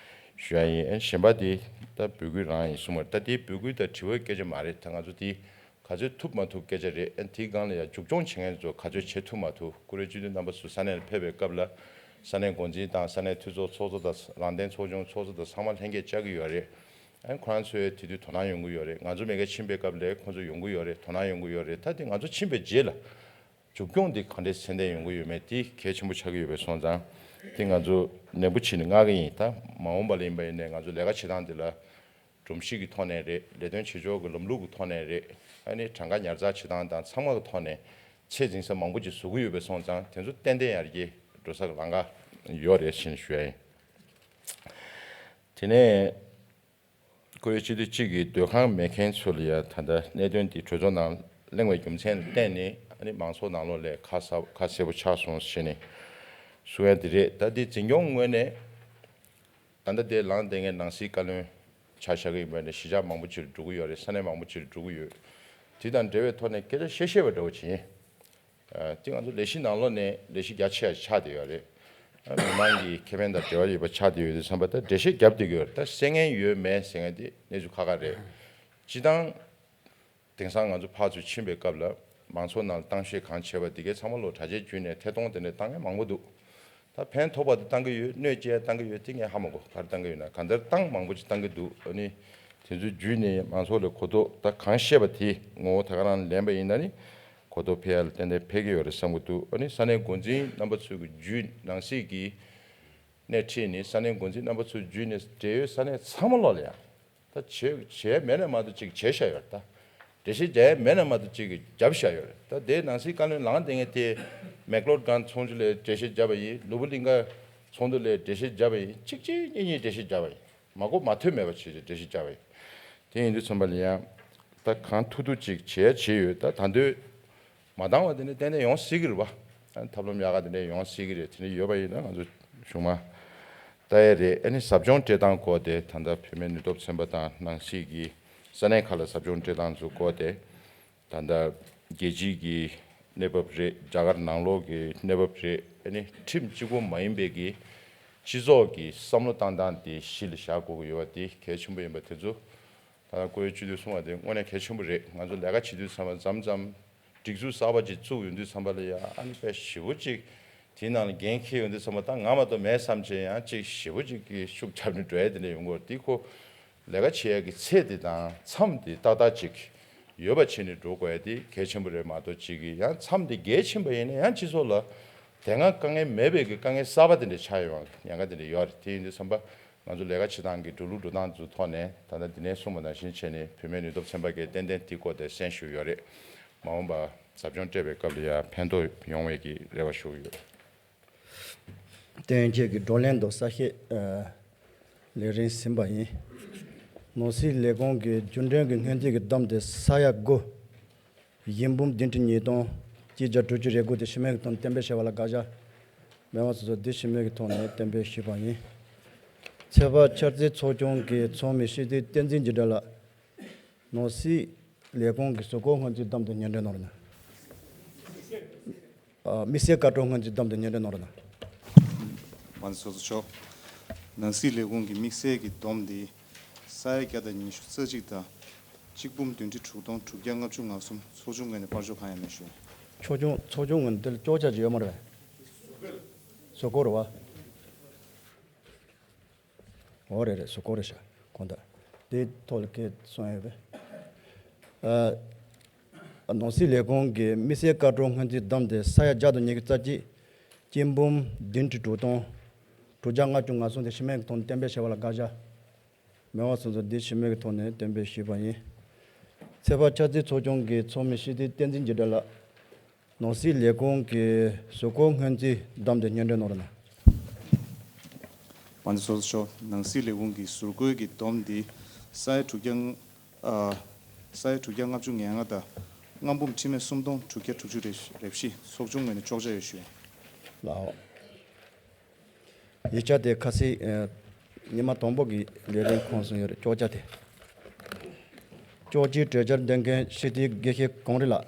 ཞུ་ཡ་ཡིན། ཨ་ནི་གཞན་པ་དེ་ད་འབོད་སྐུལ་རང་ཡིན་གསུངས་པ་རེད། ད་དེ་འབོད་སྐུལ་དང་དྲི་བའི་སྐད་ཆ་མ་རེད། ད་ང་ཚོ་དེ་ག་ཚོད་ཐུབ་མ་ཐུབ་སྐད་ཆ་རེད། ཨ་ནི་དེའི་སྒང་ལ་ཡང་མཇུག་སྐྱོང་བྱེད་མཁན་ཚོ་ག་ཚོད་བྱེད་ཐུབ་མ་ཐུབ། ཀུ་རེ་སྤྱི་འཐུས་རྣམ་པ་ཚོ་ས་གནས་ལ་ཕེབས་པའི་སྐབས་ལ་ས་གནས་འགོ་འཛིན་དང་ས་གནས་འཐུས་ཚོགས་ཚོགས་གཙོ་དང་རང་བདེན་ཚོགས་ཆུང་ཚོགས་གཙོ་དང་ཚང་མ་ལྷན་རྒྱས་བཅར་གྱི་ཡོད་རེད། ཨ་ནི་ཁོ་རང་ཚོའི་དེ་དུས་དོ་སྣང་ཡོང་གི་ཡོད་རེད། ང་ཚོ་མེ་མཁས་ཕྱིན་པའི་སྐབས་ལ་ཁོ་ཚོ་ཡོང་གི་ཡོད་རེད། དོ་སྣང་ཡོང་གི་ཡོད་རེད། ད་དེ་ང་ཚོ་ཕྱིན་པའི་རྗེས་ལ་མཇུག་སྐྱོང་དེ་ག་འདྲས་ཚད་ལྡན་ཡོང་གི་ཡོད་མེད་དེ་གལ་ཆེན་པོ་ཆགས་ཀྱི་ཡོད་པའི་སོང་ཙང་། དེ་ང་ཚོ་ནན་པོ་བྱས་ནས་མངགས་ཀྱི་ཡིན། ད་མ་འོངས་པ་ལ་ཡིན་པ་ཡིན་ནའི་ང་ཚོ་ལས་ཀ་བྱེད་སྟངས་དེ་ལ་སྒྲོམ་གཞི་གི་ཐོག་ནས་རེད། ལས་དོན་བྱེད་ཕྱོགས་ཀྱི་ལམ་ལུགས་ཀྱི་ཐོག་ནས་རེད། ཨ་ནི་གྲངས་ཀ་ཉར་ཚགས་བྱེད་སྟངས་དང་ཚང་མ་གི་ཐོག་ནས་ཚད་འཛིན་ས་མང་པོ་ཅིག་བཟོ་གི་ཡོད་པའི་སོང་ཙང་། དེ་ཚོ་ཏན་ཏན་ཡར་རྒྱས་འགྲོ་ས་གི་ལམ་ཁ་ཡོད་རེད་ཞེས་ཞུ་ཡ་ཡིན། དེ་ནས་ཀུ་རེ་སྤྱི་འཐུས་གཅིག་གིས་སྡོད་ཁང་མེད་མཁན་ཚོ་ལ་ཡ་ད་ལྟ་གནད་དོན་འདི་གྲོས་ཚོགས་ནང་གླེང་བའི་རྒྱུ་མཚན་ལ་བརྟེན་ནས། ཨ་ནི་མང་ཚོགས་ནང་ལོགས་ལ་ཁ་གསལ་ཁ་གསལ་པོ་ཆགས་སོང་ཞེས་ནས་གསུང་ཡ་འདི་རེད། ད་འདི་འཛིན་སྐྱོང་ངོས་ནས་ད་ལྟ་དེ་ལངས་བསྡད་མཁན་ནང་སྲིད་བཀའ་བློན་ཆ་བཞག་གི་ཡིན་པ་ནས་གཞིས་ཆགས་མང་པོ་ཅིག་ལ་འགྲོ་གི་ཡོད་རེད། ས་གནས་མང་པོ་ཅིག་ལ་འགྲོ་གི་ཡོད། དེ་དང་འབྲེལ་བའི་ཐོག་ནས་སྐད་ཆ་བཤད་ཤེས་པ་འདྲ་བོ་ཅིག་ཡིན། ཨ་དེ་ང་ཚོ་ལས་གཞི་ནང་ལོགས་ནས་ལས་གཞི་རྒྱ་ཆེ་བ་ཆགས་བསྡད་ཡོད་རེད། ཨ་མི་མང་གི་ཁེ་ཕན་དང་འབྲེལ་བ་ཡོད་པ་ཆགས་བསྡད་ཡོད་དུས་ཙམ་པ། ད་འགྲེལ་བཤད་བརྒྱབ་བསྡད་ཀྱི་ཡོད་རེད། ད་གསན་མཁན་ཡོད་མེད་ཟེར་མཁན་དེ་གནས་ཚུལ་ཁག་ཁག་རེད། སྤྱི་བཏང་དེང་སང་ང་ཚོ་ཕར་ཚུར་ཕྱིན་པའི་སྐབས་ལ་མང་ཚོགས་ནང་ལ་གཏམ་བཤད་གང་བྱས་པ་དེ་གའི་ཚང་མ་ལོ་དྲ་རྒྱའི་བརྒྱུད་ནས་ཐད་གཏོང་དེ་འདྲ་བཏང་མཁན་མང་པོ་འདུག་ད་ཕན་ཐོགས་པ་དེ་བཏང་གི་ཡོད། གནོད་སྐྱེལ་བཏང་གི་ཡོད། དེ་ངས་ཧ་མ་གོ། ག་རེ་བཏང་གི་ཡོད་ན། གང་ལྟར་བཏང་མང་པོ་ཅིག་བཏང་གི་འདུག་ཨ་ནི་དེ་ཚོའི་བརྒྱུད་ནས་མང་ཚོགས་ལ་གོ་རྟོགས། ད་གང་བཤད་པ་དེ་ངོ་བོ་ད་ག་རང་ལེན་པ་ཡིན་ན་ནི་གོ་རྟོགས་འཕེལ་ཡ་ལ་ཏན་ཏན་འཕེལ་གྱི་ཡོད་རེད་བསམ་གྱི་འདུག་ཨ་ནི་ས་གནས་འགོ་འཛིན་རྣམ་པ་ཚོའི་གི་བརྒྱུད། ནང་སྲིད་ཀྱི་སྣེ་ཁྲིད་ནས་ས་གནས་འགོ་འཛིན་རྣམ་པ་ཚོའི་བརྒྱུད་ནས་འབྲེལ་ཡོད་ས་གནས་ཚང་མ་ལོག་ལ་ཡ། ད་བྱེད་བྱེད་མེད་ན་མ་གཏོགས་ཅིག་བྱས་བཞག་ཡོད་རེད། ད་འགྲེལ་བཤད་རྒྱག་ཡ་མེད་ན་མ་གཏོགས་ཅིག་བརྒྱབ་བཞག་ཡོད་རེད། ད་དེ་ནང་སྲིད་བཀའ་བློན་ལངས་བསྡད་མཁན་དེ་མེག་ལོར་གྷན་ཚོགས་འདུ་ལ་འགྲེལ་བཤད་བརྒྱབ་པ་ཡིན། ལུ་བུ་གླིང་ཁ་ཚོགས་འདུ་ལ་འགྲེལ་བཤད་བརྒྱབ་པ་ཡིན། གཅིག་གཅིག་གཉིས་གཉིས་འགྲེལ་བཤད་བརྒྱབ་པ་ཡིན། མ་གོ་མ་ཐོས་མེད་པ་བྱས་བྱས་འགྲེལ་བཤད་བརྒྱབ་པ་ཡིན། དེ་ཡིན་དུས་ཙམ་པ་ལ་ཡང་ད་གང་ཐུབ་ཐུབ་ཅིག་བྱས་བྱས་ཡོད། ད་ད་འདོད་མ་འདང་བ་དེ་འདྲ་ཏན་ཏན་ཡོང་སྲིད་ཀྱི་རེད་པ། ཨ་ནི་ཐབས་ལམ་ཡག་ག་དེ་འདྲ་ཡོང་སྲིད་ཀྱི་རེད། དེ་འདྲ་ཡོད་པ་ཡིན་ན་ང་ཚོ་གཞུག་མ་ལྟ་ཡ་རེད། ཨ་ནི་ཟབ་སྦྱོང་སྤྲད་སྟངས་སྐོར་དེ་ད་ལྟ་བུད་མེད་ནུས་སྟོབས་ཚན་པ་དང་ནང་སྲིད་ཀྱི་ས་གནས་ཁག་ལ་ཟབ་སྦྱོང་སྤྲད་སྟངས་ཚོ་སྐོར་དེ། ད་ལྟ་རྒྱལ་སྤྱིའི་གི་གནས་བབ་རེད། རྒྱ་གར་ནང་ལོགས་ཀྱི་གནས་བབ་རེད། ཨ་ནི་ཁྲིམས་གཅིག་པོ་མ་ཡིན་པའི་གི་སྤྱི་ཚོགས་ཀྱི་བསམ་བློ་བཏང་སྟངས་དེ་གཞི་ལ་བཞག་དགོས་ཀྱི་ཡོད་པ་དེ་གལ་ཆེན་པོ་ཡིན་པ་དེ་ཚོ། ད་ལྟ་ཀུ་རེ་སྤྱི་འཐུས་གསུངས་པ་དེ་དངོས་གནས་གལ་ཆེན་པོ་རེད། ང་ཚོ་ལས་ཀ་བྱེད་དུས་ཙམ་པ་མཚམས་མཚམས་སྒྲིག་འཛུགས་གསར་པ་ཅིག་བཙུགས་ཡོང་དུས་ཙམ་པ་ལ་ཡ། ཨ་ནི་དཔེ་ཞེ་པོ་ཅིག་དེའི་ནང་ལ་འགན་འཁྱེར་ཡོང་དུས་ཙམ་པ། ད་ང་མ་གཏོགས་མེད་བསམ་བྱས་ཡང་ཅིག་ཞེ་པོ་ཅིག་གི་ཤུགས་རྒྱབ་ནས་འགྲོ་ཡ་དེ་འདྲ་ཡོང་གི་ཡོད་རེད། དེ་ཁོ་ ལས་ཀ་བྱེད་ཡ་གི་ཚད་དེ་དང་མཚམས་དེ་ཏག་ཏག་ཅིག་ཡོད་པ་བྱས་ནས་འགྲོ་དགོས་ཡ་དེ་གལ་ཆེན་པོ་རེད་མ་གཏོགས། གཅིག་གིས་ཡང་མཚམས་དེ་བརྒལ་ཕྱིན་པ་ཡིན་ན་ཡང་སྤྱི་ཚོགས་ལ་དེ་སྔ་དཀའ་ངལ་མེད་པའི་གི་དཀའ་ངལ་གསར་པ་དེ་འདྲ་ཆགས་ཡོང་ཉེན་ཁ་དེ་འདྲ་ཡོད་རེད། དེ་ཡིན་དུས་ཙམ་པ་ང་ཚོ་ལས་ཀ་བྱེད་སྟངས་ཀྱི་འགྲོ་ལུགས་འགྲོ་སྟངས་ཚོའི་ཐོག་ནས་ད་ལྟ་འདི་ནས་གསུངས་པ་ནང་བཞིན་བྱས་ནས་བུད་མེད་ནུས་སྟོབས་ཚན་པ་གིས་ཏན་ཏན་དེའི་སྐོར་དེ་གསན་ཞུས་ཡོད་རེད། མ་འོངས་པ་ཟབ་སྦྱོང་སྤྲད་པའི་སྐབས་ལ་ཡང་ཕན་ཐོགས་ཡོང་བའི་གི་རེ་བ་ཞུ་གི་ཡོད། བསྟན་འགྱུར་གྱི་བགྲོ་གླེང་དང་གསལ་བཤད་ཨ་ལས་རིམ་ཟིན་པ་ཡིན། ནང་སྲིད་ལས་ཁུངས་ཀྱི་རྒྱུན་གྲོན་གྱི་སྔོན་རྩིས་ཀྱི་བསྡོམས་དེ་ས་ཡ་དགུ། བཞི་འབུམ་བདུན་ཁྲི་ཉིས་སྟོང་གཅིག་བརྒྱ་དྲུག་ཅུ་རེ་དགུ་དེ་ཕྱི་མིག་དང་གཏན་འབེབས་བྱས་པ་ལ་དགག་བྱ་མེད་པ་སོ་སོ་དེ་ཕྱི་མིག་གི་ཐོག་ནས་གཏན་འབེབས་ཞུས་པ་ཡིན། ཚོད་དཔག་འཆར་རྩིས་ཚོགས་ཆུང་གི་ཚོགས་མི་སྤྱི་འཐུས་བསྟན་འཛིན་འཇིགས་བྲལ་ལགས། ནང་སྲིད་ལས་ཁུངས་ཀྱི་གཟུགས་སྐོར་སྔོན་རྩིས་བསྡོམས་དེ་སྙན་སྒྲོན་གནང་རོགས་གནང་། ཨ། དམིགས་བསལ་བཀའ་འཁྲོལ་སྔོན་རྩིས་བསྡོམས་དེ་སྙན་སྒྲོན་གནང་རོགས་གནང་། མ་ཚོགས་གཙོ་མཆོག་ནང་སྲིད་ལས་ཁུངས་ཀྱི་དམིགས་བསལ་གྱི་བསྡོམས་དེ་ས་ཡ་བརྒྱ་དང་ཉི་ཤུ་རྩ་གཅིག་དང་གཅིག་འབུམ་བདུན་ཁྲི་དྲུག་སྟོང་དྲུག་བརྒྱ་ལྔ་བཅུ་ང་གསུམ། ཚོགས་ཆུང་ངོས་ནས་སྤར་ཆོག་གང་ཡང་མེད་ཞུ། ཚོགས་ཆུང་ཚོགས་ཆུང་ངོས་ནས་དེ་ལ་ཅོག་ཆ་ཅིག་ཡོད་མ་རེད་པས། གཟུགས་སྐོར་རེད་པ། འོ་རེད་རེད། གཟུགས་སྐོར་རེད་ཤག་གང་ལྟར་དེའི་ཐོག་ལ་སྐད་གསུང་ཡོད་པས། ཨ། ནང་སྲིད་ལས་ཁུངས་ཀྱི་དམིགས་བསལ་བཀའ་འཁྲོལ་སྔོན་རྩིས་བསྡོམས་དེ་ས་ཡ་བརྒྱ་དང་ཉི་ཤུ་རྩ་གཅིག་གཅིག་འབུམ་བདུན་ཁྲི་དྲུག་སྟོང་དྲུག་བརྒྱ་ལྔ་བཅུ་ང་གསུམ་དེ་ཕྱི་མིག་གི་ཐོག་ནས་གཏན་འབེབས་བྱས་པ་ལ་དགག་བྱ་མེད་པ་སོ་སོ་དེ་ཕྱི་མིག་གི་ཐོག་ནས་གཏན་འབེབས་ཞུས་པ་ཡིན། ཚོད་དཔག་འཆར་རྩིས་ཚོགས་ཆུང་གི་ཚོགས་མི་སྤྱི་འཐུས་བསྟན་འཛིན་འཇིགས་བྲལ་ལགས། ནང་སྲིད་ལས་ཁུངས་ཀྱི་གཟུགས་སྐོར་སྔོན་རྩིས་བསྡོམས་དེ་སྙན་སྒྲོན་གནང་རོགས་གནང་། དབང་འདུས་ཚོགས་གཙོ་མཆོག་ནང་སྲིད་ལས་ཁུངས་ཀྱི་གཟུགས་སྐོར་གྱི་བསྡོམས་འདི་ས་ཡ་དྲུག་བརྒྱ་ལྔ། ཨ། ས་ཡ་དྲུག་བརྒྱ་ལྔ་བཅུ་ང་ལྔ་དང་ལྔ་འབུམ་ཁྲི་མེད་སུམ་སྟོང་དྲུག་བརྒྱ་དྲུག་ཅུ་རེ་བཞི། ཚོགས་ཆུང་ངོས་ནས་ཅོག་ཆ་ཡོད་ཞུ། ལའོ། ཡིག་ཆ་དེ་ཁ་སང་ཨ་ཉི་མ་དང་པོ་གི་ལས་རིམ་ཁོངས་སུ་ཡོད་རེད། ཅོག་ཆ་དེ། ཅོག་ཅིག་གྲོས་འཆར་འདོན་མཁན་སྤྱི་འཐུས་དགེ་བཤེས་གངས་རི་ལགས།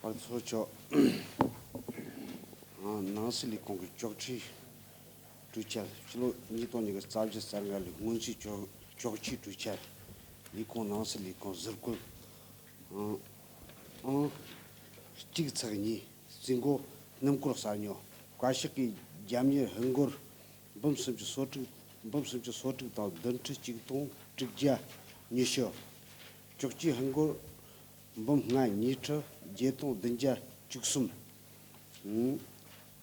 ཨ། ཚོགས་གཙོ་མཆོག་ནང་སྲིད་ལས་ཁུངས་ཀྱི་ཅོག་ཁྲིའི་གྲོས་འཆར། ཕྱི་ལོ་ཉིས་སྟོང་ཉི་ཤུ་རྩ་བཞི་རྩ་ལྔ་ལོའི་སྔོན་རྩིས་ཅོག་ཅོག་ཆིའི་གྲོས་འཆར། ལས་ཁུངས་ནང་སྲིད་ལས་ཁུངས་ཟུར་བཀོད། ཨང་། ཨང་། གཅིག་ཚེག་གཉིས། རྩིས་འགོ། སྣུམ་འཁོར་གསར་ཉོ། བཀའ་ཤག་གི་རྒྱབ་གཉེར་ཧིན་སྒོར་འབུམ་སུམ་ཅུ་སོ་དྲུག་འབུམ་སུམ་ཅུ་སོ་དྲུག་དང་བདུན་ཁྲི་གཅིག་སྟོང་དྲུག་བརྒྱ་ཉི་ཤུ། ཅོག་ཅིག་ཧིན་སྒོར་འབུམ་ལྔ་ཉིས་ཁྲི་བརྒྱད་སྟོང་བདུན་བརྒྱ་བཅུ་གསུམ། ཨང་།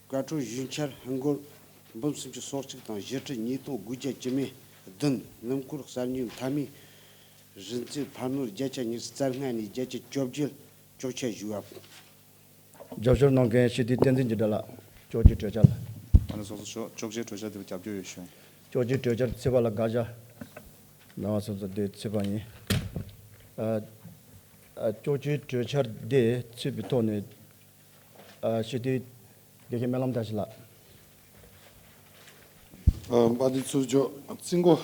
བཀའ་འཁྲོལ་ཞུ་འཆར་ཧིན་སྒོར་འབུམ་སུམ་ཅུ་སོ་གཅིག་དང་བཞི་ཁྲི་ཉིས་སྟོང་དགུ་བརྒྱ་བཅུ་མེད་བདུན། སྣུམ་འཁོར་གསར་ཉོའི་མཐའ་མའི་རིན་ཚད་འཕར་སྣོན་བརྒྱ་ཆ་ཉི་ཤུ་རྩ་ལྔ་ནས་བརྒྱ་ཆ་བཅོ་བརྒྱད་ཅོག་ཆ་ཞུ་བ། རྒྱབ་སྐྱོར་གནང་མཁན་སྤྱི་འཐུས་བསྟན་འཛིན་འཇིགས་བྲལ་ལགས། ཅོག་ཅིག་གྲོས་འཆར་ལ། ཨ་ནི་སོ་སོ་ཅོག་ཅོག་ཅིག་གྲོས་འཆར་དེ་ལ་རྒྱབ་སྐྱོར་ཡོད་ཞུ། ཅོག་ཅིག་གྲོས་འཆར་ཚུད་པ་ལ་དགག་བྱ་མེད་པ་སོ་སོ་དེ་ཚུད་པ་ཡིན། ཨ། ཨ། ཅོག་ཅིག་གྲོས་འཆར་དེ་ཚུད་པའི་ཐོག་ནས། ཨ། སྤྱི་འཐུས་དགེ་བཤེས་སྨོན་ལམ་བཀྲ་ཤིས་ལགས། ཨ། དབང་འདུས་ཚོགས་གཙོ་མཆོག་རྩིས་འགོ་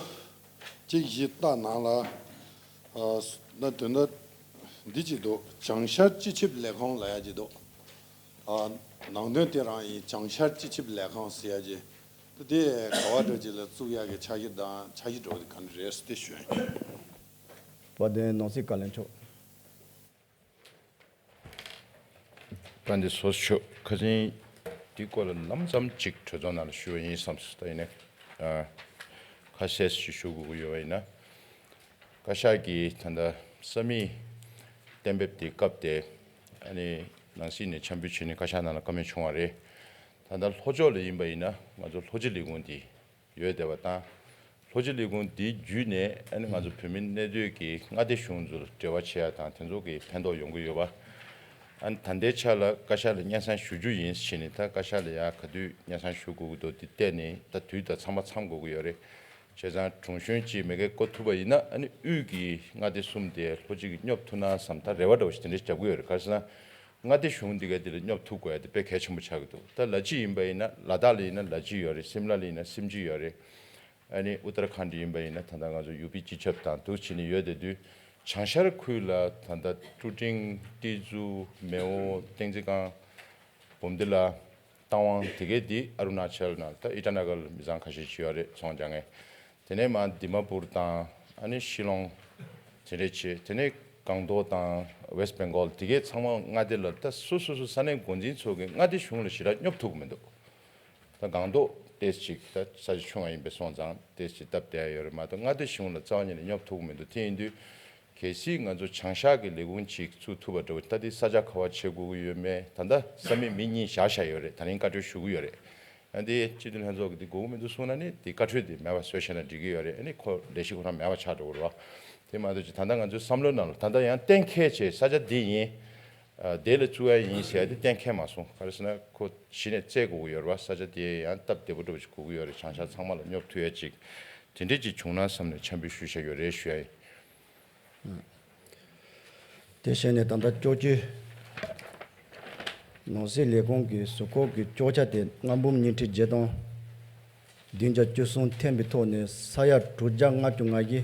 གཅིག་བཞི་ལྟ་ནང་ལ། ཨ། ན་དོན་དག་འདི་གཅིག་འདུག་བྱང་ཤར་སྤྱི་ཁྱབ་ལས་ཁང་ལབ་ཡ་གཅིག་འདུག་ཨ། ནང་དོན་དེ་རང་ཡིན། བྱང་ཤར་སྤྱི་ཁྱབ་ལས་ཁང་ཟེར་ཡ་གཅིག་དེ་ག་བ་འགྲོ་གཅིག་ལ་བཙུགས་ཡ་གི་ཆ་ཤས་དང་ཆ་ཤས་འགྲོ་གི་ག་འདྲ་རེད་ཟེར་དེ་ཞུ་ཡ་ཡིན། བ་དན་ནང་སྲིད་བཀའ་བློན་མཆོག་དབང་འདུས་ཚོགས་གཙོ་མཆོག་ཁ་སང་འདི་སྐོར་ལ་ལམ་ཙམ་ཅིག་གྲོས་ཚོགས་ནང་ལ་ཞུས་པ་ཡིན་བསམས་སོང་། ད་ཡིན་ནའི་ཨ། ཁ་ཤས་ཤིག་ཞུ་དགོས་ཀྱི་ཡོད་པ་ཡིན་ན། བཀའ་ཤག་གིས་ད་ལྟ་ས་མིག་གཏན་འབེབས་དེ་སྐབས་དེ་ཨ་ནི་ནང་སྲིད་ནས་འཆར་འབུལ་བྱས་ནས་བཀའ་ཤག་ནང་ལ་བཀའ་མོལ་བྱུང་བ་རེད། ད་ལྟ་ལྷོ་ཕྱོགས་ལ་ཡིན་པ་ཡིན་ན་ང་ཚོ་ལྷོ་སྤྱི་ལས་ཁུངས་དེ་ཡོད་བསྡད་པ་དང་། ལྷོ་སྤྱི་ལས་ཁུངས་འདི་བརྒྱུད་ནས་ཨ་ནི་ང་ཚོ་བོད་མི་གནས་སྡོད་ཀྱི་མངའ་སྡེ་གཞུང་ཚོར་འབྲེལ་བ་བྱེད་ཡ་དང་དེ་ཚོ་གི་ཕན་ཐོགས་ཡོང་གི་ཡོད་པ། ཨ་ནི་ད་ལྟའི་ཆ་ལ་བཀའ་ཤག་ལ་སྙན་སེང་ཞུ་རྒྱུ་ཡིན་ཟེར་ནས། ད་བཀའ་ཤག་ལ་ཡ་ག་དུས་སྙན་སེང་ཞུ་དགོས་ཀྱི་འདུག་དེ་བལྟས་ནས་ད་དུས་དང་ཚང་མ་འཚམ་དགོས་ཀྱི་ཡོད་རེད། བྱས་ཙང་དྲུང་གཞོན་ཅིག་མེ་ཁ་བསྐོ་ཐུབ་པ་ཡིན་ན་ཨ་ནི་དབུས་ཀྱི་མངའ་སྡེ་གསུམ་དེ་ལྷོ་སྤྱི་གིས་སྙོབ་ཐུབ་ན་བསམ་ད་རེ་བ་འདྲ་བོ་ཞིག་དེ་འདྲ་ཞིག་རྒྱབ་ཀྱི་ཡོད་རེད། ག་རེ་ཟེར་ན། མངའ་སྡེ་གཞུང་འདི་ག་དེ་ལ་སྙོབ་ཐུབ་དགོས་ཡ་དེ་དཔེ་གལ་ཆེན་པོ་ཆགས་ཀྱི་འདུག་ད་ལ་ཅི་ཡིན་པ་ཡིན་ན་ལ་དྭགས་ལ་ཡིན་ན་ལ་ཅི་ཡོད་རེད། སིམ་ལ་ལ་ཡིན་ན་སིམ་ཅི་ཡོད་རེད། ཨ་ནི་ཨུ་ཏར་ཁཱན་ཌི་ཡིན་པ་ཡིན་ན་ད་ལྟ་ང་ཚོ་ཡུ་པི་སྤྱི་ཁྱབ་དང་འདུག་བྱས་ནས་ཡོད་བསྡད་དུས། བྱང་ཤར་ཁུལ་ལ་ད་ལྟ་ཀྲུ་ཀྲིང་། ཏི་ཛུ། མེའོ། ཏེང་ཙི་ཀང་། བུམ་ཏི་ལ། རྟ་དབང་དེ་གས་འདི་ཨ་རུ་ན་ཅལ་ནང་ད་ཨི་ཊ་ན་གར་མི་ཚང་ཁ་ཤས་ཤིག་ཡོད་རེད། ཚོང་རྒྱག་མཁན། དེ་ནས་མར་དི་མ་པུར་དང་ཨ་ནི་ཤི་ལོང་། དེ་འདྲས་བྱས། དེ་ནས་ སྒང་ཏོག་དང་West Bengal དེ་གའི་ཚང་མ་མངའ་སྡེ་ལ་ད་སོ་སོ་སོ་ས་གནས་འགོ་འཛིན་ཚོ་གི་མངའ་སྡེ་གཞུང་ལ་ཞེ་དྲག་སྙོབ་ཐུབ་ཀྱི་མི་འདུག་ད་སྒང་ཏོག་ཏོག་ཙམ་ཅིག་ད་ས་ཆ་ཆུང་བ་ཡིན་པས་སོང་ཙང་ཏོག་ཙམ་སྟབས་བདེ་ཡ་ཡོད་རེད་མ་གཏོགས་མངའ་སྡེ་གཞུང་ལ་རྩ་བ་ཉིད་ནས་སྙོབ་ཐུབ་ཀྱི་མི་འདུག་དེ་ཡིན་དུས་གལ་སྲིད་ང་ཚོ་བྱང་ཤར་གྱི་ལས་ཁུངས་ཅིག་བཙུགས་ཐུབ་པ་འདྲ་བོ་ད་དེ་ས་ཆ་ག་བ་བྱེད་དགོས་ཀྱི་ཡོད་མེད་ད་ལྟ་ས་མིག་མི་གཉིས་བཞག་བཞག་ཡོད་རེད། ད་རིང་བཀའ་འཁྲོལ་ཞུ་གི་ཡོད་རེད། ཨ་འདི་སྤྱི་འཐུས་ལྷན་ཚོགས་ཀྱི་འདི་དགོས་ཀྱི་མི་འདུག་གསུངས་ན་ནི་འདི་བཀའ་འཁྲོལ་འདི་མེད་པ་བཟོས་བཞག་ན་འགྲིག་གི་ཡོད་རེད། ཨ་ནི་ཁོ་ལས་གཞི་ཁོ་རང་མེད་པ་ཆགས་འགྲོ་གི་རེད་བ། དེ་མ་གཏོགས་ཅིག་ད་ལྟ་ང་ཚོའི་བསམ་བློའི་ནང་ལ་ད་ལྟ་ཡང་གཏན་འཁེལ་བྱས་ས་ཆ་འདི་ཡིན། ཨ་དེ་ལ་བཙུགས་ཡ་ཡིན་ཟེར་ཡ་དེ་གཏན་འཁེལ་མ་སོང་། ག་རེ་ཟེར་ན་ཁོ་གཞི་ནས་བཙལ་དགོས་ཀྱི་ཡོད་རེད་བ། ས་ཆ་དེ་ཡང་སྟབས་བདེ་པོ་འདྲ་པོ་ཅིག་དགོས་ཀྱི་ཡོད་རེད། བྱང་ཤར་ཚང་མ་ལ་སྙོབ་ཐུབ་ཡ་ཅིག་དེ་འདྲས་ཅིག་བྱུང་ན་བསམ་ནས་འཆམ་འབུལ་ཞུ་བཞག་ཡོད་རེད་ཞུ་ཡ་ཡིན། དེ་བཞིན་ནས་ད་ལྟ་ཅོག་ཅུའི་ནང་སྲིད་ལས་ཁུངས་ཀྱི་གཟུགས་སྐོར་གྱི་ཅོག་ཆ་དེ་ལྔ་འབུམ་ཉི་ཁྲི་བརྒྱད་སྟོང་བདུན་བརྒྱ་བཅུ་གསུམ་འཐེན་པའི་ཐོག་ནས་ས་ཡ་དྲུག་བརྒྱ་ལྔ་བཅུ་ང་བཞི་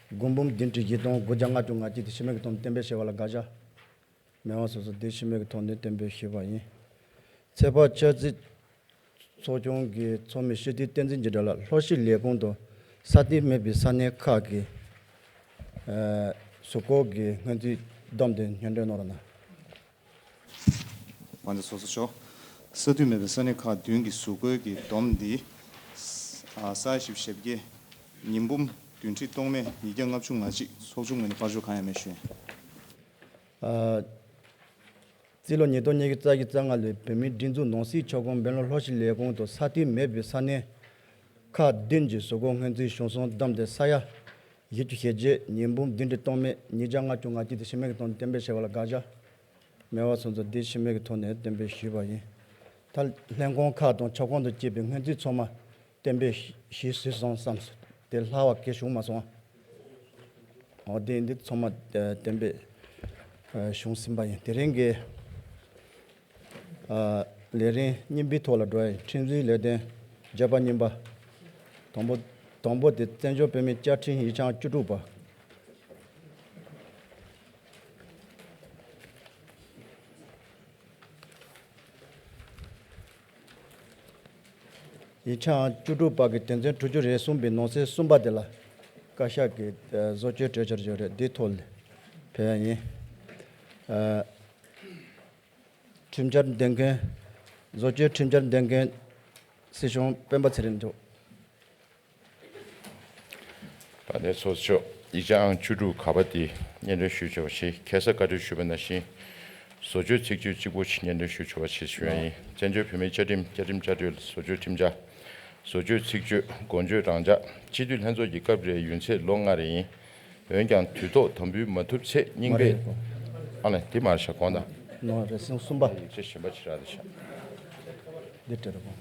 དགུ་འབུམ་བདུན་ཁྲི་བཞི་སྟོང་དགུ་བརྒྱ་ལྔ་བཅུ་ང་གཅིག་དེ་ཕྱི་མིག་གི་ཐོག་ནས་གཏན་འབེབས་བྱས་པ་ལ་དགག་བྱ་མེད་པ་སོ་སོ་དེ་ཕྱི་མིག་གི་ཐོག་ནས་གཏན་འབེབས་ཞུས་པ་ཡིན། ཚོད་དཔག་འཆར་རྩིས་ཚོགས་ཆུང་གི་ཚོགས་མི་སྤྱི་འཐུས་བསྟན་འཛིན་འཇིགས་བྲལ་ལགས་ལྷོ་སྤྱི་ལས་ཁུངས་དུ་ས་སྟེང་མེད་པའི་ས་གནས་ཁག་གི་ཨ་གཟུགས་སྐོར་གྱི་སྔོན་རྩིས་བསྡོམས་དེ་སྙན་སྒྲོན་གནང་རོགས་གནང་། དབང་འདུས་ཚོགས་གཙོ་མཆོག་ས་སྟེང་མེད་པའི་ས་གནས་ཁག་བདུན་གྱི་གཟུགས་སྐོར་གྱི་བསྡོམས་འདི་ཨ་ས་ཡ་བཞི་བཅུ་ཞེ་བརྒྱད། ཉིས་འབུམ་བདུན་ཁྲི་སྟོང་མེད་ཉིས་བརྒྱ་ལྔ་བཅུ་ང་གཅིག་ཚོགས་ཆུང་ངོས་ནས་ཕར་ཞོག་གང་ཡང་མེད་ཞུ། ཨ་རྩིས་ལོ་ཉིས་སྟོང་ཉི་ཤུ་རྩ་བཞི་རྩ་ལྔ་ལོའི་བོད་མིའི་སྒྲིག་འཛུགས་ནང་སྲིད་ཆོལ་ཁོངས་འབེན་ལུགས་ལྷོ་སྤྱི་ལས་ཁུངས་དུ་ས་སྟེང་མེད་པའི་ས་གནས་ཁག་བདུན་གྱི་གཟུགས་སྐོར་སྔོན་རྩིས་གཞུང་གསུམ་བསྡོམས་ཏེ་ས་ཡ་བཞི་བཅུ་ཞེ་བརྒྱད། ཉིས་འབུམ་བདུན་ཁྲི་སྟོང་མེད་ཉིས་བརྒྱ་ལྔ་བཅུ་ང་གཅིག་དེ་ཕྱི་མིག་གི་ཐོག་ནས་གཏན་འབེབས་བྱས་པ་ལ་དགག་བྱ་མེད་པ་སོང་ཙང་དེ་ཕྱི་མིག་གི་ཐོག་ནས་གཏན་འབེབས་ཞུས་པ་ཡིན། ད་ལྷན་ཁང་ཁག་དང་ཁྱབ་ཁོངས་དང་བཅས་པའི་སྔོན་རྩིས་ཚང་མ་གཏན་འབེབས་ཞུས་ཟིན་སོང་བསམ། དེ་ལྷག་པ་གང་ཡང་བྱུང་མ་སོང་། འོ་དེ་འདི་ཚང་མ་གཏན་འབེབས་བྱུང་ཟིན་པ་ཡིན། དེ་རིང་གི་ལས་རིམ་གཉིས་པའི་ཐོག་ལ་འགྲོ་ཡ་ཡིན། ཁྲིམས་བཟོའི་ལས་དོན་བརྗོད་པ་གཉིས་པ། དང་པོ་དང་པོ་དེ་བཙན་བྱོལ་བོད་མིའི་བཅའ་ཁྲིམས་ཡིག་ཆ་ཨང་བཅུ་དྲུག་པ། ཡིག་ཆ་ཨང་བཅུ་དྲུག་པ་གི་དོན་ཚན་དྲུག་ཅུ་རེ་གསུམ་པའི་ནང་གསེས་གསུམ་པ་དེ་ལ་བཀའ་ཤག་གིས་བཟོ་བཅོས་སྤྲད་འཆར་ཡོད་རེད། འདིའི་ཐོག་ལ་ཕེབས་ཡ་ཡིན། ཁྲིམས་འཆར་འདོན་མཁན། བཟོ་བཅོས་ཁྲིམས་འཆར་འདོན་མཁན་སྲིད་སྐྱོང་སྤེན་པ་ཚེ་རིང་འདུག་དབང་འདུས་ཚོགས་གཙོ་མཆོག་ཡིག་ཆ་ཨང་བཅུ་དྲུག་ག་པ་དེ་སྙན་སྒྲོན་ཞུ་ཆོག་པ་ཞིག་ཁ་སང་བཀའ་འཁྲོལ་ཞུས་པ་ནང་བཞིན་བཟོ་བཅོས་ཚིག་བརྗོད་གཅིག་པོ་ཞིག་སྙན་སྒྲོན་ཞུ་ཆོག་པ་ཞིག་ཞུ་ཡ་ཡིན། བཙན་བྱོལ་བོད་མིའི་བཅའ་ཁྲིམས་བཅའ་ཁྲིམས་བསྐྱར་བཅོས་ལ་བཟོ་བཅོས་ཁྲིམས་འཆར། བཟོ་བཅོས་ཚིག་བརྗོད་འགོ་བརྗོད་རང་འཇགས། སྤྱི་འཐུས་ལྷན་ཚོགས་ཀྱི་སྐབས་རེའི་ཡུན་ཚད་ལོ་ལྔ་རེ་ཡིན། འོན་ཀྱང་དུས་ཐོག་དམ་འབུལ་མ་ཐུབ་ཚེ་རྙིང་པས། མ་རེད། ཨ་ལས་དེ་མར་བཞག་གོང་དང་། ནོ་རེ་ཟུང་གསུམ་པ། ཡིག་ཆ་གཞན་པ་ཅིག་རག་དེ་བཞག་འདི་སྤྲད་རོགས།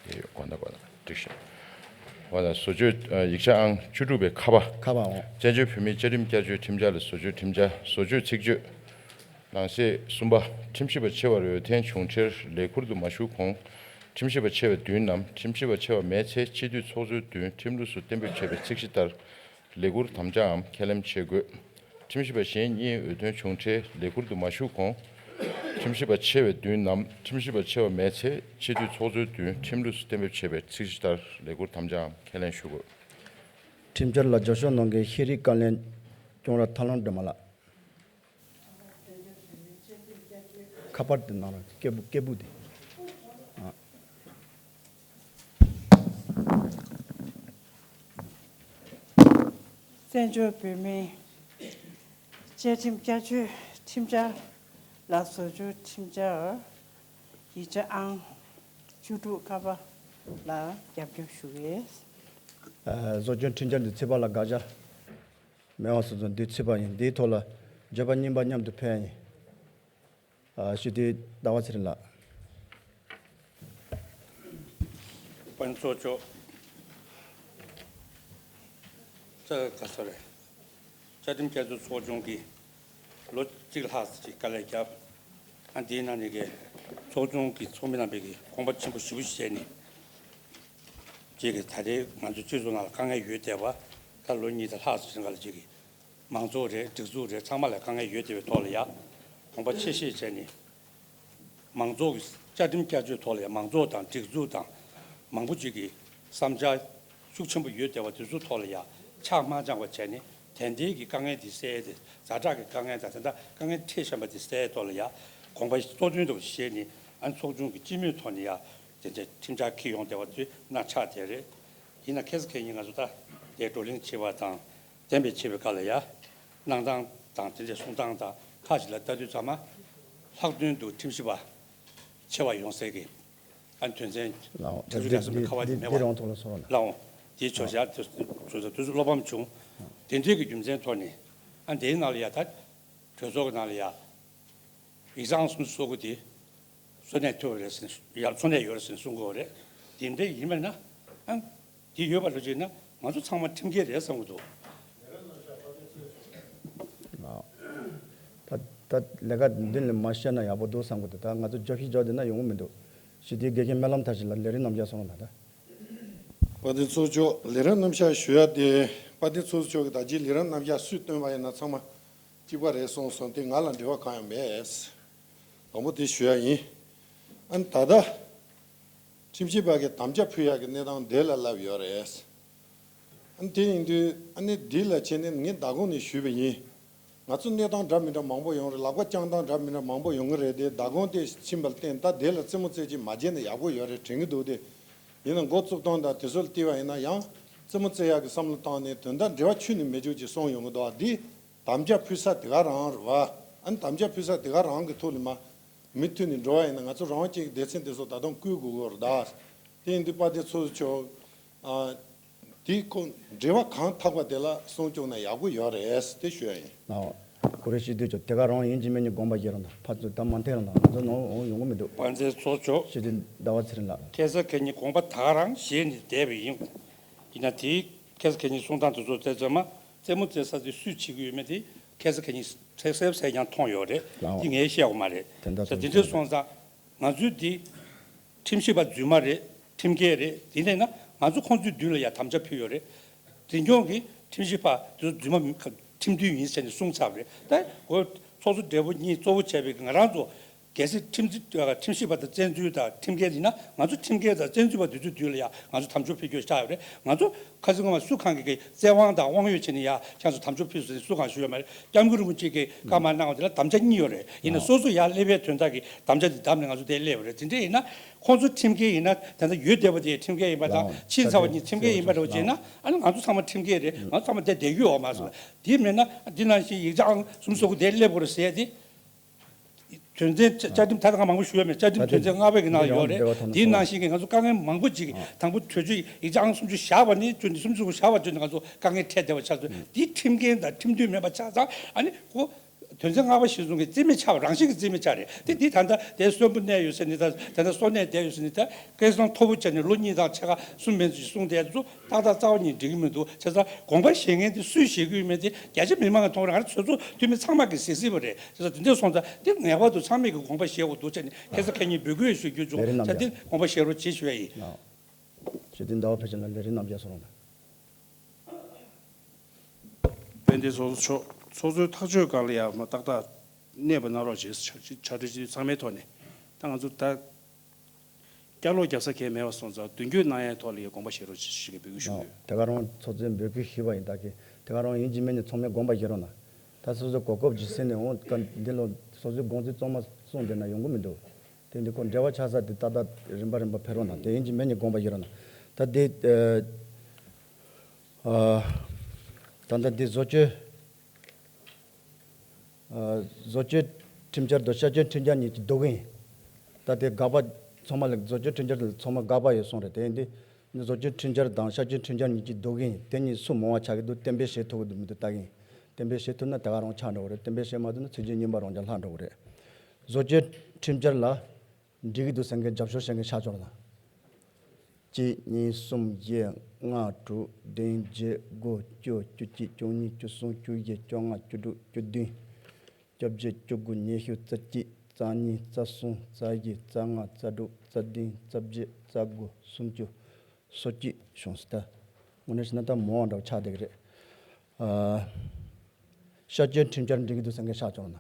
དེ་ཡོད་གོ་ན་གོ་ན་འགྲིག་ཤག་འོ་ན་བཟོ་བཅོས་ཡིག་ཆ་ཨང་བཅུ་དྲུག་པའི་ཁ་པ། ཁ་པ་འོང་། བཙན་བྱོལ་བོད་མིའི་བཅའ་ཁྲིམས་བསྐྱར་བཅོས་ཁྲིམས་འཆར་ལ་བཟོ་བཅོས་ཁྲིམས་འཆར། བཟོ་བཅོས་ཚིག་བརྗོད། ནང་གསེས་གསུམ་པ། ཁྲིམས་ཞིབ་པ་ཆེ་བར་འོས་འཐེན་བྱུང་འཕྲལ་ལས་ཁུར་དུ་མ་ཞུགས་གོང་། ཁྲིམས་ཞིབ་པ་ཆེ་བ་བདུན་ནམ་ཁྲིམས་ཞིབ་པ་ཆེ་བ་མེད་ཚེ་སྤྱི་འཐུས་ཚོགས་གཙོས་བདུན་ཁྲིམས་ལུགས་སུ་གཏན་འབེབས་བྱས་པའི་ཚིག་གཞི་ལྟར་ལས་ཁུར་དམ་བཅའམ་ཁས་ལེན་བྱེད་དགོས། ཁྲིམས་ཞིབ་པ་གཞན་གཉིས་འོས་ཐོན་བྱུང་འཕྲལ་ལས་ཁུར་དུ་མ་ཞུགས་གོང་། ཁྲིམས་ཞིབ་པ་ཆེ་བའི་བདུན་ནམ་ཁྲིམས་ཞིབ་པ་ཆེ་བ་མེད་ཚེ་སྤྱི་འཐུས་ཚོགས་གཙོས་བདུན་ཁྲིམས་ལུགས་སུ་གཏན་འབེབས་བྱས་པའི་ཚིག་གཞི་ལྟར་ལས་ཁུར་དམ་བཅའམ་ཁས་ལེན་ཞུ་དགོས། ཁྲིམས་འཆར་ལ་རྒྱབ་སྐྱོར་གནང་མཁན་ཤེས་རིག་བཀའ་བློན་སྐྱོང་ར་ཐར་ལམ་སྒྲོལ་མ་ལགས། ཁ་པར་དེ་ནང་ལ་སྐད་སྦུག་སྐད་སྦུག་དེ། ཨ། བཙན་བྱོལ་བོད་མིའི་བཅའ་ཁྲིམས་བསྐྱར་བཅོས་ཁྲིམས་འཆར་ལ་བཟོ་བཅོས་ཁྲིམས་འཆར་ཡིག་ཆ་ཨང་བཅུ་དྲུག་ཀ་པ་ལ་རྒྱབ་སྐྱོར་ཞུ་གི། ཨ། བཟོ་བཅོས་ཁྲིམས་འཆར་འདི་ཚིག་ཕར་ལ་དགག་བྱ། མེད་པ་སོང་ཙང་འདི་ཚུད་པ་ཡིན། འདིའི་ཐོག་ལ་བརྗོད་པ་གཉིས་པ་མཉམ་དུ་ཕེབས་ཡིན། ཨ། སྤྱི་འཐུས་ཟླ་བ་ཚེ་རིང་ལགས། དཔོན་ཚོགས་མཆོག་ཙ་ག་ས་རེད། བཅའ་ཁྲིམས་བསྐྱར་བཅོས་ཚོགས་ཆུང་གིས་ལོ་གཅིག་ལྷག་ཙམ་ཅིག་དཀའ་ལས་བརྒྱབ། ཨ། འདིའི་ནང་ནས་ཀྱི་ཚོགས་ཆུང་གི་ཚོགས་མི་རྣམ་པས་ཀྱི་དགོངས་པ་ཆེན་པོ་ཞེ་པོ་ཞིག་བཞེས་ནས། ཅིག་གིས་ད་རེས་ང་ཚོའི་སྤྱི་ཚོགས་ནང་ལ་དཀའ་ངལ་ཡོད་བསྡད་པ་ད་ལོ་གཉིས་དང་ལྷག་ཙམ་རིང་ག་ལ་ཅིག་གིས་མང་ཚོགས་རེད། སྒྲིག་འཛུགས་རེད། ཚང་མ་ལ་དཀའ་ངལ་ཡོད་བསྡད་པའི་ཐོག་ལ་ཡ་དགོངས་པ་ཆེ་བཞེས་བྱས་ནས། མང་ཚོགས་ཀྱི་བཅའ་ཁྲིམས་བསྐྱར་བཅོས་ཐོག་ལ་ཡ་མང་ཚོགས་དང་སྒྲིག་འཛུགས་དང་མང་པོ་ཅིག་གིས་བསམ་འཆར་ ཤུགས་ཆེན་པོ་ཡོད་བསྡད་པ་དེ་ཚོའི་ཐོག་ལ་ཡ་ཆག་མ་འཇང་བ་བྱས་ནས་དེ་འདྲའི་གི་དཀའ་ངལ་དེ་སེལ་ཏེ་ཛ་དྲག་གི་དཀའ་ངལ་དང་དེ་འདྲ་དཀའ་ངལ་འཕྲད་བཞིན་པ་དེ་སེལ་ཐོག་ལ་ཡ་དགོངས་པ་གཙོ་དོན་དུ་བཞེས་ནས་ཨ་ནི་ཚོགས་ཆུང་གི་སྤྱི་མོས་ཐོག་ནས་ཡ་དེ་འདྲ་ཁྲིམས་འཆར་འཁྱེར་ཡོང་བསྡད་པ་དེ་ན་ཆགས་བསྡད་རེད། ཡིན་ན་ཁ་སང་ཁ་ཉིན་ང་ཚོ་ད་དེ་བགྲོ་གླེང་བྱེད་པ་དང་གཏན་འབེབས་བྱེད་པའི་སྐབས་ལ་ཡ་གནང་སྟངས་དང་དེ་འདྲའི་གསུང་སྟངས་དང་ཁག་ཅིག་ལ་ལྟ་དུས་ཚང་མ་ལྷག་དོན་དུ་ཁྲིམས་ཞིབ་པ་ཆེ་བ་ཡོང་སའི་གི་ཨ་ནི་དོན་ཚན་ལའོ། དེ་ཚོའི་ལ་སོགས་པའི་ཁ་པར་དེ་མེད་པ་རང་ཐོག་ལ་སོང་བ་ལ། ལའོ། དེའི་ཆོག་ཤར་དེ་ཚོ་དུས་ཚོད་བློ་ཕམ་བྱུང་། དེ་འདྲའི་གི་རྒྱུ་མཚན་ཐོག་ནས་ཨ་ནི་དེའི་ནང་ལ་ཡ་ད་གྲོས་ཚོགས་ཀྱི་ནང་ལ་ཡ་ཡིག་ཚང་གསུམ་སོ་དགུ་དེ་གསོ་གནས་ཐུབ་པ་རེད་ཟེར་ཡ་གསོ་གནས་ཡོད་རེད་ཟེར་གསུང་གི་ཡོད་རེད། དེ་འདྲ་ཡིན་པ་ན་ཨ་ནི་དེ་ཡོད་པ་རེད་ཅེ་ན་ང་ཚོ་ཚང་མ་ཁྲིམས་འགལ་རེད་བསམ་གི་འདུག་ད་ད་ལས་ཀ་འདི་ལས་མ་བཤད་ན་ཡག་པོ་འདུག་བསམ་གི་འདུག་ད་ང་ཚོ་རྒྱབ་ཤིག་རྒྱག་བསྡད་ན་ཡོང་གི་མི་འདུག་ཞི་བདེའི་དགེ་རྒན་སྨོན་ལམ་མཐར་ཕྱིན་ལ་ལས་རིམ་རྣམ་གཞག་སོང་ལ་ད། དཔལ་ལྡན་ཚོགས་གཙོ་ལས་རིམ་རྣམ་གཞག་ཞུ་ཡ་དེ་དཔལ་ལྡན་ཚོགས་གཙོ་གིས་ད་ཅི་ལས་རིམ་རྣམ་གཞག་སུས་བཏོན་པ་ཡིན་ན་ཚང་མ་གཅིག་པ་རེད་གསུངས་སོང་། དེ་ང་ལ་འབྲེལ་བ་གང་ཡང་མེད། དང་པོ་དེ་ཞུ་ཡ་ཡིན། ཨ་ནི་ད་ལྟ་ཁྲིམས་ཞིབ་པ་གིས་དམ་བཅའ་ཕུལ་ཡག་གི་གནས་སྟངས་དེ་ལ་ལབ་ཡོད་རེད། ཨ་ནི་དེ་ཡིན་དུས་ཨ་ནི་འདི་ལ་བྱས་ནས་ངས་མདང་དགོང་ནས་ཞུས་པ་ཡིན། ང་ཚོ་གནས་སྟངས་འདྲ་མི་འདྲ་མང་པོ་ཡོང་རེད། ལག་པ་བརྐྱངས་སྟངས་འདྲ་མི་འདྲ་མང་པོ་ཡོང་གི་རེད་དེ། མདང་དགོང་དེ་ཕྱིན་པ་ལ་བརྟེན་ད་དེ་ལ་རྩེད་མོ་རྩེ་གཅིག་མ་བྱས་ན་ཡག་པོ་ཡོད་རེད་དྲན་གྱི་འདུག་དེ་ཡིན་ན་འགོ་བཙུགས་སྟངས་དང་དེ་ཚོ་ལ་བལྟས་པ་ཡིན་ན་ཡང་རྩེད་མོ་རྩེ་ཡག་གི་བསམ་བློ་བཏང་ནས་དོན་དག་འབྲེལ་བ་ཁྱོན་ནས་མེད་རྒྱུ་ཅིག་གསུངས་ཡོང་གི་འདུག་དེ་དམ་བཅའ་ཕུལ་ས་དེ་ག་རང་རེད་བ། ཨ་ནི་དམ་བཅའ་ཕུལ་ས་དེ་ག་རང་གི་ཐོག་ནས་མ་མུ་མཐུད་ནས་འགྲོ་བ་ཡིན་ན་ང་ཚོ་རང་དབང་ཅན་གྱི་སྡེ་ཚན་དེ་ཚོ་ད་དུང་བསྐུལ་དགོས་ཀྱི་རེད་ད། དེ་ཡིན་དུས་དཔལ་ལྡན་ཚོགས་གཙོ་མཆོག་ཨ། དེའི་ཁོ་འབྲེལ་བ་གང་ཐག་པ་དེ་ལ་སྲུང་སྐྱོང་ན་ཡག་པོ་ཡོད་རེད་དེ་ཞུ་ཡ་ཡིན། ཨོ། གོ་རེ་ཞིག་དུས་ཆོག་དེ་ག་རང་ཡིན་གཅིག་མིན་གཉིས་དགོངས་པ་བཞེས་རོགས་གནང་། ཕར་ཚུར་ད་མ་འཐེན་རོགས་གནང་། ང་ཚོ་ནང་འོང་ཡོང་གི་མི་འདུག་དཔལ་ལྡན་ཚོགས་གཙོ། ཞེས་དེ་ཟླ་བ་ཚེ་རིང་ལགས། ཁ་སང་ཁ་ཉིན་དགོངས་པ་ད་ག་རང་བཞེས་ནས་བསྡད་པ་ཡིན། ཡིན་ན་དེའི་ཁ་སང་ཁ་ཉིན་གསུང་སྟངས་དེ་ཚོ་དེ་ཚོ་མ་རྩེད་མོ་རྩེ་ས་དེ་སུས་བྱེད་ཀྱི་ཡོད་མེད་དེ་ཁ་སང་ཁ་ཉིན་གསལ་གསལ་གསལ་ཡང་མཐོང་ཡོད་རེད། ལའོ། དེ་ངས་བཤད་དགོས་མ་རེད། དེ་འདྲ་ད་དེ་འདྲ་སོང་ཙང་ང་ཚོའི་དེ། ཁྲིམས་ཞིབ་པ་རྫུན་མ་རེད། ཁྲིམས་འགལ་རེད། དེ་ནས་ན་ང་ཚོ་ཁོང་ཚོའི་མདུན་ལ་ཡ་དམ་བཅའ་ཕུལ་ཡོད་རེད། འཛིན་སྐྱོང་གིས་ཁྲིམས་ཞིབ་པ་དེ་ཚོ་རྫུན་མ་མི་ཁ་ཁྲིམས་མཐུན་ཡིན་ཟེར་ནས་གསུངས་ཚར་བ་རེད། ད་གོ་ཚོགས་གཙོ་སྦྲེལ་པོ་གཉིས་གཙོ་བོ་བྱས་པའི་ང་རང་ཚོ་གལ་སྲིད་ཁྲིམས་ཁྲིམས་ཞིབ་པ་དང་བཙན་འཛུལ་དང་ཁྲིམས་འགལ་ཡིན་ན་ང་ཚོ་ཁྲིམས་འགལ་དང་བཙན་འཛུལ་པ་དེ་ཚོའི་མདུན་ལ་ཡ་ང་ཚོ་དམ་བཅའ་ཕུལ་རྒྱུ་ཆགས་ཡོད་རེད། ང་ཚོ་ཁ་སང་སྔོན་མ་སུ་གང་གིས་བཙན་དབང་དང་དབང་ཡོད་བྱས་ནས་ཡ་ཁྱེད་ཚོ་དམ་བཅའ་ཕུལ་ཟེར་ནས་སུ་གང་ཞུས་ཡོད་མ་རེད། སྐྱབས་མགོན་རིན་པོ་ཆེ་གིས་བཀའ་མ་གནང་བ་དེ་ལ་དམ་བཅའ་གཉིས་ཡོད་རེད། ཡིན་ན་སོ་སོ་ཡར་སླེབས་པའི་དོན་དག་གི་དམ་བཅའ་དེ་བསྡམས་ནས་ང་ཚོ་དེ་སླེབས་པ་རེད། དེ་འདྲ་ཡིན་ན་ཁོང་ཚོ་ཁྲིམས་འགལ་ཡིན་ན་ད་ལྟ་ཡོད་བསྡད་པ་དེ་ཁྲིམས་འགལ་ཡིན་པ་དང་ཕྱིན་ཚར་བ་གཉིས་ཁྲིམས་འགལ་ཡིན་པ་རེད་བ་བྱས་ན་ཨ་ནི་ང་ཚོ་ཚང་མ་ཁྲིམས་འགལ་རེད། ང་ཚོ་ཚང་མ་བསྡད་བསྡད་རྒྱུ་ཡོད་མ་རེད། དེ་མེད་ན་འདི་ནང་བཞིན་ཡིག་ཆ་ཨང་གསུམ་སོ་དགུ་དེ་སླེབས་དགོས་རེད་ཟེར་ཡ་དེ། དོན་ཚན་བཅའ་ཁྲིམས་ད་ལྟ་ང་མང་པོ་ཞུས་ཡོད་མེད། བཅའ་ཁྲིམས་དོན་ཚན་ལྔ་པའི་གི་ནང་ཡོད་རེད། དེའི་ནང་བཞིན་གི་ང་ཚོ་དཀའ་ངལ་མང་པོ་ཅིག་དང་པོ་གྲོས་ཆོད་ཡིག་ཆ་ཨང་སུམ་ཅུ་བཞག་པ་ནས་བཅུ་ནས་སུམ་ཅུ་བཞག་པ་བཅུ་ནས་ང་ཚོ་དཀའ་ངལ་འཕྲད་བསྡད་པ་ཆགས་སོང་། འདི་ཁྲིམས་འགལ་དང་ཁྲིམས་མཐུན་མེད་པ་ཆགས་ཙང་ཨ་ནི་ཁོ་དོན་ཚན་ལྔ་པ་གཞིར་བཟུང་གི་རྩིས་མེད་ཆགས་པ་རང་བཞིན་གྱི་རྩིས་མེད་ཆགས་རེད་དེ། འདི་ད་ལྟ་དེ་གསོན་པོ་གནས་ཡོད་ཟེར་ནི་དང་ད་ལྟ་གསོན་གནས་བསྡད་ཡོད་ཟེར་ནི་ད་སྐད་གསང་མཐོ་པོ་བྱས་ནས་ལོ་གཉིས་དང་ཕྱེད་ཀ་གསུམ་མན་ཙམ་ཞིག་གསུངས་བསྡད་ཚོ། ཏག་ཏག་རྩ་བ་ཉིད་འགྲིག་གི་མི་འདུག་བྱས་ཙང་དགོངས་པ་བཞེས་མཁན་དེ་སུས་བཞེས་ཀྱི་ཡོད་མེད་དེ་རྒྱ་ཆེ་མི་མང་གིས་མཐོང་རེད། ང་རང་ཚོ་ཚོ་འཐུས་མི་ཚང་མ་གིས་གཟིགས་གཟིགས་པ་རེད། བྱས་ཙང་དེ་འདྲ་སོང་ཙང་དེ་ངེས་པར་དུ་ཚང་མས་ཀྱིས་དགོངས་པ་བཞེས་དགོས་འདུག་བྱས་ནས་ཁ་སང་ཁ་ཉིན་འབོད་སྐུལ་ཞུ་རྒྱུ་བྱུང་། ལས་རིམ་རྣམས་བྱས་ཙང་དེ་དགོངས་པ་བཞེས་རོགས་བྱེད་ཞུ་ཡ་ཡིན། ཞུ་དེ་ཟླ་བ་ཕལ་ཆེར་ལ་ལས་རིམ་རྣམས་བྱས་སོང་རུང་དང་། དཔལ་ལྡན་ཚོགས་གཙོ་མཆོག་ཚོགས་གཙོའི་ཐག་གཅོད་སྒང་ལ་ཡང་མ་ཏག་ཏག་གནས་པ་གནང་རོགས་བྱེད། ཕྱག་ཕྱག་བྲིས་ཚང་མའི་ཐོག་ནས་ད་ང་ཚོ་ད། བསྐྱར་ལོག་རྒྱབ་ས་གང་མེད་པ་སོང་ཙང་མདུན་སྐྱོད་གནང་ཡའི་ཐོག་ལ་ཡང་དགོངས་པ་བཞེས་རོགས་ཞེས་ཀྱི་འབོད་སྐུལ་ཞུ་གི་ཡོད། དེ་ག་རང་ཚོགས་གཙོས་འབོད་སྐུལ་ཞུས་པ་ཡིན། ད་གི་དེ་ག་རང་ཡིན་གཅིག་མིན་གཉིས་ཚང་མས་དགོངས་པ་བཞེས་རོགས་གནང་། ད་སོ་སོའི་གོ་སྐབས་ཇི་སྲིད་ནས་འོང་ག་འདི་ལོ་སོ་སོའི་དགོངས་ཚུལ་གཙང་མ་གསུངས་བསྡད་ན་ཡོང་གི་མི་འདུག་དེ་འདི་ཁོ་འབྲེལ་བ་ཆགས་ས་དེ་ཏག་ཏག་རིམ་པ་རིམ་པ་ཕེབས་རོགས་གནང་། དེ་ཡིན་གཅིག་མིན་གཉིས་དགོངས་པ་བཞེས་རོགས་གནང་། ད་དེ་ཨ་ད་ལྟ་འདི་བཟོ་བཅོས། བཟོ་བཅོས་ཁྲིམས་འཆར་དང་ཤར་བསྐྱོད་ཁྲིམས་འཆར་གཉིས་ཀྱི་ལྡོག་གི་ཡིན། ད་དེ་དགག་པ་ཚང་མ་ལ་བཟོ་བཅོས་ཁྲིམས་འཆར་ཚང་མ་དགག་པ་ཡོད་གསུངས་རེད། དེ་ཡིན་དུས་བཟོ་བཅོས་ཁྲིམས་འཆར་དང་ཤར་བསྐྱོད་ཁྲིམས་འཆར་གཉིས་ཀྱི་ལྡོག་གི་ཡིན། དེ་གཉིས་སུ་མང་བ་ཆགས་ཀྱི་འདུག་གཏན་འབེབས་བྱེད་ཐུབ་ཀྱི་འདུག་མི་འདུག་ལྟ་གི་ཡིན། གཏན་འབེབས་བྱེད་ཐུབ་ན་དེ་ག་རང་ཆགས་འགྲོ་གི་རེད། གཏན་འབེབས་བྱེད་མ་ཐུབ་ན་ཚིག་བརྗོད་རྙིང་པ་རང་ཀྱང་ལྷག་འགྲོ་གི་རེད། བཟོ་བཅོས་ཁྲིམས་འཆར་ལ་འགྲིག་གི་འདུག་ཟེར་མཁན་རྒྱབ་སྐྱོར་བྱེད་མཁན་ཤར་ཕྱོགས་ལ། གཅིག་གཉིས་གསུམ་བཞི་ལྔ་དྲུག་བདུན་བརྒྱད་དགུ་བཅུ་བཅུ་གཅིག་བཅུ་གཉིས་བཅུ་གསུམ་བཅུ་བཞི་བཅོ་ལྔ་བཅུ་དྲུག་བཅུ་བདུན་བཅོ་བརྒྱད་བཅུ་དགུ་ཉི་ཤུ་རྩ་གཅིག་རྩ་གཉིས་རྩ་གསུམ་རྩ་བཞི་རྩ་ལྔ་རྩ་དྲུག་རྩ་བདུན་རྩ་བརྒྱད་རྩ་དགུ་སུམ་ཅུ་སོ་གཅིག་བྱུང་སོང་། ད་དངོས་གནས་བྱས་ན་ད་མང་བ་འདྲ་བོ་ཆགས་བསྡད་ཀྱི་རེད། ཨ། ཤར་བསྐྱོད་ཁྲིམས་འཆར་འགྲིག་གི་འདུག་ཟེར་མཁན་ཤར་ཕྱོགས་ལ།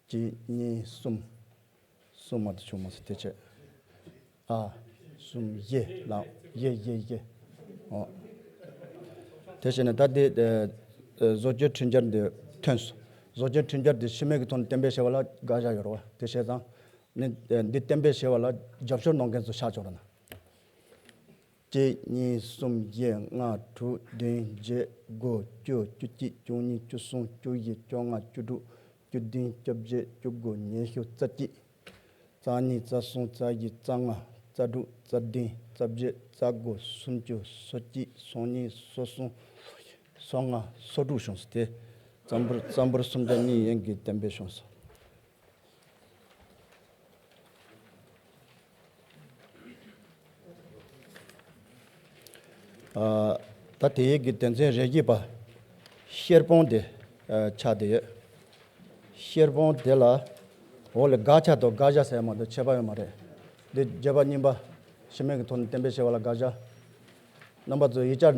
གཅིག་གཉིས་གསུམ། གསུམ་མ་གཏོགས་བྱུང་མ་སོང་། དེ་བྱས། ཨ། གསུམ་བཞི་ལ་བཞི་བཞི་བཞི། ཨོ། དེ་བྱས་ནས་ད་འདི་ཨ་ཨ་བཟོ་བཅོས་འཕྲུལ་འཁྱེར་འདི་ཐོན་སོང་། བཟོ་བཅོས་འཕྲུལ་འཁྱེར་འདི་ཕྱི་མིག་གི་ཐོག་ནས་གཏན་འབེབས་བྱས་པ་ལ་དགག་བཞག་ཡོད་རེད་བ། དེ་བྱས་ཙང་ནི་ཨ་འདི་གཏན་འབེབས་བྱས་པ་ལ་རྒྱབ་སྐྱོར་གནང་མཁན་ཚོ་ཤག་ཆོག་ར་ན། གཅིག་གཉིས། གསུམ། བཞི། ལྔ། དྲུག་བདུན། བརྒྱད། དགུ། བཅུ། བཅུ་གཅིག་བཅུ་གཉིས། བཅུ་གསུམ། བཅུ་བཞི། བཅོ་ལྔ། བཅུ་དྲུག་བཅུ་བདུན། བཅོ་བརྒྱད། བཅུ་དགུ། ཉི་ཤུ། རྩ་གཅིག་རྩ་གཉིས། རྩ་གསུམ། རྩ་བཞི། རྩ་ལྔ། རྩ་དྲུག་རྩ་བདུན། རྩ་བརྒྱད། རྩ་དགུ། སུམ་ཅུ། སོ་གཅིག་སོ་གཉིས། སོ་གསུམ། སོ་ལྔ། སོ་དྲུག་བྱུང་སོང་། དེ་རྩ་འབོར་རྩ་འབོར་སུམ་ཆ་གཉིས་ཡན་གྱི་གཏན་འབེབས་བྱུང་སོང་། ཨ། ད་དེའི་གི་དོན་ཚན་རེ་བཞི་པ། ཤེར་དཔང་དེ་ཨ་ཆགས་བསྡད་ཡོད། ཤེར་དཔང་དེ་ལ་འོག་ལ་དགག་བྱ་དང་དགག་བཞག་ཟེར་མ་གཏོགས་ཁྱད་པར་ཡོད་མ་རེད། འདི་བརྗོད་པ་རྙིང་པ་ཕྱི་མིག་གི་ཐོག་ནས་གཏན་འབེབས་བྱས་པ་ལ་དགག་བྱ། རྣམ་པ་ཚོས་ཡིག་ཆ་ཨ་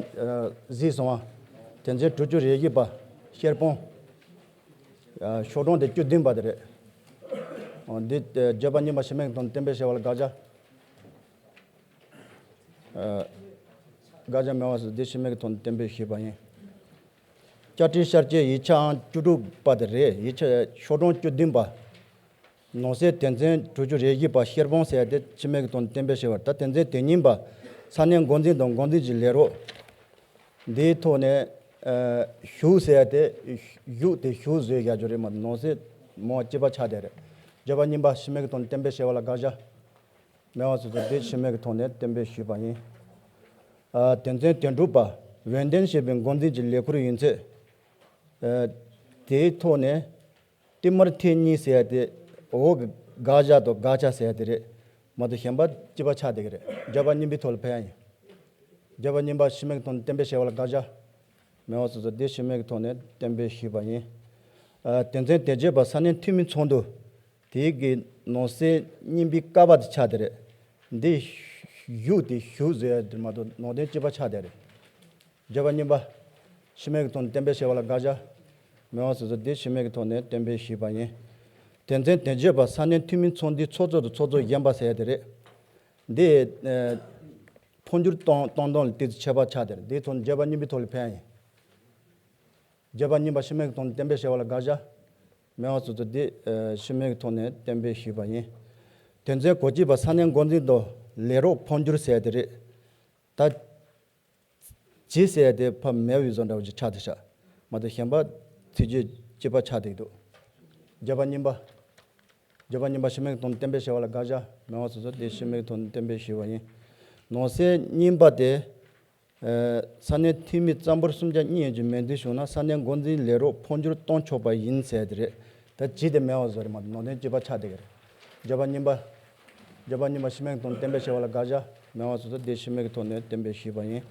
གཟིགས་སོང་བ། དོན་ཚན་དྲུག་ཅུ་རེ་བཞི་པ། ཤེར་དཔང་། ཨ་ཤོག་གྲངས་དེ་བཅུ་བདུན་པ་དེ་རེད། འོ་འདི་ཨ་བརྗོད་པ་རྙིང་པ་ཕྱི་མིག་གི་ཐོག་ནས་གཏན་འབེབས་བྱས་པ་ལ་དགག་བྱ། ཨ་དགག་བྱ་མེད་པ་སོགས་འདི་ཕྱི་མིག་གི་ཐོག་ནས་གཏན་འབེབས་ཞུས་པ་ཡིན། དཔྱ་ཁྲལ་ཤར་བསྐྱོད་ཡིག་ཆའང་བཅུ་དྲུག་པ་དེ་རེད། ཡིག་ཆ་ཤོག་གྲངས་བཅུ་བདུན་པ། ནང་གསེས་དོན་ཚན་དྲུག་ཅུ་རེ་བཞི་པ་ཤེར་དཔང་ཟེར་ཡ་དེ་ཕྱི་མིག་གི་ཐོག་ནས་གཏན་འབེབས་བྱས་པ་རེད། ད་དོན་ཚན་དེ་ཉིན་པ་ས་གནས་འགོ་འཛིན་དང་འགོ་འཛིན་གྱི་ལས་རོགས། འདིའི་ཐོག་ནས་ཨ་ཞུགས་ཟེར་ཡ་དེ་ཞུགས་དེ་ཞུགས་བཟོས་བཞག་རྒྱུ་རེད་མ་གཏོགས་ནང་གསེས་མང་བ་གཅིག་པ་ཆགས་བསྡད་རེད། བརྗོད་པ་རྙིང་པ་ཕྱི་མིག་གི་ཐོག་ནས་གཏན་འབེབས་བྱས་པ་ལ་དགག་བྱ། མེད་པ་སོ་སོ་དེ་ཕྱི་མིག་གི་ཐོག་ནས་གཏན་འབེབས་ཞུས་པ་ཡིན། ཨ་དོན་ཚན་དོན་དྲུག་པ། འོས་འདེམས་བྱས་པའི་འགོ་འཛིན་གྱི་ལས་ཁུར་ཡིན་ཚད། ཨ་དེའི་ཐོག་ནས་ཏིལ་མར་ཐེངས་གཉིས་ཟེར་ཡ་དེ་འོག་གི་དགག་བྱ་དང་དགག་བྱ་ཟེར་ཡ་དེ་རེད་མ་གཏོགས་གཞན་པ་གཅིག་པ་ཆགས་བསྡད་ཀྱི་རེད། བརྗོད་པ་རྙིང་པའི་ཐོག་ལ་ཕེབས་ཡ་ཡིན། བརྗོད་པ་རྙིང་པ་ཕྱི་མིག་གི་ཐོག་ནས་གཏན་འབེབས་བྱས་པ་ལ་དགག་བྱ། མེད་པ་སོ་སོ་དེ་ཕྱི་མིག་གི་ཐོག་ནས་གཏན་འབེབས་ཞུས་པ་ཡིན། ཨ་དོན་ཚན་དེ་བརྗོད་པ་ས་གནས་འཐུས་མི་ཚོགས་འདུ། དེའི་གི་ནང་གསེས་རྙིང་པའི་ཀ་པ་དེ་ཆགས་བསྡད་རེད། འདི་ཞུགས་དེ་ཞུགས་བཟོས་ཡ་དེ་མ་གཏོགས་ནང་དོན་གཅིག་པ་ཆགས་བསྡད་རེད། བརྗོད་པ་རྙིང་པ། ཕྱི་མིག་གི་ཐོག་ནས་གཏན་འབེབས་བྱས་པ་ལ་དགག་བྱ། མེད་པ་སོ་སོ་དེ་ཕྱི་མིག་གི་ཐོག་ནས་གཏན་འབེབས་ཞུས་པ་ཡིན། དོན་ཚན་དེ་བརྗོད་པ་ས་གནས་འཐུས་མི་ཚོགས་འདུའི་ཚོགས་གཙོ་དང་ཚོགས་གཙོ་གཞོན་པ་ཟེར་ཡ་དེ་རེད། འདི་ཨ་འཕོ་འགྱུར་གཏོང་གཏོང་སྟངས་ལ་ཏོག་ཙམ་ཁྱད་པར་ཆགས་བསྡད་རེད། འདིའི་ཐོག་ནས་བརྗོད་པ་རྙིང་པའི་ཐོག་ལ་ཕེབས་ཡ་ཡིན། བརྗོད་པ་རྙིང་པ་ཕྱི་མིག་གི་ཐོག་ནས་གཏན་འབེབས་བྱས་པ་ལ་དགག་བྱ། མེད་པ་སོ་སོ་དེ་ཨ་ཕྱི་མིག་གི་ཐོག་ནས་གཏན་འབེབས་ཞུས་པ་ཡིན། དོན་ཚན་གོ་གཅིག་པ་ས་གནས་འགོ་འཛིན་དང་ལས་རོགས་འཕོ་འགྱུར་ཟེར་ཡ་དེ་རེད། ད་ཇི་ཟེར་ཡ་དེ་ཕ་མེད་པའི་བཟོ་འདྲ་བོ་ཅིག་ཆགས་བསྡད་ཤག་མ་གཏོགས་གཞན་པ་ཚིག་བརྗོད་གཅིག་པ་ཆགས་བསྡད་འདུག་བརྗོད་པ་རྙིང་པ། བརྗོད་པ་རྙིང་པ་ཕྱི་མིག་གི་ཐོག་ནས་གཏན་འབེབས་བྱས་པ་ལ་དགག་བྱ། མེད་པ་སོ་སོ་དེ་ཕྱི་མིག་གི་ཐོག་ནས་གཏན་འབེབས་ཞུས་པ་ཡིན། ནང་གསེས་རྙིང་པ་དེ། ཨ་ས་གནས་འཐུས་མི་རྩ་འབོར་གསུམ་ཆ་གཉིས་ཡན་གྱི་མོས་མཐུན་བྱུང་ན་ས་གནས་འགོ་འཛིན་ལས་རོགས་འཕོ་འགྱུར་གཏོང་ཆོག་པ་ཡིན་ཟེར་དེ་རེད། ད་ཇི་དེ་མེད་པ་བཟོ་རེད་མ་གཏོགས་ནང་དོན་གཅིག་པ་ཆགས་བསྡད་ཀྱི་རེད། བརྗོད་པ་རྙིང་པ། བརྗོད་པ་རྙིང་པ་ཕྱི་མིག་གི་ཐོག་ནས་གཏན་འབེབས་བྱས་པ་ལ་དགག་བྱ། མེད་པ་སོ་སོ་དེ་ཕྱི་མིག་གི་ཐོག་ནས་གཏན་འབེབས་ཞུས་པ་ཡིན།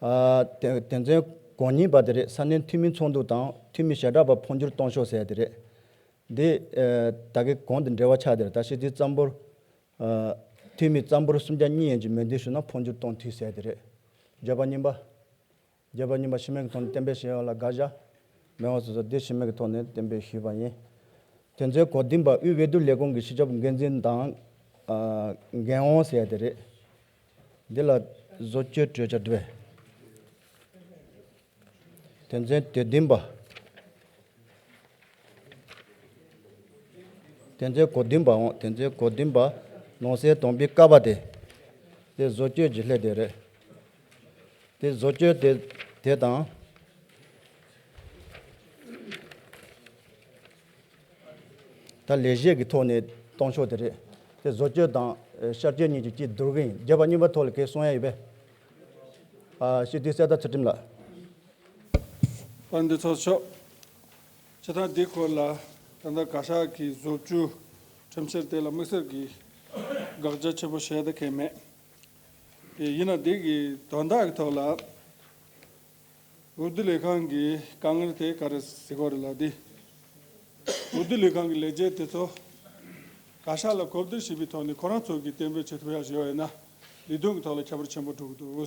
ཨ་དེ་དོན་ཚན་གོ་གཉིས་པ་དེ་རེད། ས་གནས་འཐུས་མི་ཚོགས་འདུ་དང་འཐུས་མི་བྱེ་བྲག་པ་འཕོ་འགྱུར་གཏོང་ཕྱོགས་ཟེར་དེ་རེད། འདི་ཨ་ད་གིན་གོང་དང་འབྲེལ་བ་ཆགས་དེ་རེད། ད་ཕྱི་དྲིལ་རྩ་འབོར་ཨ་འཐུས་མི་རྩ་འབོར་གསུམ་ཆ་གཉིས་ཡན་གྱི་མོས་མཐུན་བྱུང་ན་འཕོ་འགྱུར་གཏོང་འཐུས་ཟེར་དེ་རེད། བརྗོད་པ་རྙིང་པ། བརྗོད་པ་རྙིང་པ་ཕྱི་མིག་གི་ཐོག་ནས་གཏན་འབེབས་བྱས་ཡོད་ལ་དགག་བྱ། མེད་པ་སོ་སོ་དེ་ཕྱི་མིག་གི་ཐོག་ནས་གཏན་འབེབས་ཞུས་པ་ཡིན། དོན་ཚན་གོ་བདུན་པ་དབུས་འོས་བསྡུ་ལས་ཁུངས་ཀྱི་སྤྱི་ཁྱབ་འགན་འཛིན་དང་ཨ་འགན་དབང་ཟེར་ཡ་དེ་རེད། འདི་ལ་བཟོ་བཅོས་སྤྲོད་བྱ་འདུག་པས། དོན་ཚན་དོན་བདུན་པ། དོན་ཚན་གོ་བདུན་པའང་དོན་ཚན་གོ་བདུན་པ་ནང་གསེས་དང་པོའི་ཀ་པ་དེ། དེ་བཟོ་བཅོས་ཀྱི་སླད་དེ་རེད། དེ་བཟོ་བཅོས་དེ་དེ་དང་། ད་ལས་གཞི་གི་ཐོག་ནས་གཏོང་ཕྱོགས་དེ་རེད། དེ་བཟོ་བཅོས་དང་ཨེ་ཤར་བསྐྱོད་གཉིས་ཀྱི་གཅིག་བསྡུར་གི་ཡིན། བརྗོད་པ་རྙིང་པ་ཐོག་ལ་གལ་གསུང་ཡ་ཡོད་པས། ཨ་སྤྱི་འཐུས་གསེར་རྟ་ཚུལ་ཁྲིམས་ལགས། དཔལ་ལྡན་ཚོགས་གཙོ་མཆོག་སྤྱི་བཏང་འདི་སྐོར་ལ་ད་ལྟ་བཀའ་ཤག་གི་བཟོ་བཅོས་ཁྲིམས་འཆར་དེ་ལ་དམིགས་བསལ་གྱི་དགག་བྱ་ཆེན་པོ་བྱེད་ཡ་ད་གང་ཡང་མེད། དེ་ཡིན་ན་འདི་གི་དོན་དག་གི་ཐོག་ལ། འོས་བསྡུ་ལས་ཁང་གི་དཀའ་ངལ་དེ་ག་རེ་ཟེར་དགོས་རེད་ལབ་དུས། འོས་བསྡུ་ལས་ཁང་གི་ལས་བྱེད་དེ་ཚོ་བཀའ་ཤག་ལ་གོ་བསྡུར་བྱས་པའི་ཐོག་ནས་ཁོ་རང་ཚོ་གིས་གཏན་འབེབས་བྱེད་ཐུབ་ཡག་ཞིག་ཡོད་ཡིན་ན་ལས་དོན་གྱི་ཐོག་ལ་ཁྱད་པར་ཆེན་པོ་འགྲོ་གི་འདུག་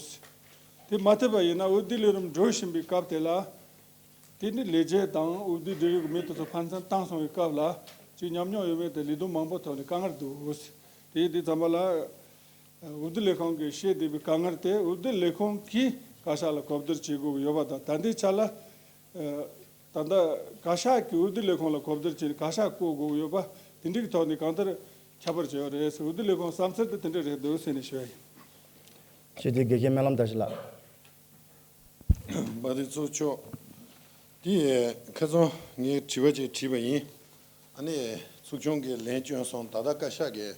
དེ་མ་ཐེབས་པ་ཡིན་ན་འོས་བསྡུ་ལས་རིམ་འགྲོ་བཞིན་པའི་སྐབས་དེ་ལ། དེ་ནི་ལས་བྱེད་དང་འོས་བསྡུའི་འབྲེལ་ཡོད་ཀྱི་མི་དེ་ཚོ་ཕན་ཚུན་བཏང་སོང་བའི་སྐབས་ལ་ཅིག་ཉམས་མྱོང་ཡོད་མེད་དེ་ལས་དོན་མང་པོ་ཐོག་ནས་དཀའ་ངལ་འདུག་དེ་དེ་ཙམ་པ་ལ། འོས་བསྡུ་ལས་ཁང་གིས་བཤད་བསྡད་པའི་དཀའ་ངལ་དེ་འོས་བསྡུ་ལས་ཁང་གིས་བཀའ་ཤག་ལ་གོ་བསྡུར་བྱེད་དགོས་ཀྱི་ཡོད་པ་དང་། ད་ལྟའི་ཆ་ལ་ད་ལྟ་བཀའ་ཤག་གིས་འོས་བསྡུ་ལས་ཁང་ལ་གོ་བསྡུར་བྱས་ནས་བཀའ་ཤག་བསྐོ་དགོས་ཀྱི་ཡོད་པ། དེ་འདྲའི་ཐོག་ནས་གང་ལྟར་ཁྱད་པར་ཅིག་ཡོད་རེད་ཟེར། འོས་བསྡུ་ལས་ཁང་བསམ་ཚུལ་དེ་དེ་འདྲ་རེད་འདུག་ཟེར་ནས་ཞུ་ཡ་ཡིན། ཞུ་དེ་དགེ་བཤེས་སྨོན་ལམ་བཀྲ་ཤིས་ལགས། དཔལ་ལྡན་ཚོགས་གཙོ། དེ་ཁ་སང་ངས་དྲི་བ་ཅིག་དྲིས་པ་ཡིན། ཨ་ནི་ཚོགས་ཆུང་གིས་ལན་བསྐྱོན་སོང་། ད་ལྟ་བཀའ་ཤག་གིས་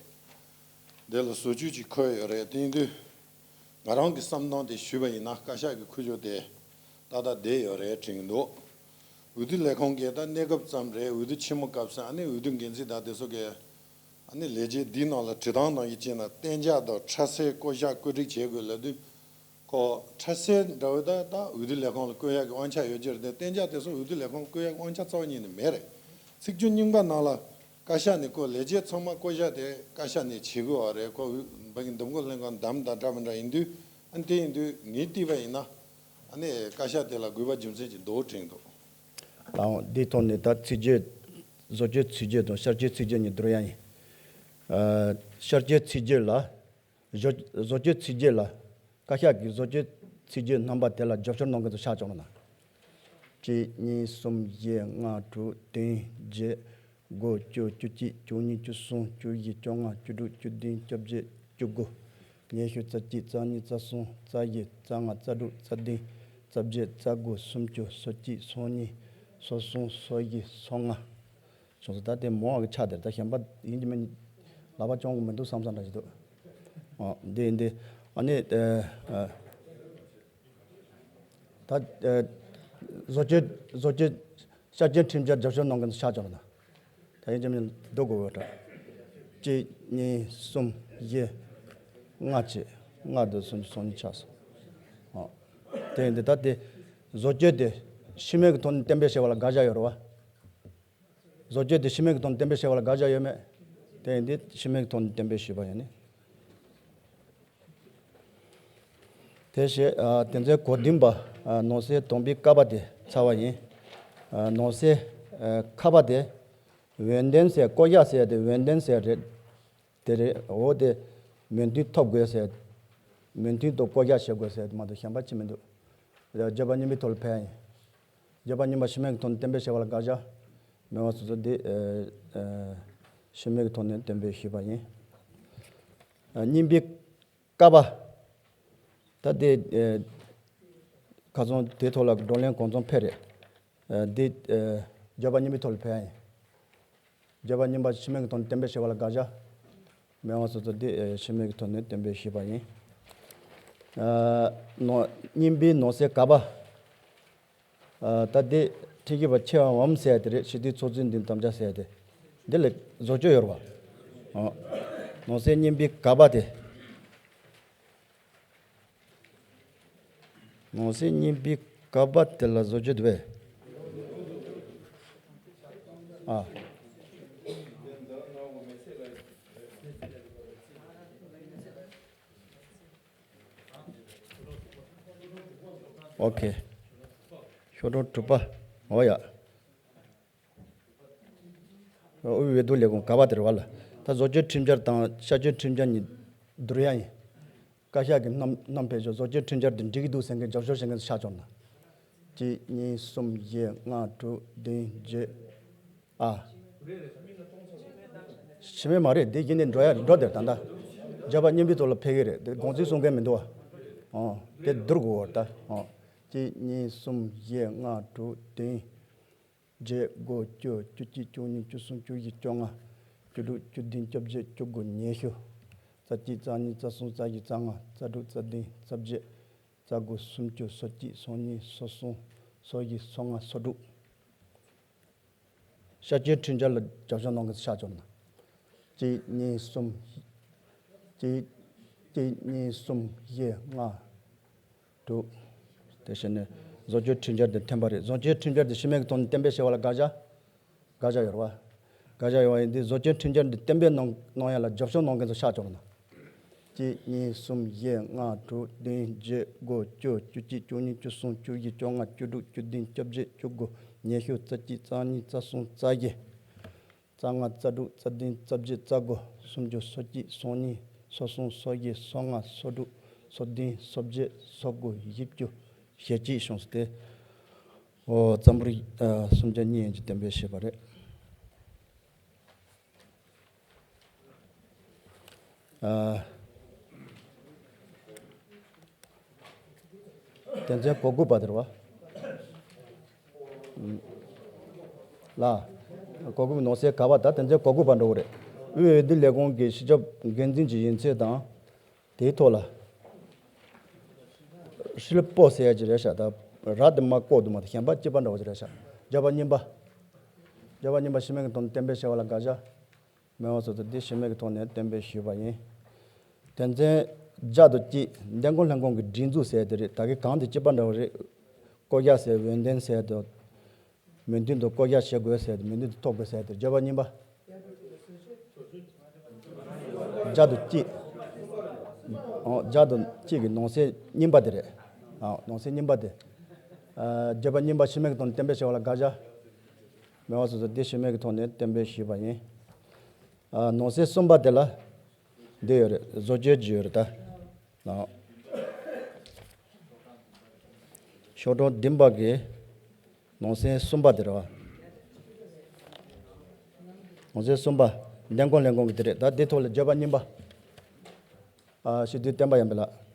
འདི་ལ་བཟོ་བཅོས་ཅིག་འཁོད་ཡོད་རེད། དེ་ཡིན་དུས་ང་རང་གི་བསམ་སྟངས་དེ་ཞུས་པ་ཡིན་ན། བཀའ་ཤག་གིས་འཁུར་ཕྱོགས་དེ་ཏག་ཏག་བསྡད་ཡོད་རེད་དྲན་གྱི་འདུག་འོས་བསྡུ་ལས་ཁང་གིས་ད་གནས་སྐབས་ཙམ་རེད། འོས་བསྡུ་ཆེན་མོ་སྐབས་སུ་ཨ་ནི་འོས་བསྡུ་འགན་འཛིན་དང་དེ་ཚོ་གིས་ཨ་ནི་ལས་བྱེད་འདིའི་ནང་ལ་བྲིས་སྟངས་ནང་བཞིན་བྱས་ན་གཏན་འཇགས་དང་ཁྲལ་སེལ་བསྐོ་གཞག་བཀོད་སྒྲིག་བྱེད་དགོས་ལབ་དུས། ཁོ་ཁྲལ་སེལ་འདྲ་བོ་ད་ད་འོས་བསྡུ་ལས་ཁང་ལ་བསྐོ་ཡག་གི་དབང་ཆ་ཡོད་ཀྱི་རེད་དེ། གཏན་འཇགས་དེ་ཚོ་འོས་བསྡུ་ལས་ཁང་བསྐོ་ཡག་གི་དབང་ཆ་རྩ་བ་ཉིད་ནས་མེད་རེད། ཚིག་བཅུ་གཉིས་པ་ནང་ལ་བཀའ་ཤག་ནས་བསྐོ། ལས་བྱེད་ཚང་མ་བསྐོ་གཞག་དེ་བཀའ་ཤག་ནས་བྱེད་དགོས་པ་རེད། ཁོ་འོས་འབའ་གི་འདེམས་བསྐོ་ལྷན་ཁང་བདམས་དང་འདྲ་མི་འདྲ་ཡིན་དུས། ཨ་ནི་དེ་ཡིན་དུས་ངས་བལྟས་པ་ཡིན་ན་ཨ་ནི་བཀའ་ཤག་དེ་ལ་དགོས་པ་རྒྱུ་མཚན་ཅིག་འདུག་དྲན་འདུག་ལགས་འོང་། འདིའི་ཐོག་ནས་ད་ཚིག་བརྗོད། བཟོ་བཅོས་ཚིག་བརྗོད་དང་བསྐྱར་བཅོས་ཚིག་བརྗོད་གཉིས་བསྡུར་ཡ་ཡིན། ཨ། བསྐྱར་བཅོས་ཚིག་བརྗོད་ལ། བཟོ་བཟོ་བཅོས་ཚིག་བརྗོད་ལ། བཀའ་ཤག་གིས་བཟོ་བཅོས་ཚིག་བརྗོད་རྣམ་པ་དེ་ལ་རྒྱབ་སྐྱོར་གནང་མཁན་ཚོ་ཤག་བཅོ་ལྔ་ན། གཅིག་གཉིས་གསུམ་བཞི་ལྔ་དྲུག་བདུན་བརྒྱད་དགུ་བཅུ་བཅུ་གཅིག་བཅུ་གཉིས་བཅུ་གསུམ་བཅུ་བཞི་བཅོ་ལྔ་བཅུ་དྲུག་བཅུ་བདུན་བཅོ་བརྒྱད་བཅུ་དགུ། ཉི་ཤུ། རྩ་གཅིག་རྩ་གཉིས་རྩ་གསུམ་རྩ་བཞི་རྩ་ལྔ་རྩ་དྲུག་རྩ་བདུན་རྩ་བརྒྱད་རྩ་དགུ་སུམ་ཅུ། སོ་གཅིག་སོ་གཉིས་སོ་གསུམ་སོ་བཞི་སོ་ལྔ། བྱུང་སོང་། ད་དེ་མོ་བ་གི་ཆ་དེར་ད་གཞན་པ་ཡིན་གྱི་མིན། ལག་པ་བཅོམ་གི་མི་འདུག་བསམ་བསམ་འདྲ་ཞིག་འདུག་ཨ། འདི་འདི་ཨ་ནི་ཨ། ཨ། ད་ཨ། བཟོ་བཅོས་བཟོ་བཅོས་བསྐྱར་བཅོས་ཁྲིམས་འཆར་རྒྱབ་སྐྱོར་གནང་མཁན་ཚོ་ཤག་བཅོ་ལྔ་ན། ད་ཡིན་གྱི་མིན་འདུག་དགོས་འོ་ད། གཅིག་གཉིས་གསུམ་བཞི་ལྔ་བྱས། ལྔ་དང་སུམ་ཅུ་སོ་གཉིས་ཆགས་སོང་། ཨ། དེ་འདི་ད་དེ་བཟོ་བཅོས་དེ་ཤི་མོལ་གྱི་ཐོག་ནས་གཏན་འབེབས་བྱས་པ་ལ་དགག་བཞག་ཡོད་རེད་བ། བཟོ་བཅོས་དེ་ཤི་མོལ་གྱི་ཐོག་ནས་གཏན་འབེབས་བྱས་པ་ལ་དགག་བཞག་ཡོད་མེད། དེ་ཡིན་དུས་ཤི་མོལ་གྱི་ཐོག་ནས་གཏན་འབེབས་ཞུས་པ་ཡིན་ནི། དེ་བཞིན་ཨ། དེ་ཚོའི་གོ་བདུན་པ། ཨ། ནང་གསེས་དང་པོའི་ཀ་པ་དེ་ཚར་བ་ཡིན། ཨ། ནང་གསེས་ཨ། ཁ་པ་དེ་འོས་འདེམས་ཟེར། བསྐོ་གཞག་ཟེར་དེ་འོས་འདེམས་ཟེར་རེད། དེ་རེད། འོ་དེ་མོས་མཐུན་ཐོབ་དགོས་ཟེར། མོས་མཐུན་དང་བསྐོ་གཞག་བྱེད་དགོས་ཟེར་མ་གཏོགས་གཞན་པ་ཅི་མི་འདུག་བརྗོད་པ་གཉིས་པའི་ཐོག་ལ་ཕེབས་ཡིན། བརྗོད་པ་གཉིས་པ་ཤི་མོལ་གྱི་ཐོག་ནས་གཏན་འབེབས་བྱས་པ་ལ་དགག་བཞག་མེད་པ་སོ་སོ་དེ་ཨ། ཨ། ཤི་མོལ་གྱི་ཐོག་ནས་གཏན་འབེབས་ཞུས་པ་ཡིན། ཨ། གཉིས་པའི་ཀ་པ། ད་དེ་ཨ། ཁ་སང་དེ་ཐོག་ལ་བགྲོ་གླེང་གང་འཚམ་ཕེབས་རེད། ཨ། དེ་ཨ། བརྗོད་པ་གཉིས་པའི་ཐོག་ལ་ཕེབས་ཡ་ཡིན། བརྗོད་པ་གཉིས་པ་ཤི་མོལ་གྱི་ཐོག་ནས་གཏན་འབེབས་བྱས་པ་ལ་དགག་བཞག་མེད་པ་སོ་སོ་དེ་ཨ། ཤི་མོལ་གྱི་ཐོག་ནས་གཏན་འབེབས་ཞུས་པ་ཡིན། ཨ། ནང་གཉིས་པའི་ནང་གསེས་ག་པ། ཨ། ད་དེ་ཁྲིམས་ཞིབ་པ་ཆེ་བའམ་ཟེར་དེ་རེད། སྤྱི་འཐུས་ཚོགས་གཙོས་འདེམས་དམ་བཅའ་ཟེར་དེ། འདི་ལ་བཟོ་བཅོས་ཡོད་རེད་བ། ཨ། ནང་གསེས་གཉིས་པའི་ག་པ་དེ། ནང་གསེས་གཉིས་པའི་ག་པ་དེ་ལ་བཟོ་བཅོས་འདུག་པས། ཨ། ཨོ་ཁེ། ཤོག་གྲངས་དྲུག་པ། འོ་ཡ། དབུས་འོས་བསྡུ་ལས་ཁུངས་ག་པ་དེ་རེད་བ་ལ། ད་བཟོ་བཅོས་ཁྲིམས་འཆར་དང་བསྐྱར་བཅོས་ཁྲིམས་འཆར་གཉིས་བསྡུར་ཡ་ཡིན། བཀའ་ཤག་གིས་བསྣམས་བསྣམས་ཕེབས་ཤོག་བཟོ་བཅོས་ཁྲིམས་འཆར་དེ་འགྲིག་གི་འདུག་ཟེར་མཁན་རྒྱབ་སྐྱོར་བྱེད་མཁན་ཚོ་ཤག་བཅོ་ལྔ་ན། གཅིག་གཉིས་གསུམ་བཞི་ལྔ་དྲུག་བདུན་བརྒྱད། ཨ། ཤི་མོལ་མ་རེད། འདི་གཞི་ནས་འགྲོ་ཡ་འགྲོ་དེར་ད་ལྟ་བརྗོད་པ་གཉིས་པའི་ཐོག་ལ་ཕེབས་ཀྱི་རེད། དེ་དགོངས་ཚུལ་གསུང་མཁན་མི་འདུག་བ། ཨོ། དེ་བསྡུར་དགོས་བ་ད། ཨོ། གཅིག་གཉིས་གསུམ་བཞི་ལྔ་དྲུག་བདུན་བརྒྱད་དགུ་བཅུ་བཅུ་གཅིག་བཅུ་གཉིས་བཅུ་གསུམ་བཅུ་བཞི་བཅོ་ལྔ་བཅུ་དྲུག་བཅུ་བདུན་བཅོ་བརྒྱད་བཅུ་དགུ་ཉི་ཤུ། རྩ་གཅིག་རྩ་གཉིས་རྩ་གསུམ་རྩ་བཞི་རྩ་ལྔ་རྩ་དྲུག་རྩ་བདུན་རྩ་བརྒྱད་རྩ་དགུ་སུམ་ཅུ། སོ་གཅིག་སོ་གཉིས་སོ་གསུམ་སོ་བཞི་སོ་ལྔ་སོ་དྲུག་བསྐྱར་བཅོས་ཁྲིམས་འཆར་ལ་རྒྱབ་སྐྱོར་གནང་མཁན་ཚོ་ཤག་བཅོ་ལྔ་ན། གཅིག་གཉིས་གསུམ། གཅིག་གཅིག་གཉིས་གསུམ་བཞི་ལྔ་དྲུག་དེ་བྱས་ནས་བཟོ་བཅོས་ཁྲིམས་འཆར་དེ་འཐེན་པ་རེད། བཟོ་བཅོས་ཁྲིམས་འཆར་དེ་ཤི་མོལ་གྱི་ཐོག་ནས་གཏན་འབེབས་བྱས་པ་ལ་དགག་བཞག་དགག་བཞག་ཡོད་རེད་བ། དགག་བཞག་ཡོད་པ་ཡིན་དུས་བཟོ་བཅོས་ཁྲིམས་འཆར་འདི་གཏན་འབེབས་གནང་གནང་ཡ་ལ་རྒྱབ་སྐྱོར་གནང་མཁན་ཚོ་ཤག་བཅོ་ལྔ་ན། གཅིག་གཉིས་གསུམ་བཞི་ལྔ་དྲུག་བདུན་བརྒྱད་དགུ་བཅུ་བཅུ་གཅིག་བཅུ་གཉིས་བཅུ་གསུམ་བཅུ་བཞི་བཅོ་ལྔ་བཅུ་དྲུག་བཅུ་བདུན་བཅོ་བརྒྱད་བཅུ་དགུ་ཉི་ཤུ། རྩ་གཅིག་རྩ་གཉིས་རྩ་གསུམ་རྩ་བཞི་རྩ་ལྔ་རྩ་དྲུག་རྩ་བདུན་རྩ་བརྒྱད་རྩ་དགུ་སུམ་ཅུ། སོ་གཅིག་སོ་གཉིས་ སོ་གསུམ། སོ་བཞི། སོ་ལྔ། སོ་དྲུག། སོ་བདུན། སོ་བརྒྱད། སོ་དགུ། བཞི་བཅུ། ཞེ་གཅིག་བྱུང་སོང་སྟེ། ཨོ། ཙམ་པོ་རེ། ཨ། སུམ་བརྒྱ་གཉིས་ཡན་གྱི་བསྟན་པའི་བཞེད་པ་རེད། ཨ། དོན་ཚན་གོ་དགུ་པ་དེ་རེད་བ། ལ། གོ་དགུ་པའི་ནང་གསེས་ག་པ། ད་དོན་ཚན་གོ་དགུ་པ་འགྲོ་གི་རེད། དབུས་འོས་བསྡུ་ལས་ཁུངས་ཀྱི་སྤྱི་ཁྱབ་འགན་འཛིན་གྱི་ཡིན་ཚད་དང་། དེའི་ཐོག་ལ། ཧྲིལ་པོ་ཟེར་ཡ་ཅིག་རེད་ཤག་ད་ར་དེ་མ་བཀོད་འདུག་མ་གཏོགས་གཞན་པ་གཅིག་པ་འདྲ་བོ་ཅིག་རེད་ཤག་བརྗོད་པ་གཉིས་པ། བརྗོད་པ་གཉིས་པ་སྤྱི་མོས་ཀྱི་ཐོག་ནས་གཏན་འབེབས་བྱས་པ་ལ་དགག་བྱ་མེད་པ་སོགས་དང་། འདི་སྤྱི་མོས་ཀྱི་ཐོག་ནས་གཏན་འབེབས་ཞུས་པ་ཡིན། དོན་ཚན་བརྒྱ་དང་གཅིག་འདེམས་བསྐོ་ལྷན་ཁང་གི་སྒྲིག་འཛུགས་ཟེར་དེ་རེད། ད་གིན་གང་དེ་གཅིག་པ་འདྲ་བོ་རེད། བསྐོ་གཞག་ཟེར། འོས་འདེམས་ཟེར་དང་། མོས་མཐུན་དང་བསྐོ་གཞག་བྱེད་དགོས་ཟེར་དང་། མོས་མཐུན་དང་ཐོབ་དགོས་ཟེར་དང་། བརྗོད་པ་གཉིས་པ། བརྒྱ་དང་གཅིག་ཨོ། བརྒྱ་དང་གཅིག་གི་ནང་གསེས་གཉིས་པ་དེ་རེད། ཨོ། ནང་གསེས་གཉིས་པ་དེ། ཨ། བརྗོད་པ་གཉིས་པ་སྤྱི་མོས་ཀྱི་ཐོག་ནས་གཏན་འབེབས་བྱས་པ་ལ་དགག་བྱ་མེད་པ་སོགས་དང་། འདི་སྤྱི་མོས་ཀྱི་ཐོག་ནས་གཏན་འབེབས་ཞུས་པ་ཡིན། ཨ། ནང་གསེས་གསུམ་པ་དེ་ལ་འདི་ཡོད་རེད། བཟོ་བཅོས་ཅིག་ཡོད་རེད་ད། ཨོ། ཤོག་གྲངས་བདུན་པ་གི་ནང་གསེས་གསུམ་པ་དེ་རེད་བ། ནང་གསེས་གསུམ་པ། འདེམས་བསྐོ་ལྷན་ཁང་གི་དེ་རེད། ད་འདི་ཐོག་ལ་བརྗོད་པ་གཉིས་པ། ཨ། སྤྱི་འཐུས་བསྟན་པ་ཡར་འཕེལ་ལགས།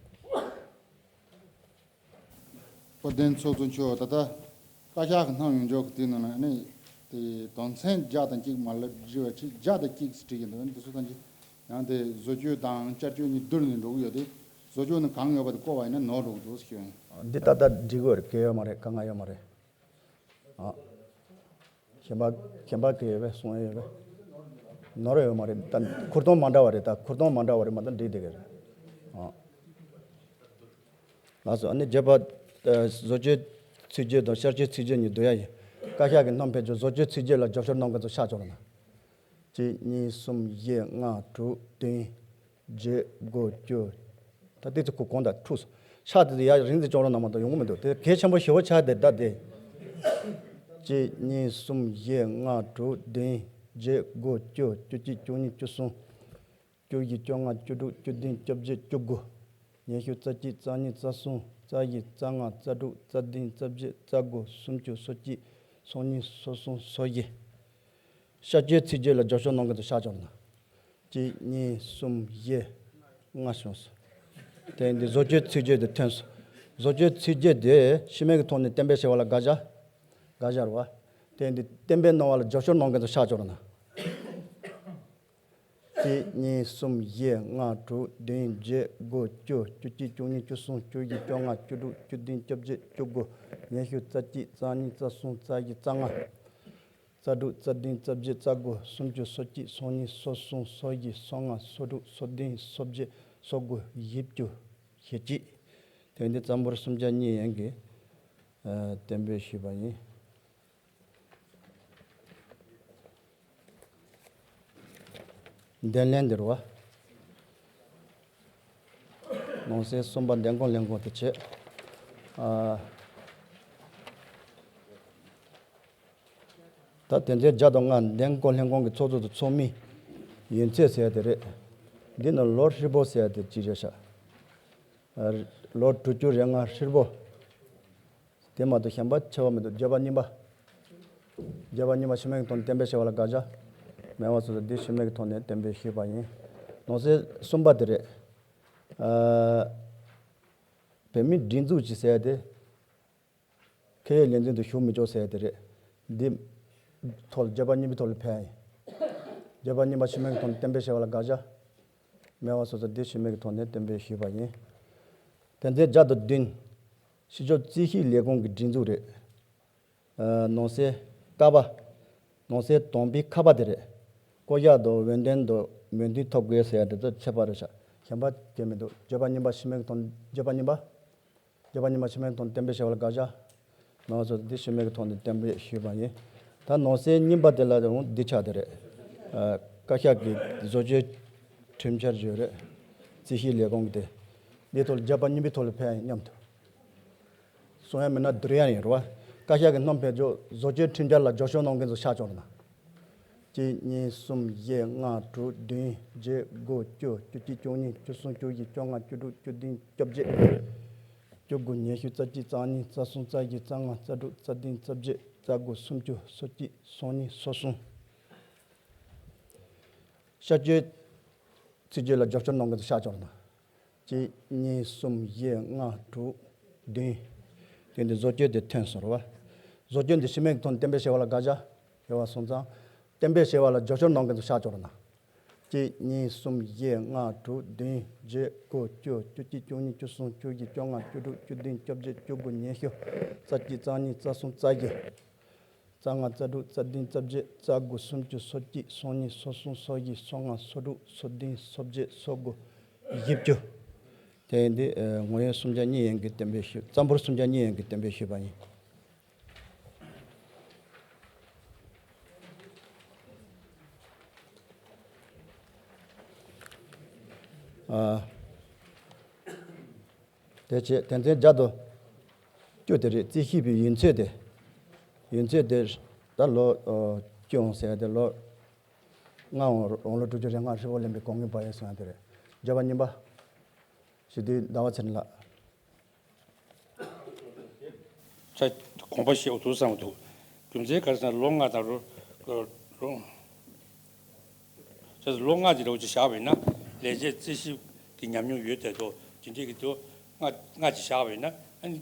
བཀའ་བློན་ཚོགས་གཙོ་མཆོག་ད་ལྟ་བཀའ་ཤག་གི་སྣང་ཡོང་ཕྱོགས་ཀྱི་དེའི་ནང་ལ་ནི། དེ་དོན་ཚན་བརྒྱ་དང་གཅིག་མ་ལབ་བྲིས་པ་ཅིག་བརྒྱ་དང་གཅིག་ཟེར་བྲིས་ཀྱི་འདུག་འདི་ཚོ་ཐམས་ཅད་ཡང་དེ་བཟོ་བཅོས་དང་བསྐྱར་བཅོས་གཉིས་བསྡུར་ནས་འགྲོ་གི་ཡོད་དེ། བཟོ་བཅོས་ནི་གང་ཡོད་པ་དེ་བཀོད་པ་ཡིན་ན་ནོར་འགྲོ་གི་འདུག་ཟེར་ཞུ་ཡིན། འདི་ཏག་ཏག་འགྲིག་གི་ཡོད་རེད། གལ་ཡོད་མ་རེད། དཀའ་ངལ་ཡོད་མ་རེད། ཨ། གཞན་པ་གཞན་པ་གལ་ཡོད་པས་གསུང་ཡ་ཡོད་པས། ནོར་ཡོད་མ་རེད། ད་ཁུར་སྟོང་མ་འདྲ་བ་རེད། ད་ཁུར་སྟོང་མ་འདྲ་བ་རེད་མ་གཏོགས་འགྲིག་བསྡད་ཀྱི་རེད། ཨ། ལགས་སོ། ཨ་ནི་བརྗོད་པ། ཨ། བཟོ་བཅོས་ཚིག་བརྗོད་དང་བསྐྱར་བཅོས་ཚིག་བརྗོད་གཉིས་བསྡུ་ཡ་ཡིན། བཀའ་ཤག་གི་སྣོན་ཕེབས་ཀྱི་བཟོ་བཅོས་ཚིག་བརྗོད་ལ་རྒྱབ་སྐྱོར་གནང་མཁན་ཚོ་ཕྱག་ཕྱིར་ལ་ན། གཅིག་གཉིས། གསུམ། བཞི། ལྔ། དྲུག་བདུན། བརྒྱད། དགུ། བཅུ། ད་ལྟའི་ཚོ་གོང་དང་འཁྲུགས་སོང་། ཕྱག་དེ་ཚོ་ཡར་རིང་ཙམ་ཅོག་ར་ནང་མ་གཏོགས་ཡོང་གི་མི་འདུག་དེ་གལ་ཆེན་པོ་ཞེ་པོ་ཆགས་བསྡད་ད་དེ། གཅིག་གཉིས། གསུམ། བཞི། ལྔ། དྲུག་བདུན། བརྒྱད། དགུ། བཅུ། བཅུ་གཅིག་བཅུ་གཉིས། བཅུ་གསུམ། བཅུ་བཞི། བཅོ་ལྔ། བཅུ་དྲུག་བཅུ་བདུན། བཅོ་བརྒྱད། བཅུ་དགུ། ཉི་ཤུ། རྩ་གཅིག་རྩ་གཉིས། རྩ་གསུམ། རྩ་བཞི། རྩ་ལྔ། རྩ་དྲུག་རྩ་བདུན། རྩ་བརྒྱད། རྩ་དགུ། སུམ་ཅུ། སོ་གཅིག་སོ་གཉིས། སོ་གསུམ། སོ་བཞི། བསྐྱར་བཅོས་ཚིག་བརྗོད་ལ་རྒྱབ་སྐྱོར་གནང་མཁན་ཚོ་ཕྱག་ཕྱིར་ལ་ན། གཅིག་གཉིས། གསུམ། བཞི། ལྔ་བྱུང་སོང་། དེ་འདི་བཟོ་བཅོས་ཚིག་བརྗོད་དེ་ཐོན་སོང་། བཟོ་བཅོས་ཚིག་བརྗོད་དེ་སྤྱི་མོས་ཀྱི་ཐོག་ནས་གཏན་འབེབས་བྱས་པ་ལ་དགག་བྱ། དགག་བྱ་རེད་བ། དེ་འདི་གཏན་འབེབས་གནང་བ་ལ་རྒྱབ་སྐྱོར་གནང་མཁན་ཚོ་ཕྱག་ཕྱིར་ལ་ན། གཅིག་གཉིས། གསུམ། བཞི། ལྔ། དྲུག་བདུན། བརྒྱད། དགུ། བཅུ། བཅུ་གཅིག་བཅུ་གཉིས། བཅུ་གསུམ། བཅུ་བཞི། བཅོ་ལྔ། བཅུ་དྲུག་བཅུ་བདུན། བཅོ་བརྒྱད། བཅུ་དགུ། ཉི་ཤུ། རྩ་གཅིག་རྩ་གཉིས། རྩ་གསུམ། རྩ་བཞི། རྩ་ལྔ། རྩ་དྲུག་རྩ་བདུན། རྩ་བརྒྱད། རྩ་དགུ། སུམ་ཅུ། སོ་གཅིག་སོ་གཉིས། སོ་གསུམ། སོ་བཞི། སོ་ལྔ། སོ་དྲུག་སོ་བདུན། སོ་བརྒྱད། སོ་དགུ། བཞི་བཅུ། ཞེ་གཅིག་དེ་འདི་ཙམ་པོར་སུམ་བརྒྱ་གཉིས་ཡན་གྱིས། ཨ། གཏན་འབེབས་ཞུས་པ་ཡིན། འདེམས་ལྷན་འདིར་བ། ནང་གསེས་གསུམ་པ་འདེམས་བསྐོ་ལྷན་ཁང་དུ་བྱས། ཨ། ད་དེ་ཚོའི་བརྒྱ་དང་ལྔ་འདེམས་བསྐོ་ལྷན་ཁང་གི་ཚོགས་གཙོ་དང་ཚོགས་མི་ཡུན་ཚད་ཟེར་དེ་རེད། འདི་ནི་ལོ་ཧྲིལ་པོ་ཟེར་དེ་གཅིག་རེད་ཤག་ཨ། ལོ་དྲུག་ཅུ་རེ་ལྔ་ཧྲིལ་པོ། དེ་མ་གཏོགས་གཞན་པ་ཆེ་བ་མི་འདུག་བརྗོད་པ་གཉིས་པ། བརྗོད་པ་གཉིས་པ་སྤྱི་མོས་ཀྱི་ཐོག་ནས་གཏན་འབེབས་བྱས་པ་ལ་དགག་བྱ་མེད་པ་སོགས་དང་། འདི་སྤྱི་མོས་ཀྱི་ཐོག་ནས་གཏན་འབེབས་ཞུས་པ་ཡིན། ནང་གསེས་གསུམ་པ་དེ་རེད། ཨ། བོད་མིའི་སྒྲིག་འཛུགས་ཀྱི་ཟེར་དེ། ཁེ་ཡོད་ལས་འཛིན་དུ་ཞུགས་མི་ཆོག་ཟེར་དེ་རེད། འདི་ཐོག་ལ་བརྗོད་པ་གཉིས་པའི་ཐོག་ལ་ཕེབས་ཡིན། བརྗོད་པ་གཉིས་པ་སྤྱི་མོས་ཀྱི་ཐོག་ནས་གཏན་འབེབས་བྱས་པ་ལ་དགག་བྱ་མེད་པ་སོགས་དང་། འདི་སྤྱི་མོས་ཀྱི་ཐོག་ནས་གཏན་འབེབས་ཞུས་པ་ཡིན། དོན་ཚན་བརྒྱ་དང་བདུན། སྤྱི་ཁྱབ་རྩིས་ཞིབ་ལས་ཁུངས་ཀྱི་སྒྲིག་འཛུགས་རེད། ཨ། ནང་གསེས་ཀ་པ། ནང་གསེས་དང་པོའི་ཁ་པ་དེ་རེད། བསྐོ་གཞག་དང་འོས་འདེམས་དང་མོས་མཐུན་ཐོབ་དགོས་ཟེར་ཡ་དེ་ཚོ་ཁྱད་པར་རེད་ཤག་གཞན་པ་གལ་མི་འདུག་བརྗོད་པ་གཉིས་པ་སྤྱི་མོས་ཀྱི་ཐོག་ནས། བརྗོད་པ་གཉིས་པ། བརྗོད་པ་གཉིས་པ་སྤྱི་མོས་ཀྱི་ཐོག་ནས་གཏན་འབེབས་བྱས་པ་ལ་དགག་བྱ་མེད་པ་སོགས་དང་། འདི་སྤྱི་མོས་ཀྱི་ཐོག་ནས་གཏན་འབེབས་ཞུས་པ་ཡིན། ད་ནང་གསེས་གཉིས་པ་དེ་ལ་འོང་འདི་ཆགས་དེ་རེད། ཨ། བཀའ་ཤག་གི་བཟོ་བཅོས་ཁྲིམས་འཆར་ཞིག་ཡོད་རེད། རྩིས་ཞིབ་ལས་ཁུངས་ཀྱི་དེ། འདི་ཐོག་ལ་བརྗོད་པ་གཉིས་པའི་ཐོག་ལ་ཕེབས་ཡ་ཡིན་མཉམ་དུ། གསུང་ཡ་མེད་ན་བསྡུར་ཡ་ཡིན་རེད་བ། བཀའ་ཤག་གི་སྣོན་ཕེབས་ཆོག་བཟོ་བཅོས་ཁྲིམས་འཆར་ལ་རྒྱབ་སྐྱོར་གནང་མཁན་ཚོ་ཕྱག་ཕྱིར་ལ་ན། གཅིག་གཉིས་གསུམ་བཞི་ལྔ་དྲུག་བདུན་བརྒྱད་དགུ་བཅུ་བཅུ་གཅིག་བཅུ་གཉིས་བཅུ་གསུམ་བཅུ་བཞི་བཅོ་ལྔ་བཅུ་དྲུག་བཅུ་བདུན་བཅོ་བརྒྱད། བཅུ་དགུ་ཉི་ཤུ་རྩ་གཅིག་རྩ་གཉིས་རྩ་གསུམ་རྩ་བཞི་རྩ་ལྔ་རྩ་དྲུག་རྩ་བདུན་རྩ་བརྒྱད་རྩ་དགུ་སུམ་ཅུ་སོ་གཅིག་སོ་གཉིས་སོ་གསུམ། ཤར་བསྐྱོད་ཚིག་བརྗོད་ལ་རྒྱབ་སྐྱོར་གནང་མཁན་ཚོ་ཤར་ཕྱོགས་ལ་གནང་། གཅིག་གཉིས་གསུམ་བཞི་ལྔ་དྲུག་བདུན། དེ་འདི་བཟོ་བཅོས་དེ་ཐོན་སོང་རེད་བ། བཟོ་བཅོས་འདི་ཤི་མེད་ཀྱི་ཐོག་ནས་གཏན་འབེབས་བྱས་པ་ལ་དགག་བྱ་ཡོད་པ་སོང་ཙང་། གཏན་འབེབས་བྱས་པ་ལ་རྒྱབ་སྐྱོར་གནང་མཁན་ཚོ་ཤར་ཕྱོགས་ལ་གནང་། གཅིག་གཉིས་གསུམ་བཞི་ལྔ་དྲུག་བདུན་བརྒྱད་དགུ་བཅུ་བཅུ་གཅིག་བཅུ་གཉིས་བཅུ་གསུམ་བཅུ་བཞི་བཅོ་ལྔ་བཅུ་དྲུག་བཅུ་བདུན་བཅོ་བརྒྱད་བཅུ་དགུ་ཉི་ཤུ་རྩ་གཅིག་རྩ་གཉིས་རྩ་གསུམ་རྩ་བཞི། རྩ་ལྔ་རྩ་དྲུག་རྩ་བདུན་རྩ་བརྒྱད་རྩ་དགུ་སུམ་ཅུ་སོ་གཅིག་སོ་གཉིས་སོ་གསུམ་སོ་བཞི་སོ་ལྔ་སོ་དྲུག་སོ་བདུན་སོ་བརྒྱད་སོ་དགུ་བཞི་བཅུ། དེ་ཡིན་དུས་ངོ་ཡོད་སུམ་བརྒྱ་གཉིས་ཡན་གྱི་གཏན་འབེབས་ཞུས། རྩ་འབོར་སུམ་བརྒྱ་གཉིས་ཡན་གྱི་གཏན་འབེབས་ཞུས་པ་ཡིན། ཨ། དེ་བྱས་དོན་ཚན་བརྒྱ་དང་བཅུ་དེ་རེད། རྩིས་ཞིབ་པའི་ཡུན་ཚད་དེ། ཡུན་ཚད་དེ་ད་ལོ་ཨོ་བཅུ་འོང་ཟེར་ཡ་དེ་ལོ་ལྔ་འོང་། རང་ལོ་དྲུག་ཅུ་རེ་ལྔ་ཧྲིལ་པོ་ལེན་པའི་གོ་ངེས་པ་ཡོད་གསུང་ཡ་དེ་རེད། བརྗོད་པ་གཉིས་པ། ཞི་བདེ་ཟླ་བ་ཚེ་རིང་ལགས། ཆ་དགོངས་པ་བཞེས་འོ་ཐུག་བསམ་འདུག་རྒྱུ་མཚན་ག་རེ་ཟེར་ན་ལོ་ལྔ་དང་རོ་རོ། བྱས་ཙང་ལོ་ལྔ་ཅིག་རེ་བ་ཅིག་བཞག་པ་ཡིན་ན་ལས་བྱེད་རྩིས་ཞིབ་ཀྱི་ཉམས་མྱོང་ཡོད་དེ་ཚོ་དེ་འདྲས་ཀྱི་དུ་ལྔ་ལྔ་ཅིག་བཞག་པ་ཡིན་ན་ཨ་ནི་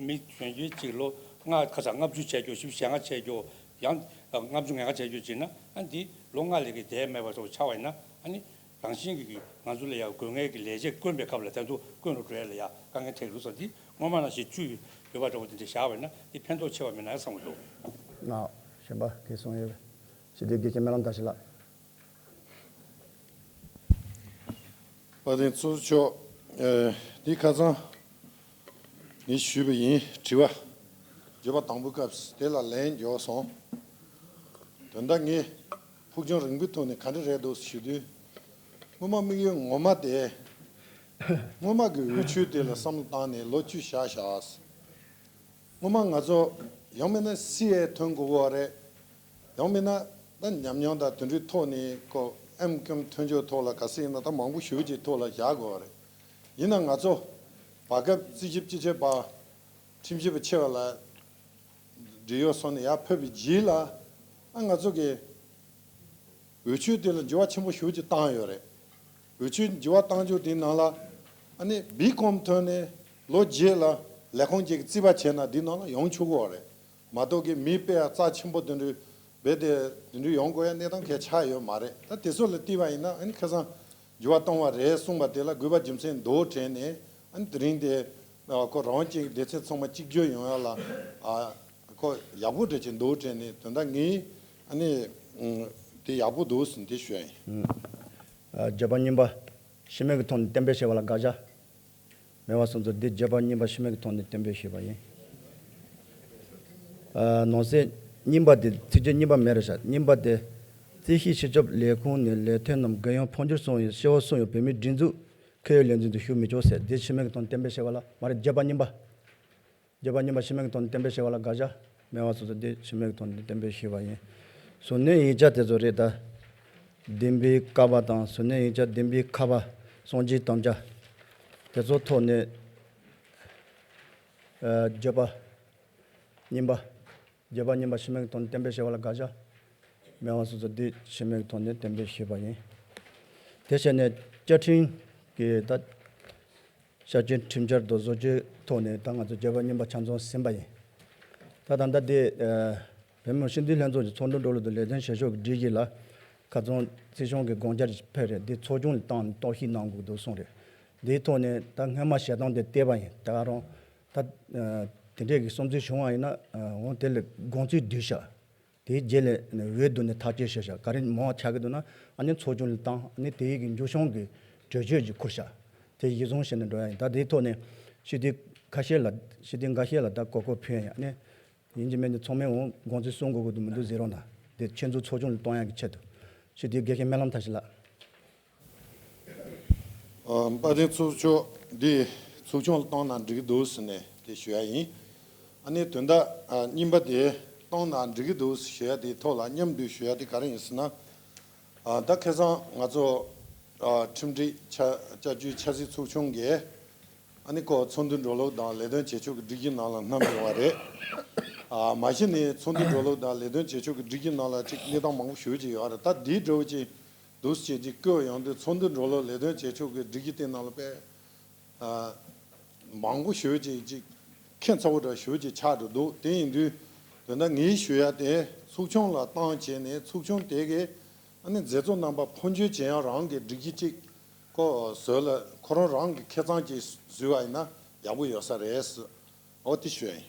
མི་གཞོན་སྐྱེས་ཅིག་ལོ་ལྔ་ཁ་སང་ལྔ་བཅུ་བྱས་རྒྱུ་བཞི་བཅུ་ཞེ་ལྔ་བྱས་རྒྱུ་ཡང་ལྔ་བཅུ་ང་ལྔ་བྱས་རྒྱུ་བྱས་ན་ཨ་ནི་འདི་ལོ་ལྔ་ལས་ཀྱི་དེ་མེད་པ་ཚོ་ཆགས་པ་ཡིན་ན་ཨ་ནི་རང་བཞིན་གྱིས་ང་ཚོ་ལ་ཡང་དགོས་ངེས་ཀྱི་ལས་བྱེད་དཀོན་པའི་སྐབས་ལ་དེ་ཚོ་དཀོན་རུ་འགྲོ་ཡ་ལ་ཡང་དཀའ་ངལ་འཕྲད་ཀྱི་རེད་ཟེར་འདི་སྔོན་མ་ནང་བཞིན་བཅུ་ཡོད་པ་འདྲ་བོ་དེ་འདྲ་བཞག་པ་ཡིན་ན་འདི་ཕན་ཐོགས་ཆེ་བ་མེད་ན་བསམ་གྱི་འདུག་ལགས་གཞན་པ་གིས་གསུང་ཡོད་པས། ཞི་བདེ་དགེ་བཤེས་སྨོན་ལམ་བདག་ཞིང་ལགས། དཔལ་ལྡན་ཚོགས་གཙོ་མཆོག་ཨེ། འདི་ཁ་སང་ངས་ཞུས་པ་ཡིན། དྲི་བ། བརྗོད་པ་དང་པོའི་སྐབས་དེ་ལ་ལན་འབྱོར་སོང་། དོན་དག་ངས་ཕུགས་རྒྱང་རིང་པོའི་ཐོག་ནས་ག་འདྲ་རེད་འདུག་ཞུ་དུས། སྔོན་མ་དམིགས་ཡུལ་ངོ་མ་དེ། སྔོན་མ་གི་འོས་ཆོས་དེ་ལ་བསམ་བློ་བཏང་ནས་ལོ་བཅུ་བཞག་བཞག་སྔོན་མ་ང་ཚོ་ཡང་མིན་ན་སི་ཨེ་ཐོན་དགོས་ཀྱི་རེད། ཡང་མིན་ན་ད་ཉམས་མྱོང་དང་དེ་འདྲའི་ཐོག་ནས་ཁོ་ཨེམ་ཀོམ་ཐོན་ཆོག་ཐོག་ལ་ག་ཚོད་ཡིན་ན་ད་མང་པོ་ཞེ་པོ་ཅིག་ཐོག་ལ་བཞག་དགོས་རེད། ཡིན་ན་ང་ཚོ་བར་སྐབས་རྩིས་ཞིབ་སྤྱི་ཁྱབ་པ་ཁྲིམས་ཞིབ་པ་ཆེ་བ་ལ་འབྲེལ་ཡོད་སོང་ནས་ཡར་ཕེབས་པའི་རྗེས་ལ་ཨ་ང་ཚོ་གི་འོས་ཆོས་དེ་ལ་འགྱུར་བ་ཆེན་པོ་ཞེ་པོ་ཅིག་བཏང་ཡོད་རེད། འོས་ཆོས་འགྱུར་བ་བཏང་རྒྱུ་དེའི་ནང་ལ་ཨ་ནི་བི་ཀོམ་ཐོན་ནས་ལོ་རྗེས་ལ་ལས་ཁུངས་ཅིག་གི་རྩིས་པ་བྱས་ན་འདིའི་ནང་ལ་ཡོང་ཆོག་གི་རེད། མ་གཏོགས་ཀྱི་མི་དཔེ་ཡ་རྩ་ཆེན་པོ་དེ་འདྲའི་རྦད་དེ་དེ་འདྲའི་ཡོང་དགོས་ཡ་གནས་སྟངས་གལ་ཆགས་ཡོད་མ་རེད། ད་དེ་ཚོ་ལ་བལྟས་པ་ཡིན་ན་ཨ་ནི་ཁ་སང་འགྱུར་བ་གཏོང་བ་རེད་གསུངས་པ་དེ་ལ་དགོས་པ་རྒྱུ་མཚན་འདུག་དྲན་ནས་ཨ་ནི་དེ་རིང་དེ་ཁོ་རང་གཅིག་སྡེ་ཚན་ཚང་མ་གཅིག་གྱུར་ཡོང་ཡ་ལ་ཨ་ཁོ་ཡག་པོ་འདྲ་ཅིག་འདུག་དྲན་ནས་དོན་དག་ངས་ཨ་ནི་དེ་ཡག་པོ་འདུག་ཟེར་ནས་དེ་ཞུ་ཡ་ཡིན། ཨ། བརྗོད་པ་གཉིས་པ། ཤི་མེད་ཀྱི་ཐོག་ནས་གཏན་འབེབས་བྱས་པ་ལ་དགག་བྱ། མེད་པ་སོང་ཙང་འདི་བརྗོད་པ་གཉིས་པ་ཤི་མེད་ཀྱི་ཐོག་ནས་གཏན་འབེབས་ཞུས་པ་ཡིན། ཨ། ནང་གསེས་གཉིས་པ་དེ་ཚིག་བརྗོད་གཉིས་པ་མེད་རེད་ཤག་གཉིས་པ་དེ། རྩིས་ཞིབ་སྤྱི་ཁྱབ་ལས་ཁུངས་ནས་ལས་དོན་རྣམས་རྒན་ཡོལ་འཕོ་འགྱུར་སོང་ཡོད། སྤྱི་འོག་སོང་ཡོད་པའི་མིའི་སྒྲིག་འཛུགས་ཁེ་ཡོད་ལས་འཛིན་དུ་ཞུགས་མི་ཆོག་ཟེར། འདི་ཤི་མེད་ཀྱི་ཐོག་ནས་གཏན་འབེབས་བྱས་པ་ལ་མ་རེད། བརྗོད་པ་གཉིས་པ། བརྗོད་པ་གཉིས་པ་ཤི་མེད་ཀྱི་ཐོག་ནས་གཏན་འབེབས་བྱས་པ་ལ་དགག་བྱ་མེད་པ་སོང་ཙང་འདི་ཤི་མེད་ཀྱི་ཐོག་ནས་གཏན་འབེབས་ཞུས་པ་ཡིན། གཟུར་གནས་ཡིག་ཆ་དེ་ཚོ་རེད་ད། བདུན་པའི་ཀ་པ་དང་གཟུར་གནས་ཡིག་ཆ་བདུན་པའི་ཁ་པ། སངས་རྒྱས་དམ་བཅའ། དེ་ཚོ་ཐོག་ནས། ཨ། བརྗོད་པ་གཉིས་པ། བརྗོད་པ་གཉིས་པ་ཤི་མེད་ཀྱི་ཐོག་ནས་གཏན་འབེབས་བྱས་པ་ལ་དགག་བྱ་མེད་པ་སོང་ཙང་འདི་ཤི་མེད་ཀྱི་ཐོག་ནས་གཏན་འབེབས་ཞུས་པ་ཡིན། དེ་བྱས་ནས་བཅའ་ཁྲིམས་ཀྱི་ད། ཤར་སྐྱོད་ཁྲིམས་འཆར་དང་བཟོ་བཅོས་ཐོག་ནས་ད་ང་ཚོ་བརྗོད་པ་གཉིས་པ་ཆ་ཚང་ཟིན་པ་ཡིན། ད་ད་ལྟ་དེ་ཨ་བོད་མི་སྤྱི་འཐུས་ལྷན་ཚོགས་ཀྱི་ཚོགས་འདུ་འགྲོ་ལུགས་དང་ལས་དོན་བྱེད་ཕྱོགས་ཀྱི་སྒྲིག་གཞི་ལ་ཁ་སང་སྲིད་སྐྱོང་གི་དགོངས་འཆར་ཕེབས་རེད། འདི་ཚོགས་ཆུང་ལ་བཏང་ནས་རྟོག་ཞིབ་གནང་དགོས་འདུག་གསུངས་རེད། འདིའི་ཐོག་ནས་ད་སྔོན་མ་བྱེད་སྟངས་དེ་བལྟས་པ་ཡིན། ད་ག་རང་ད་ཨ་དེ་འདྲས་ཀྱི་བསམ་ཚུལ་བྱུང་བ་ཡིན་ན་ཨ་འོང་དེ་ལ་དགོངས་ཚུལ་བསྡུས་བཞག་དེའི་རྗེས་ལ་འོས་བསྡུ་ནས་ཐག་གཅོད་བྱེད་བཞག་ག་རེ་མང་བ་ཆགས་ཀྱི་འདུག་ན་ཨ་ནི་ཚོགས་ཆུང་ལ་བཏང་། ཨ་ནི་དེའི་གི་མཇུག་སྐྱོང་གི་གྲོས་ཆོད་ཅིག་ཁུར་བཞག་དེ་གཞི་བཟུང་བྱས་ནས་འགྲོ་ཡ་ཡིན། ད་དེའི་ཐོག་ནས་སྤྱི་འཐུས་ཁ་ཤས་ལ་སྤྱི་འཐུས་འགའ་ཤས་ལ་ད་གོ་སྐབས་ཕུལ་ཡ་ཡིན། ཨ་ནི་ཡིན་གཅིག་མིན་གཅིག་ཚང་མས་འོང་དགོངས་ཚུལ་གསུང་དགོས་ཀྱི་འདུག་མི་འདུག་ཟེར་རོགས་གནང་། དེ་ཁྱེད་ཚོ་ཚོགས་ཆུང་ལ་གཏོང་ཡ་གི་ཆེད་དུ་སྤྱི་འཐུས་དགེ་བཤེས་སྨོན་ལམ་མཐར་ཕྱིན་ལགས། ཨ། དཔལ་ལྡན་ཚོགས་གཙོ་མཆོག་འདི་ཚོགས་ཆུང་ལ་བཏང་ན་འགྲིག་གི་འདུག་ཟེར་ནས་དེ་ཞུ་ཡ་ཡིན། ཨ་ནི་དོན་དག་ཨ་གཉིས་པ་དེ་ གཏོང་ན་འགྲིག་གི་འདུག་ཞུ་ཡ་དེའི་ཐོག་ལ་མཉམ་དུ་ཞུ་ཡ་དེ་ག་རེ་ཡིན་ཟེར་ན། ཨ། ད་ཁ་སང་ང་ཚོ་ཨ། ཁྲིམས་སྒྲིག་ཆ་བསྐྱར་བཅོས་ཆབ་སྲིད་ཚོགས་ཆུང་གིས་ཨ་ནི་ཁོ་ཚོགས་འདུ་འགྲོ་ལུགས་དང་ལས་དོན་བྱེད་ཕྱོགས་ཀྱི་སྒྲིག་གཞི་ནང་ལ་བསྣམས་ཡོད་པ་རེད། ཨ། མ་གཞི་ནས་ཚོགས་འདུ་འགྲོ་ལུགས་དང་ལས་དོན་བྱེད་ཕྱོགས་ཀྱི་སྒྲིག་གཞི་ནང་ལ་ཅིག་གནས་སྟངས་མང་པོ་ཞེ་པོ་ཅིག་ཡོད་རེད། ད་འདིའི་འདྲ་བོ་ཅིག་འདུག་སེ་བྱས་ཅིག་བཀོད་ཡོང་དུས་ཚོགས་འདུ་འགྲོ་ལུགས་ལས་དོན་བྱེད་ཕྱོགས་ཀྱི་སྒྲིག་གཞི་དེ་ནང་ལ་དཔེ་ཨ། མང་པོ་ཞེ་པོ་ཅིག་ཅིག་ཁྱད་མཚར་པོ་འདྲ་ཞེ་པོ་ཅིག་ཆགས་འགྲོ་འདུག་དེ་ཡིན་དུས་དོན་དག་ངས་ཞུ་ཡ་དེ་ཚོགས་ཆུང་ལ་བཏང་བྱས་ནས་ཚོགས་ཆུང་དེ་གིས་ཨ་ནི་མཛད་གཙོ་རྣམ་པ་ཕོ་འགྱུར་བྱེད་ཡ་རང་གི་སྒྲིག་གཞི་ཅིག་ཁོ་བཟོས་ལ་ཁོ་རང་རང་གི་ཁེ་གཙང་ཅིག་བཟོས་པ་ཡིན་ན་ཡག་པོ་ཡོད་ས་རེད། འོ་དེ་ཞུ་ཡ་ཡིན།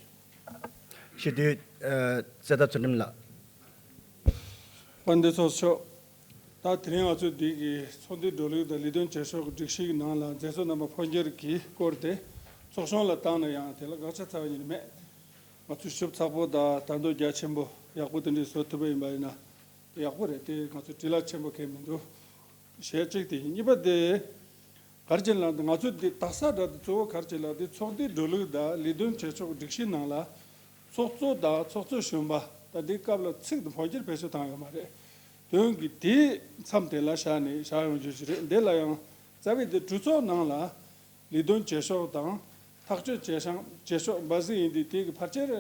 སྤྱི་འཐུས་ཨ། རྩེ་ཐང་ཚུལ་ཁྲིམས་ལགས། དཔལ་ལྡན་ཚོགས་གཙོ་མཆོག་ད་དེ་རིང་ང་ཚོས་འདི་གི་ཚོགས་འདུའི་འགྲོ་ལུགས་དང་ལས་དོན་བྱེད་ཕྱོགས་ཀྱི་སྒྲིག་གཞི་གི་ནང་ལ་མཛད་གཙོ་རྣམ་པ་ཕོ་འགྱུར་གྱི་སྐོར་དེ་ཚོགས་ཆུང་ལ་བཏང་ན་ཡང་དེ་ལ་དགག་བྱ་རྩ་བ་ཉིད་ནས་མེད། ང་ཚོས་ཞིབ་ཚགས་པོ་དང་ལྟ་འདོད་རྒྱ་ཆེན་པོ་ཡག་པོ་དེ་འདྲས་བཟོ་ཐུབ་པ་ཡིན་པ་ཡིན་ན་ཡག་པོ་རེད། དེ་ང་ཚོ་བྲེལ་བ་ཆེན་པོ་གང་ཡང་མི་འདུག་ཞེས་གཅིག་དེ་ཡིན། གཉིས་པ་དེ། ག་རེ་བྱས་ན་ང་ཚོས་འདི་དག་ས་འདྲ་དེ་གཙོ་བོ་ག་རེ་བྱས་ལ་དེ་ཚོགས་སྡེའི་འགྲོ་ལུགས་དང་ལས་དོན་བྱེད་ཕྱོགས་སྒྲིག་གཞི་ནང་ལ་ཚོགས་གཙོ་དང་ཚོགས་གཙོ་གཞོན་པ་ད་འདི་སྐབས་ལ་ཚིག་དང་ཕོ་འགྱུར་བེད་སྤྱོད་བཏང་ཡོད་མ་རེད། དོན་གྱི་དེའི་མཚམས་དེ་ལ་བཞག་ནས་བཞག་ཡོང་རྒྱུ་ཞིག་རེད། འདི་ལ་ཡང་རྩ་བའི་དེ་གྲོས་ཚོགས་ནང་ལ་ལས་དོན་བྱེད་ཕྱོགས་དང་ཐག་གཅོད་བྱེད་བྱང་བྱེད་ཕྱོགས་འབའ་ཟིག་ཡིན་དུས་དེ་གི་ཕལ་ཆེར།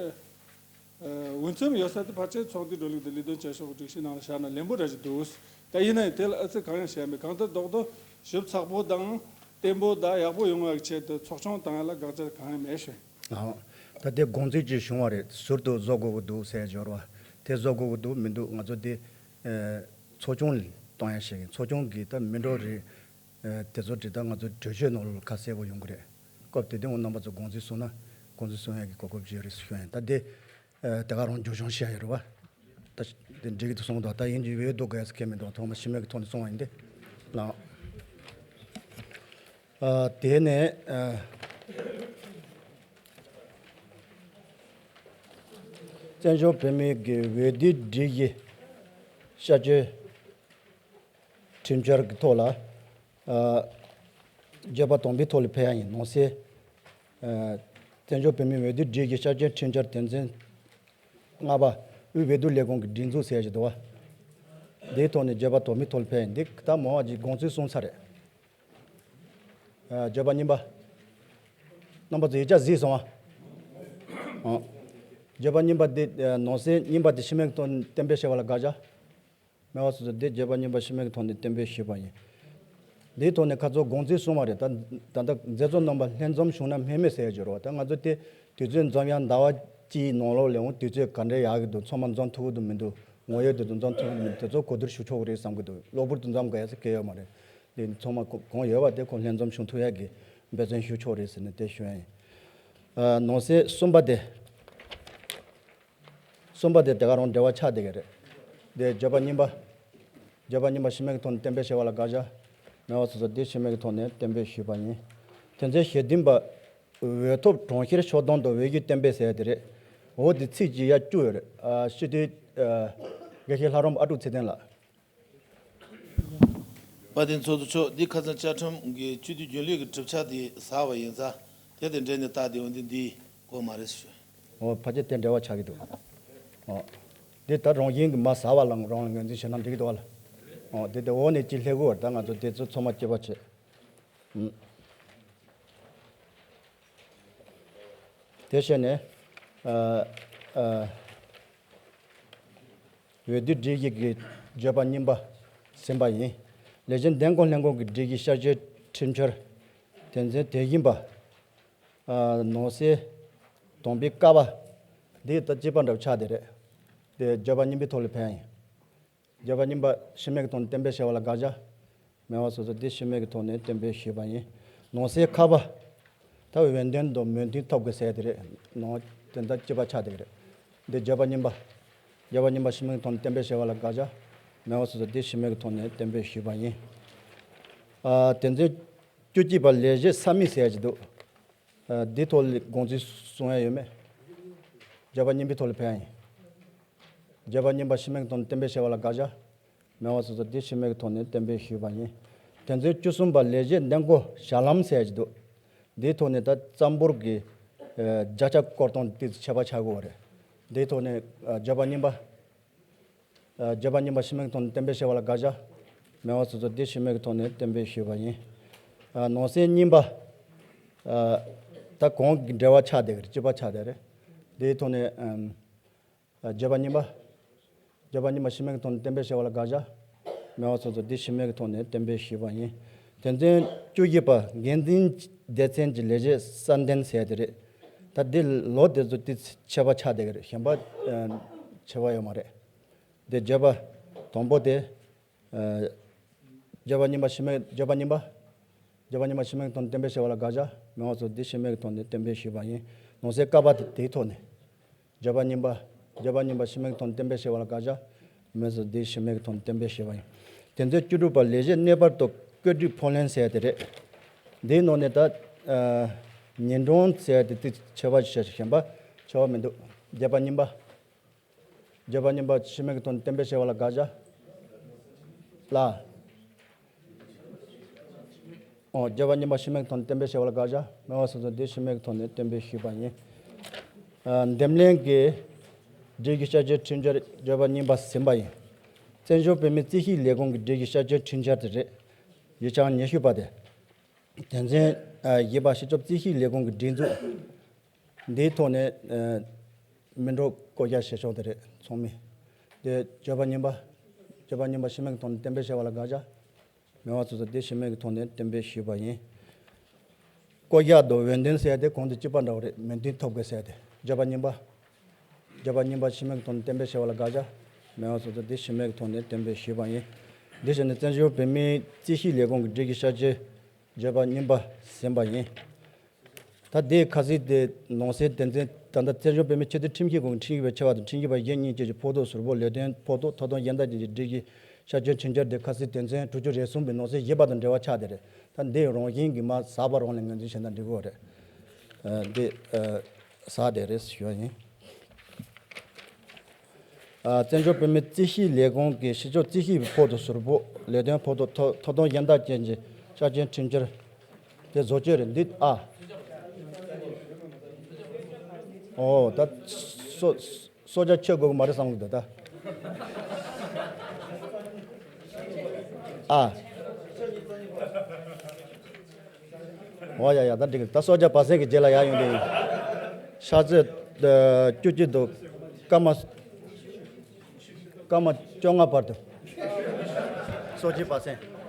འོས་འཚམ་ཡོད་ས་དེ་ཕལ་ཆེར་ཚོགས་འདུའི་འགྲོ་ལུགས་དང་ལས་དོན་བྱེད་ཕྱོགས་སྒྲིག་གཞི་ནང་ལ་བཞག་ན་ལེན་པོ་ར་ཞིག་འདུག་ད་ཡིན་ན་ཡང་དེ་ལ་ཨ་ཙི་གང་ཡང་བཤད་མེད། གང་ལྟར་རྡོག་རྡོག་ཞིབ་ཚགས་པོ་དང་བརྟན་པོ་དང་ཡག་པོ་ཡོང་བའི་ཆེད་དུ་ཚོགས་ཆུང་བཏང་ཡ་ལ་དགག་བྱ་གང་ཡང་མེད་ཞུ། ཨང་། ད་དེ་དགོངས་ཚུལ་ཅིག་བྱུང་བ་རེད། ཟུར་དུ་བཟོ་དགོས་ཀྱི་འདུག་ཟེར་འབྱོར་བ་དེ་བཟོ་དགོས་ཀྱི་འདུག་མི་འདུག་ང་ཚོ་དེ་ཚོགས་ཆུང་ལ་གཏོང་ཡ་ཞིག་ཡིན། ཚོགས་ཆུང་གིས་ད་མི་འགྲོ་རེད། དེ་ཚོ་དྲི་ད་ང་ཚོ་གྲོས་ཆོད་ནང་ལ་ཁ་གསལ་པོ་ཡོང་གི་རེད། སྐབས་དེ་དུས་འོ་རྣམ་པ་ཚོ་དགོངས་ཚུལ་གསུངས་ན་དགོངས་ཚུལ་གསུང་ཡག་གི་གོ་སྐབས་ཅིག་ཡོད་རེད་ཞུ་ཡ་ཡིན། ད་དེ་དེ་ག་རང་རྒྱུ་ཆུང་བཤད་ཡོད་རེད་བ། ད་དེ་འགྲིག་གི་འདུག་གསུངས་འདུག་ད་ཡིན་གྱི་ཡོད་འདུག་གས་ཁས་མི་འདུག་ཐོག་མ་ཤི་མེད་ཀྱི་ཐོག་ནས་གསུང་བ་ཡིན་ཏེ། ལགས། དེ་ནས་བཙན་བྱོལ་བོད་མིའི་གི་འོས་བསྡུའི་སྒྲིག་གཞི་བསྐྱར་བཅོས། ཁྲིམས་འཆར་གྱི་ཐོག་ལ། ཨ། བརྗོད་པ་དང་པོའི་ཐོག་ལ་ཕེབས་ཡ་ཡིན། ནང་གསེས། ཨ། བཙན་བྱོལ་བོད་མིའི་འོས་བསྡུའི་སྒྲིག་གཞི་བསྐྱར་བཅོས་ཁྲིམས་འཆར་དོན་ཚན་ལྔ་པ། དབུས་འོས་བསྡུ་ལས་ཁུངས་ཀྱི་སྒྲིག་འཛུགས་ཟེར་ཡ་ཞིག་འདུག་བ། འདིའི་ཐོག་ནས་བརྗོད་པ་དང་པོའི་ཐོག་ལ་ཕེབས་ཡ་ཡིན། འདི་ད་མང་བ་ཅིག་དགོངས་ཚུལ་གསུངས་ཚར་རེད། ཨ། བརྗོད་པ་གཉིས་པ། རྣམ་པ་ཚོ་ཡིག་ཆ་གཟིགས་སོང་ཨ། ཨ། བརྗོད་པ་གཉིས་པ་འདི། ཨ། ནང་གསེས་གཉིས་པ་འདི་ཤི་མེད་ཀྱི་ཐོག་ནས་གཏན་འབེབས་བྱས་པ་ལ་དགག་བྱ། མེད་པ་སོ་སོ་དེ་བརྗོད་པ་གཉིས་པ་ཤི་མེད་ཀྱི་ཐོག་ནས་གཏན་འབེབས་ཞུས་པ་ཡིན། འདིའི་ཐོག་ནས་ཁ་ཚོ་དགོངས་ཚུལ་གསུངས་པ་རེད། ད་ད་ལྟ་མཛད་གཙོ་རྣམ་པ་ལྷན་འཛོམས་བྱུང་ན་སྨོས་མེད་ཟེར་གྱི་རེད་བ། ད་ང་ཚོ་དེ་དུས་ཚོད་འཛོམས་ཡང་ཟླ་བ་གཅིག་ནང་ལོགས་ལ་འོང་དུས་ཚོད་ག་འདྲ་ཡག་གི་འདུག་ཚང་མ་འཛོམས་ཐུབ་ཀྱི་འདུག་མི་འདུག་ངོ་ཡོད་དེ་ཚོ་འཛོམས་ཐུབ་ཀྱི་མི་འདུག་དེ་ཚོ་གོ་བསྡུར་ཞུ་ཆོག་གི་རེད་བསམ་གྱི་འདུག་གློ་བུར་དུ་འཛོམས་དགོས་ཡ་ཟེར་གྱི་ཡོད་མ་རེད། དེ་ཚང་མ་གོ་གང་ཡོད་པ་དེ་ཁོ་ལྷན་འཛོམས་བྱུང་ཐུབ་ཡ་གི་འབད་བརྩོན་ཞུ་ཆོག་རེད་ཟེར་ནས་དེ་ཞུ་ཡ་ཡིན། ཨ། ནང་གསེས་གསུམ་པ་དེ། གསུམ་པ་དེ་དེ་ག་རང་འབྲེལ་བ་ཆགས་བསྡད་ཀྱི་རེད། དེ་བརྗོད་པ་གཉིས་པ། བརྗོད་པ་གཉིས་པ་ཤི་མེད་ཀྱི་ཐོག་ནས་གཏན་འབེབས་བྱས་པ་ལ་དགག་བྱ། མེད་པ་སོ་སོ་དེ་ཤི་མེད་ཀྱི་ཐོག་ནས་གཏན་འབེབས་ཞུས་པ་ཡིན། དོན་ཚན་ཞེ་བདུན་པ། འོས་ཐོབ་གྲངས་བཤེར་ཕྱོགས་བསྡོམས་དང་འོས་གཞི་གཏན་འབེབས་ཟེར་ཡ་དེ་རེད། འོ་དེ་ཚིག་གཅིག་ཡར་བཅུག་ཡོད་རེད། ཨ། སྤྱི་འཐུས། ཨ། དགེ་བཤེས་ལྷ་རམས་ཨ་ཀྲུག་ཚེ་བརྟན་ལགས། དཔལ་ལྡན་ཚོགས་གཙོ་མཆོག་འདི་ཁ་སང་བཅའ་ཁྲིམས་ཀྱི་སྤྱི་འཐུས་རྒྱུན་ལས་ཀྱི་གྲུབ་ཆ་དེ་ཟ་བ་ཡིན་ཙང་དེ་དང་འབྲེལ་ནས་བལྟས་ཏེ་འོ་འདི་འདི་དགོས་མ་རེད་ཞུ། འོ་ཕལ་ཆེར་དེ་འབྲེལ་བ་ཆགས་ཀྱི་འདུག་འོ་འདི་ད་རང་བཞིན་གྱི་མ་ཟ་བ་ལ་རང་ལ་ངོས་འཛིན་བྱས་ན་འགྲིག་གི་འདུག་བ་ལ། འོ་འདི་དེ་འོག་ནས་ཅིག་ལྷོད་དགོས་བར་ད་ང་ཚོ་དེ་ཚོ་ཚང་མ་སྐྱོད་པ་བྱེད། ཨུམ། དེ་བྱས་ནས། ཨ། ཨ། འོས་བསྡུའི་སྒྲིག་གཞི་གི་བརྗོད་པ་གཉིས་པ་ཟིན་པ་ཡིན། ལས་བྱེད་འདེམས་བསྐོ་ལྷན་ཁང་གི་སྒྲིག་གཞི་བསྐྱར་བཅོས་ཁྲིམས་འཆར་དོན་ཚན་དེ་བཞིན་པ། ཨ། ནང་གསེས་དང་པོའི་ཀ་པ། འདི་ད་གཅིག་པ་འདྲ་བོ་ཆགས་བསྡད་རེད། དེ་བརྗོད་པ་གཉིས་པའི་ཐོག་ལ་ཕེབས་ཡིན། བརྗོད་པ་གཉིས་པ་ཤི་མེད་ཀྱི་ཐོག་ནས་གཏན་འབེབས་བྱས་པ་ལ་དགག་བྱ། མེད་པ་སོ་སོ་དེ་ཤི་མེད་ཀྱི་ཐོག་ནས་གཏན་འབེབས་ཞུས་པ་ཡིན། ནང་གསེས་ཁ་པ། ད་འོས་འདེམས་དང་མོས་མཐུན་ཐོབ་དགོས་ཟེར་དེ་རེད། ནང་དོན་དག་གཅིག་པ་ཆགས་བསྡད་ཀྱི་རེད། འདི་བརྗོད་པ་གཉིས་པ། བརྗོད་པ་གཉིས་པ་ཤི་མེད་ཀྱི་ཐོག་ནས་གཏན་འབེབས་བྱས་པ་ལ་དགག་བྱ། མེད་པ་སོ་སོ་དེ་ཤི་མེད་ཀྱི་ཐོག་ནས་གཏན་འབེབས་ཞུས་པ་ཡིན། ཨ། དོན་ཚན་བཅུ་གཅིག་པ་ལས་བྱེད་ས་མིག་ཟེར་གྱི་འདུག་ཨ། འདི་ཐོག་ལ་དགོངས་ཚུལ་གསུང་ཡ་ཡོད་མེད། བརྗོད་པ་གཉིས་པའི་ཐོག་ལ་ཕེབས་ཡ་ཡིན། བརྗོད་པ་གཉིས་པ་ཤི་མེད་ཀྱི་ཐོག་ནས་གཏན་འབེབས་བྱས་པ་ལ་དགག་བྱ། མེད་པ་སོ་སོ་དེ་ཤི་མེད་ཀྱི་ཐོག་ནས་གཏན་འབེབས་ཞུས་པ་ཡིན། དོན་ཚན་བཅུ་གསུམ་པ་ལས་བྱེད་འདེམས་བསྐོ་ཞྭ་ལམ་ཟེར་གྱི་འདུག་འདིའི་ཐོག་ནས་ད་རྩ་འབོར་གྱི། ཨ། བརྒྱ་ཆ་སྐོར་སྟོང་ཏོག་ཙམ་ཁྱད་པར་ཆགས་ཀྱི་ཡོད་རེད། འདིའི་ཐོག་ནས་ཨ་བརྗོད་པ་གཉིས་པ། ཨ་བརྗོད་པ་གཉིས་པ་ཕྱི་མའི་ཐོག་ནས་གཏན་འབེབས་བྱས་པ་ལ་དགག་བྱ་མེད་པ་སོ་སོ་དེ་ཕྱི་མའི་ཐོག་ནས་གཏན་འབེབས་ཞུས་པ་ཡིན། ཨ་ནང་གསེས་གཉིས་པ། ཨ་ད་གོང་གི་འགྲེལ་པ་ཆགས་བསྡད་ཀྱི་རེད། སྤྱི་པ་ཆགས་བསྡད་རེད། དེའི་ཐོག་ནས་ཨམ། བརྗོད་པ་གཉིས་པ། བརྗོད་པ་གཉིས་པ་ཕྱི་མའི་ཐོག་ནས་གཏན་འབེབས་བྱས་པ་ལ་དགག་བྱ་མེད་པ་སོ་སོ་དེ་ཕྱི་མའི་ཐོག་ནས་གཏན་འབེབས་ཞུས་པ་ཡིན། དོན་ཚན་བཅུ་བཞི་པ་འགན་འཛིན་སྡེ་ཚན་གྱི་ལས་བྱེད་གསལ་འདེམས་ཟེར་ཡ་དེ་རེད། ད་འདི་ལོ་དེ་ཚོ་དེ་ཁྱད་པར་ཆགས་བསྡད་ཀྱི་རེད། གཞན་པ་ཨ་ཁྱད་པར་ཡོད་མ་རེད། དེ་བརྗོད་པ་དང་པོ་དེ། ཨ་བརྗོད་པ་གཉིས་པ་ཕྱི་མའི་བརྗོད་པ་གཉིས་པ། བརྗོད་པ་གཉིས་པ་ཕྱི་མའི་ཐོག་ནས་གཏན་འབེབས་བྱས་པ་ལ་དགག་བྱ་མེད་པ་སོ་སོ་དེ་ཕྱི་མའི་ཐོག་ནས་གཏན་འབེབས་ཞུས་པ་ཡིན། ནང་གསེས་ཀ་པ་དེ་དེའི་ཐོག་ནས། བརྗོད་པ་གཉིས་པ། བརྗོད་པ་གཉིས་པ་ཕྱི་མའི་ཐོག་ནས་གཏན་འབེབས་བྱས་པ་ལ་དགག་བྱ་མེད་པ་སོ་སོ་དེ་ཕྱི་མའི་ཐོག་ནས་གཏན་འབེབས་ཞུས་པ་ཡིན། དོན་ཚན་བཅུ་དྲུག་པ་ལས་གཞི་གནས་བར་དུ་བཀོད་སྒྲིག་ཕབ་ལེན་ཟེར་ཡ་དེ་རེད། འདིའི་ནང་ནས་ད་ཨ་ཉིན་གྲངས་ཟེར་ཡ་དེ་དེ་ཁྱད་པར་ཞིག་བཤད་ཤིག་གཞན་པ་ཁྱད་པར་མི་འདུག་བརྗོད་པ་གཉིས་པ། བརྗོད་པ་གཉིས་པ་ཕྱི་མའི་ཐོག་ནས་གཏན་འབེབས་བྱས་པ་ལ་དགག་བྱ། ལ། ཨོ་བརྗོད་པ་གཉིས་པ་ཕྱི་མའི་ཐོག་ནས་གཏན་འབེབས་བྱས་པ་ལ་དགག་བྱ་མེད་པ་སོ་སོ་དེ་ཕྱི་མའི་ཐོག་ནས་གཏན་འབེབས་ཞུས་པ་ཡིན། ཨ་འདེམས་ལྷན་གྱི་སྒྲིག་གཞི་བསྐྱར་བཅོས་ཁྲིམས་འཆར་བརྗོད་པ་གཉིས་པ་ཟིན་པ་ཡིན། བཙན་བྱོལ་བོད་མིའི་རྩིས་ཞིབ་ལས་ཁུངས་ཀྱི་སྒྲིག་གཞི་བསྐྱར་བཅོས་ཁྲིམས་འཆར་དེ་རེད། ཡིག་ཆ་ཉི་ཤུ་པ་དེ། དོན་ཚན་ཨ་བཞི་པ་སྤྱི་ཁྱབ་རྩིས་ཞིབ་ལས་ཁུངས་ཀྱི་སྒྲིག་འཛུགས། འདིའི་ཐོག་ནས་ཨ་མི་འགྲོ་བསྐོ་བཞག་བྱེད་ཕྱོགས་དེ་རེད། ཚང་མས། དེ་བརྗོད་པ་གཉིས་པ། བརྗོད་པ་གཉིས་པ་ཕྱི་མའི་ཐོག་ནས་གཏན་འབེབས་བྱས་པ་ལ་དགག་བྱ་མེད་པ་སོ་སོ་དེ་ཕྱི་མའི་ཐོག་ནས་གཏན་འབེབས་ཞུས་པ་ཡིན། བསྐོ་བཞག་དང་འོས་འདེམས་ཟེར་ཡ་དེ་གོང་དུ་གཅིག་པ་འདྲ་བོ་རེད། མོས་མཐུན་ཐོབ་དགོས་ཟེར་ཡ་དེ། བརྗོད་པ་གཉིས་པ། བརྗོད་པ་གཉིས་པ་ཕྱི་མའི་ཐོག་ནས་གཏན་འབེབས་བྱས་པ་ལ་དགག་བྱ་མེད་པ་སོ་སོ་དེ་ཕྱི་མའི་ཐོག་ནས་གཏན་འབེབས་ཞུས་པ་ཡིན། འདི་བྱས་ནས་བཙན་བྱོལ་བོད་མིའི་རྩིས་ཞིབ་ལས་ཁུངས་ཀྱི་སྒྲིག་གཞི་བསྐྱར་བཅོས་བརྗོད་པ་གཉིས་པ་ཟིན་པ་ཡིན། ད་ལྟའི་ཁ་གསལ་དེ་ནང་གསེས་དོན་ཚན། ད་ལྟ་བཙན་བྱོལ་བོད་མིའི་ཆེས་མཐོའི་ཁྲིམས་ཞིབ་ཁང་གི་ཁྲིམས་ཞིབ་པ་ཆེ་བ་དང་ཁྲིམས་ཞིབ་པ་གཞན་གཉིས་བཅས་ཀྱི་ཕོགས་ཐོག་ཟུར་ཕོགས། ལས་དོན་ཕོགས་ཐོག་ཐོབ་ཐང་གཞན་དག་བཅས་ཀྱི་སྒྲིག་གཞི་བསྐྱར་བཅོས་ཁྲིམས་འཆར་དེ་ཁ་གསལ་དོན་ཚན་དྲུག་ཅུ་རེ་གསུམ་པའི་ནང་གསེས་བཞི་པ་དང་འབྲེལ་བ་ཆགས་བསྡད་རེད། ད་འདི་རང་བཞིན་གྱིས་མར་ཟགས་པ་རང་ལ་ངོས་འཛིན་བྱས་ན་འགྲིག་གི་རེད། ཨ་འདི་ཨ་ཟགས་བསྡད་རེད་ཞུ་བ་ཡིན། ཨ་བཙན་བྱོལ་བོད་མིའི་རྩིས་ཞིབ་ལས་ཁུངས་ཀྱི་སྤྱི་ཁྱབ་རྩིས་ཞིབ་པའི་ཕོགས་ཐོག་ཟུར་ཕོགས། ལས་དོན་ཕོགས་ཐོག་ཐོབ་ཐོབ་ཐང་གཞན་དག་ཅན་གྱི་བསྐྱར་བཅོས་ཁྲིམས་འཆར་དེ་བཟོ་བཅོས་རེད། འདི་ཨ། ཨོ་ད་སོ་སོ་སྐྱ་ཁྱོད་དགོས་ཀྱི་མ་རེད་བསམ་གྱི་འདུག་ད། ཨ། འོ་ཡ་ཡ། ད་འགྲིག་གི། ད་སོ་སྐྱ་བ་སེང་གི་རྗེས་ལ་ཡར་ཡོང་དུས་ཤར་ཚོད་བཅུ་གཅིག་དང་སྐར་མ་སྐར་མ་བཅོ་ལྔ་བར་དུ། སོ་སྐྱ་བ་སེང་།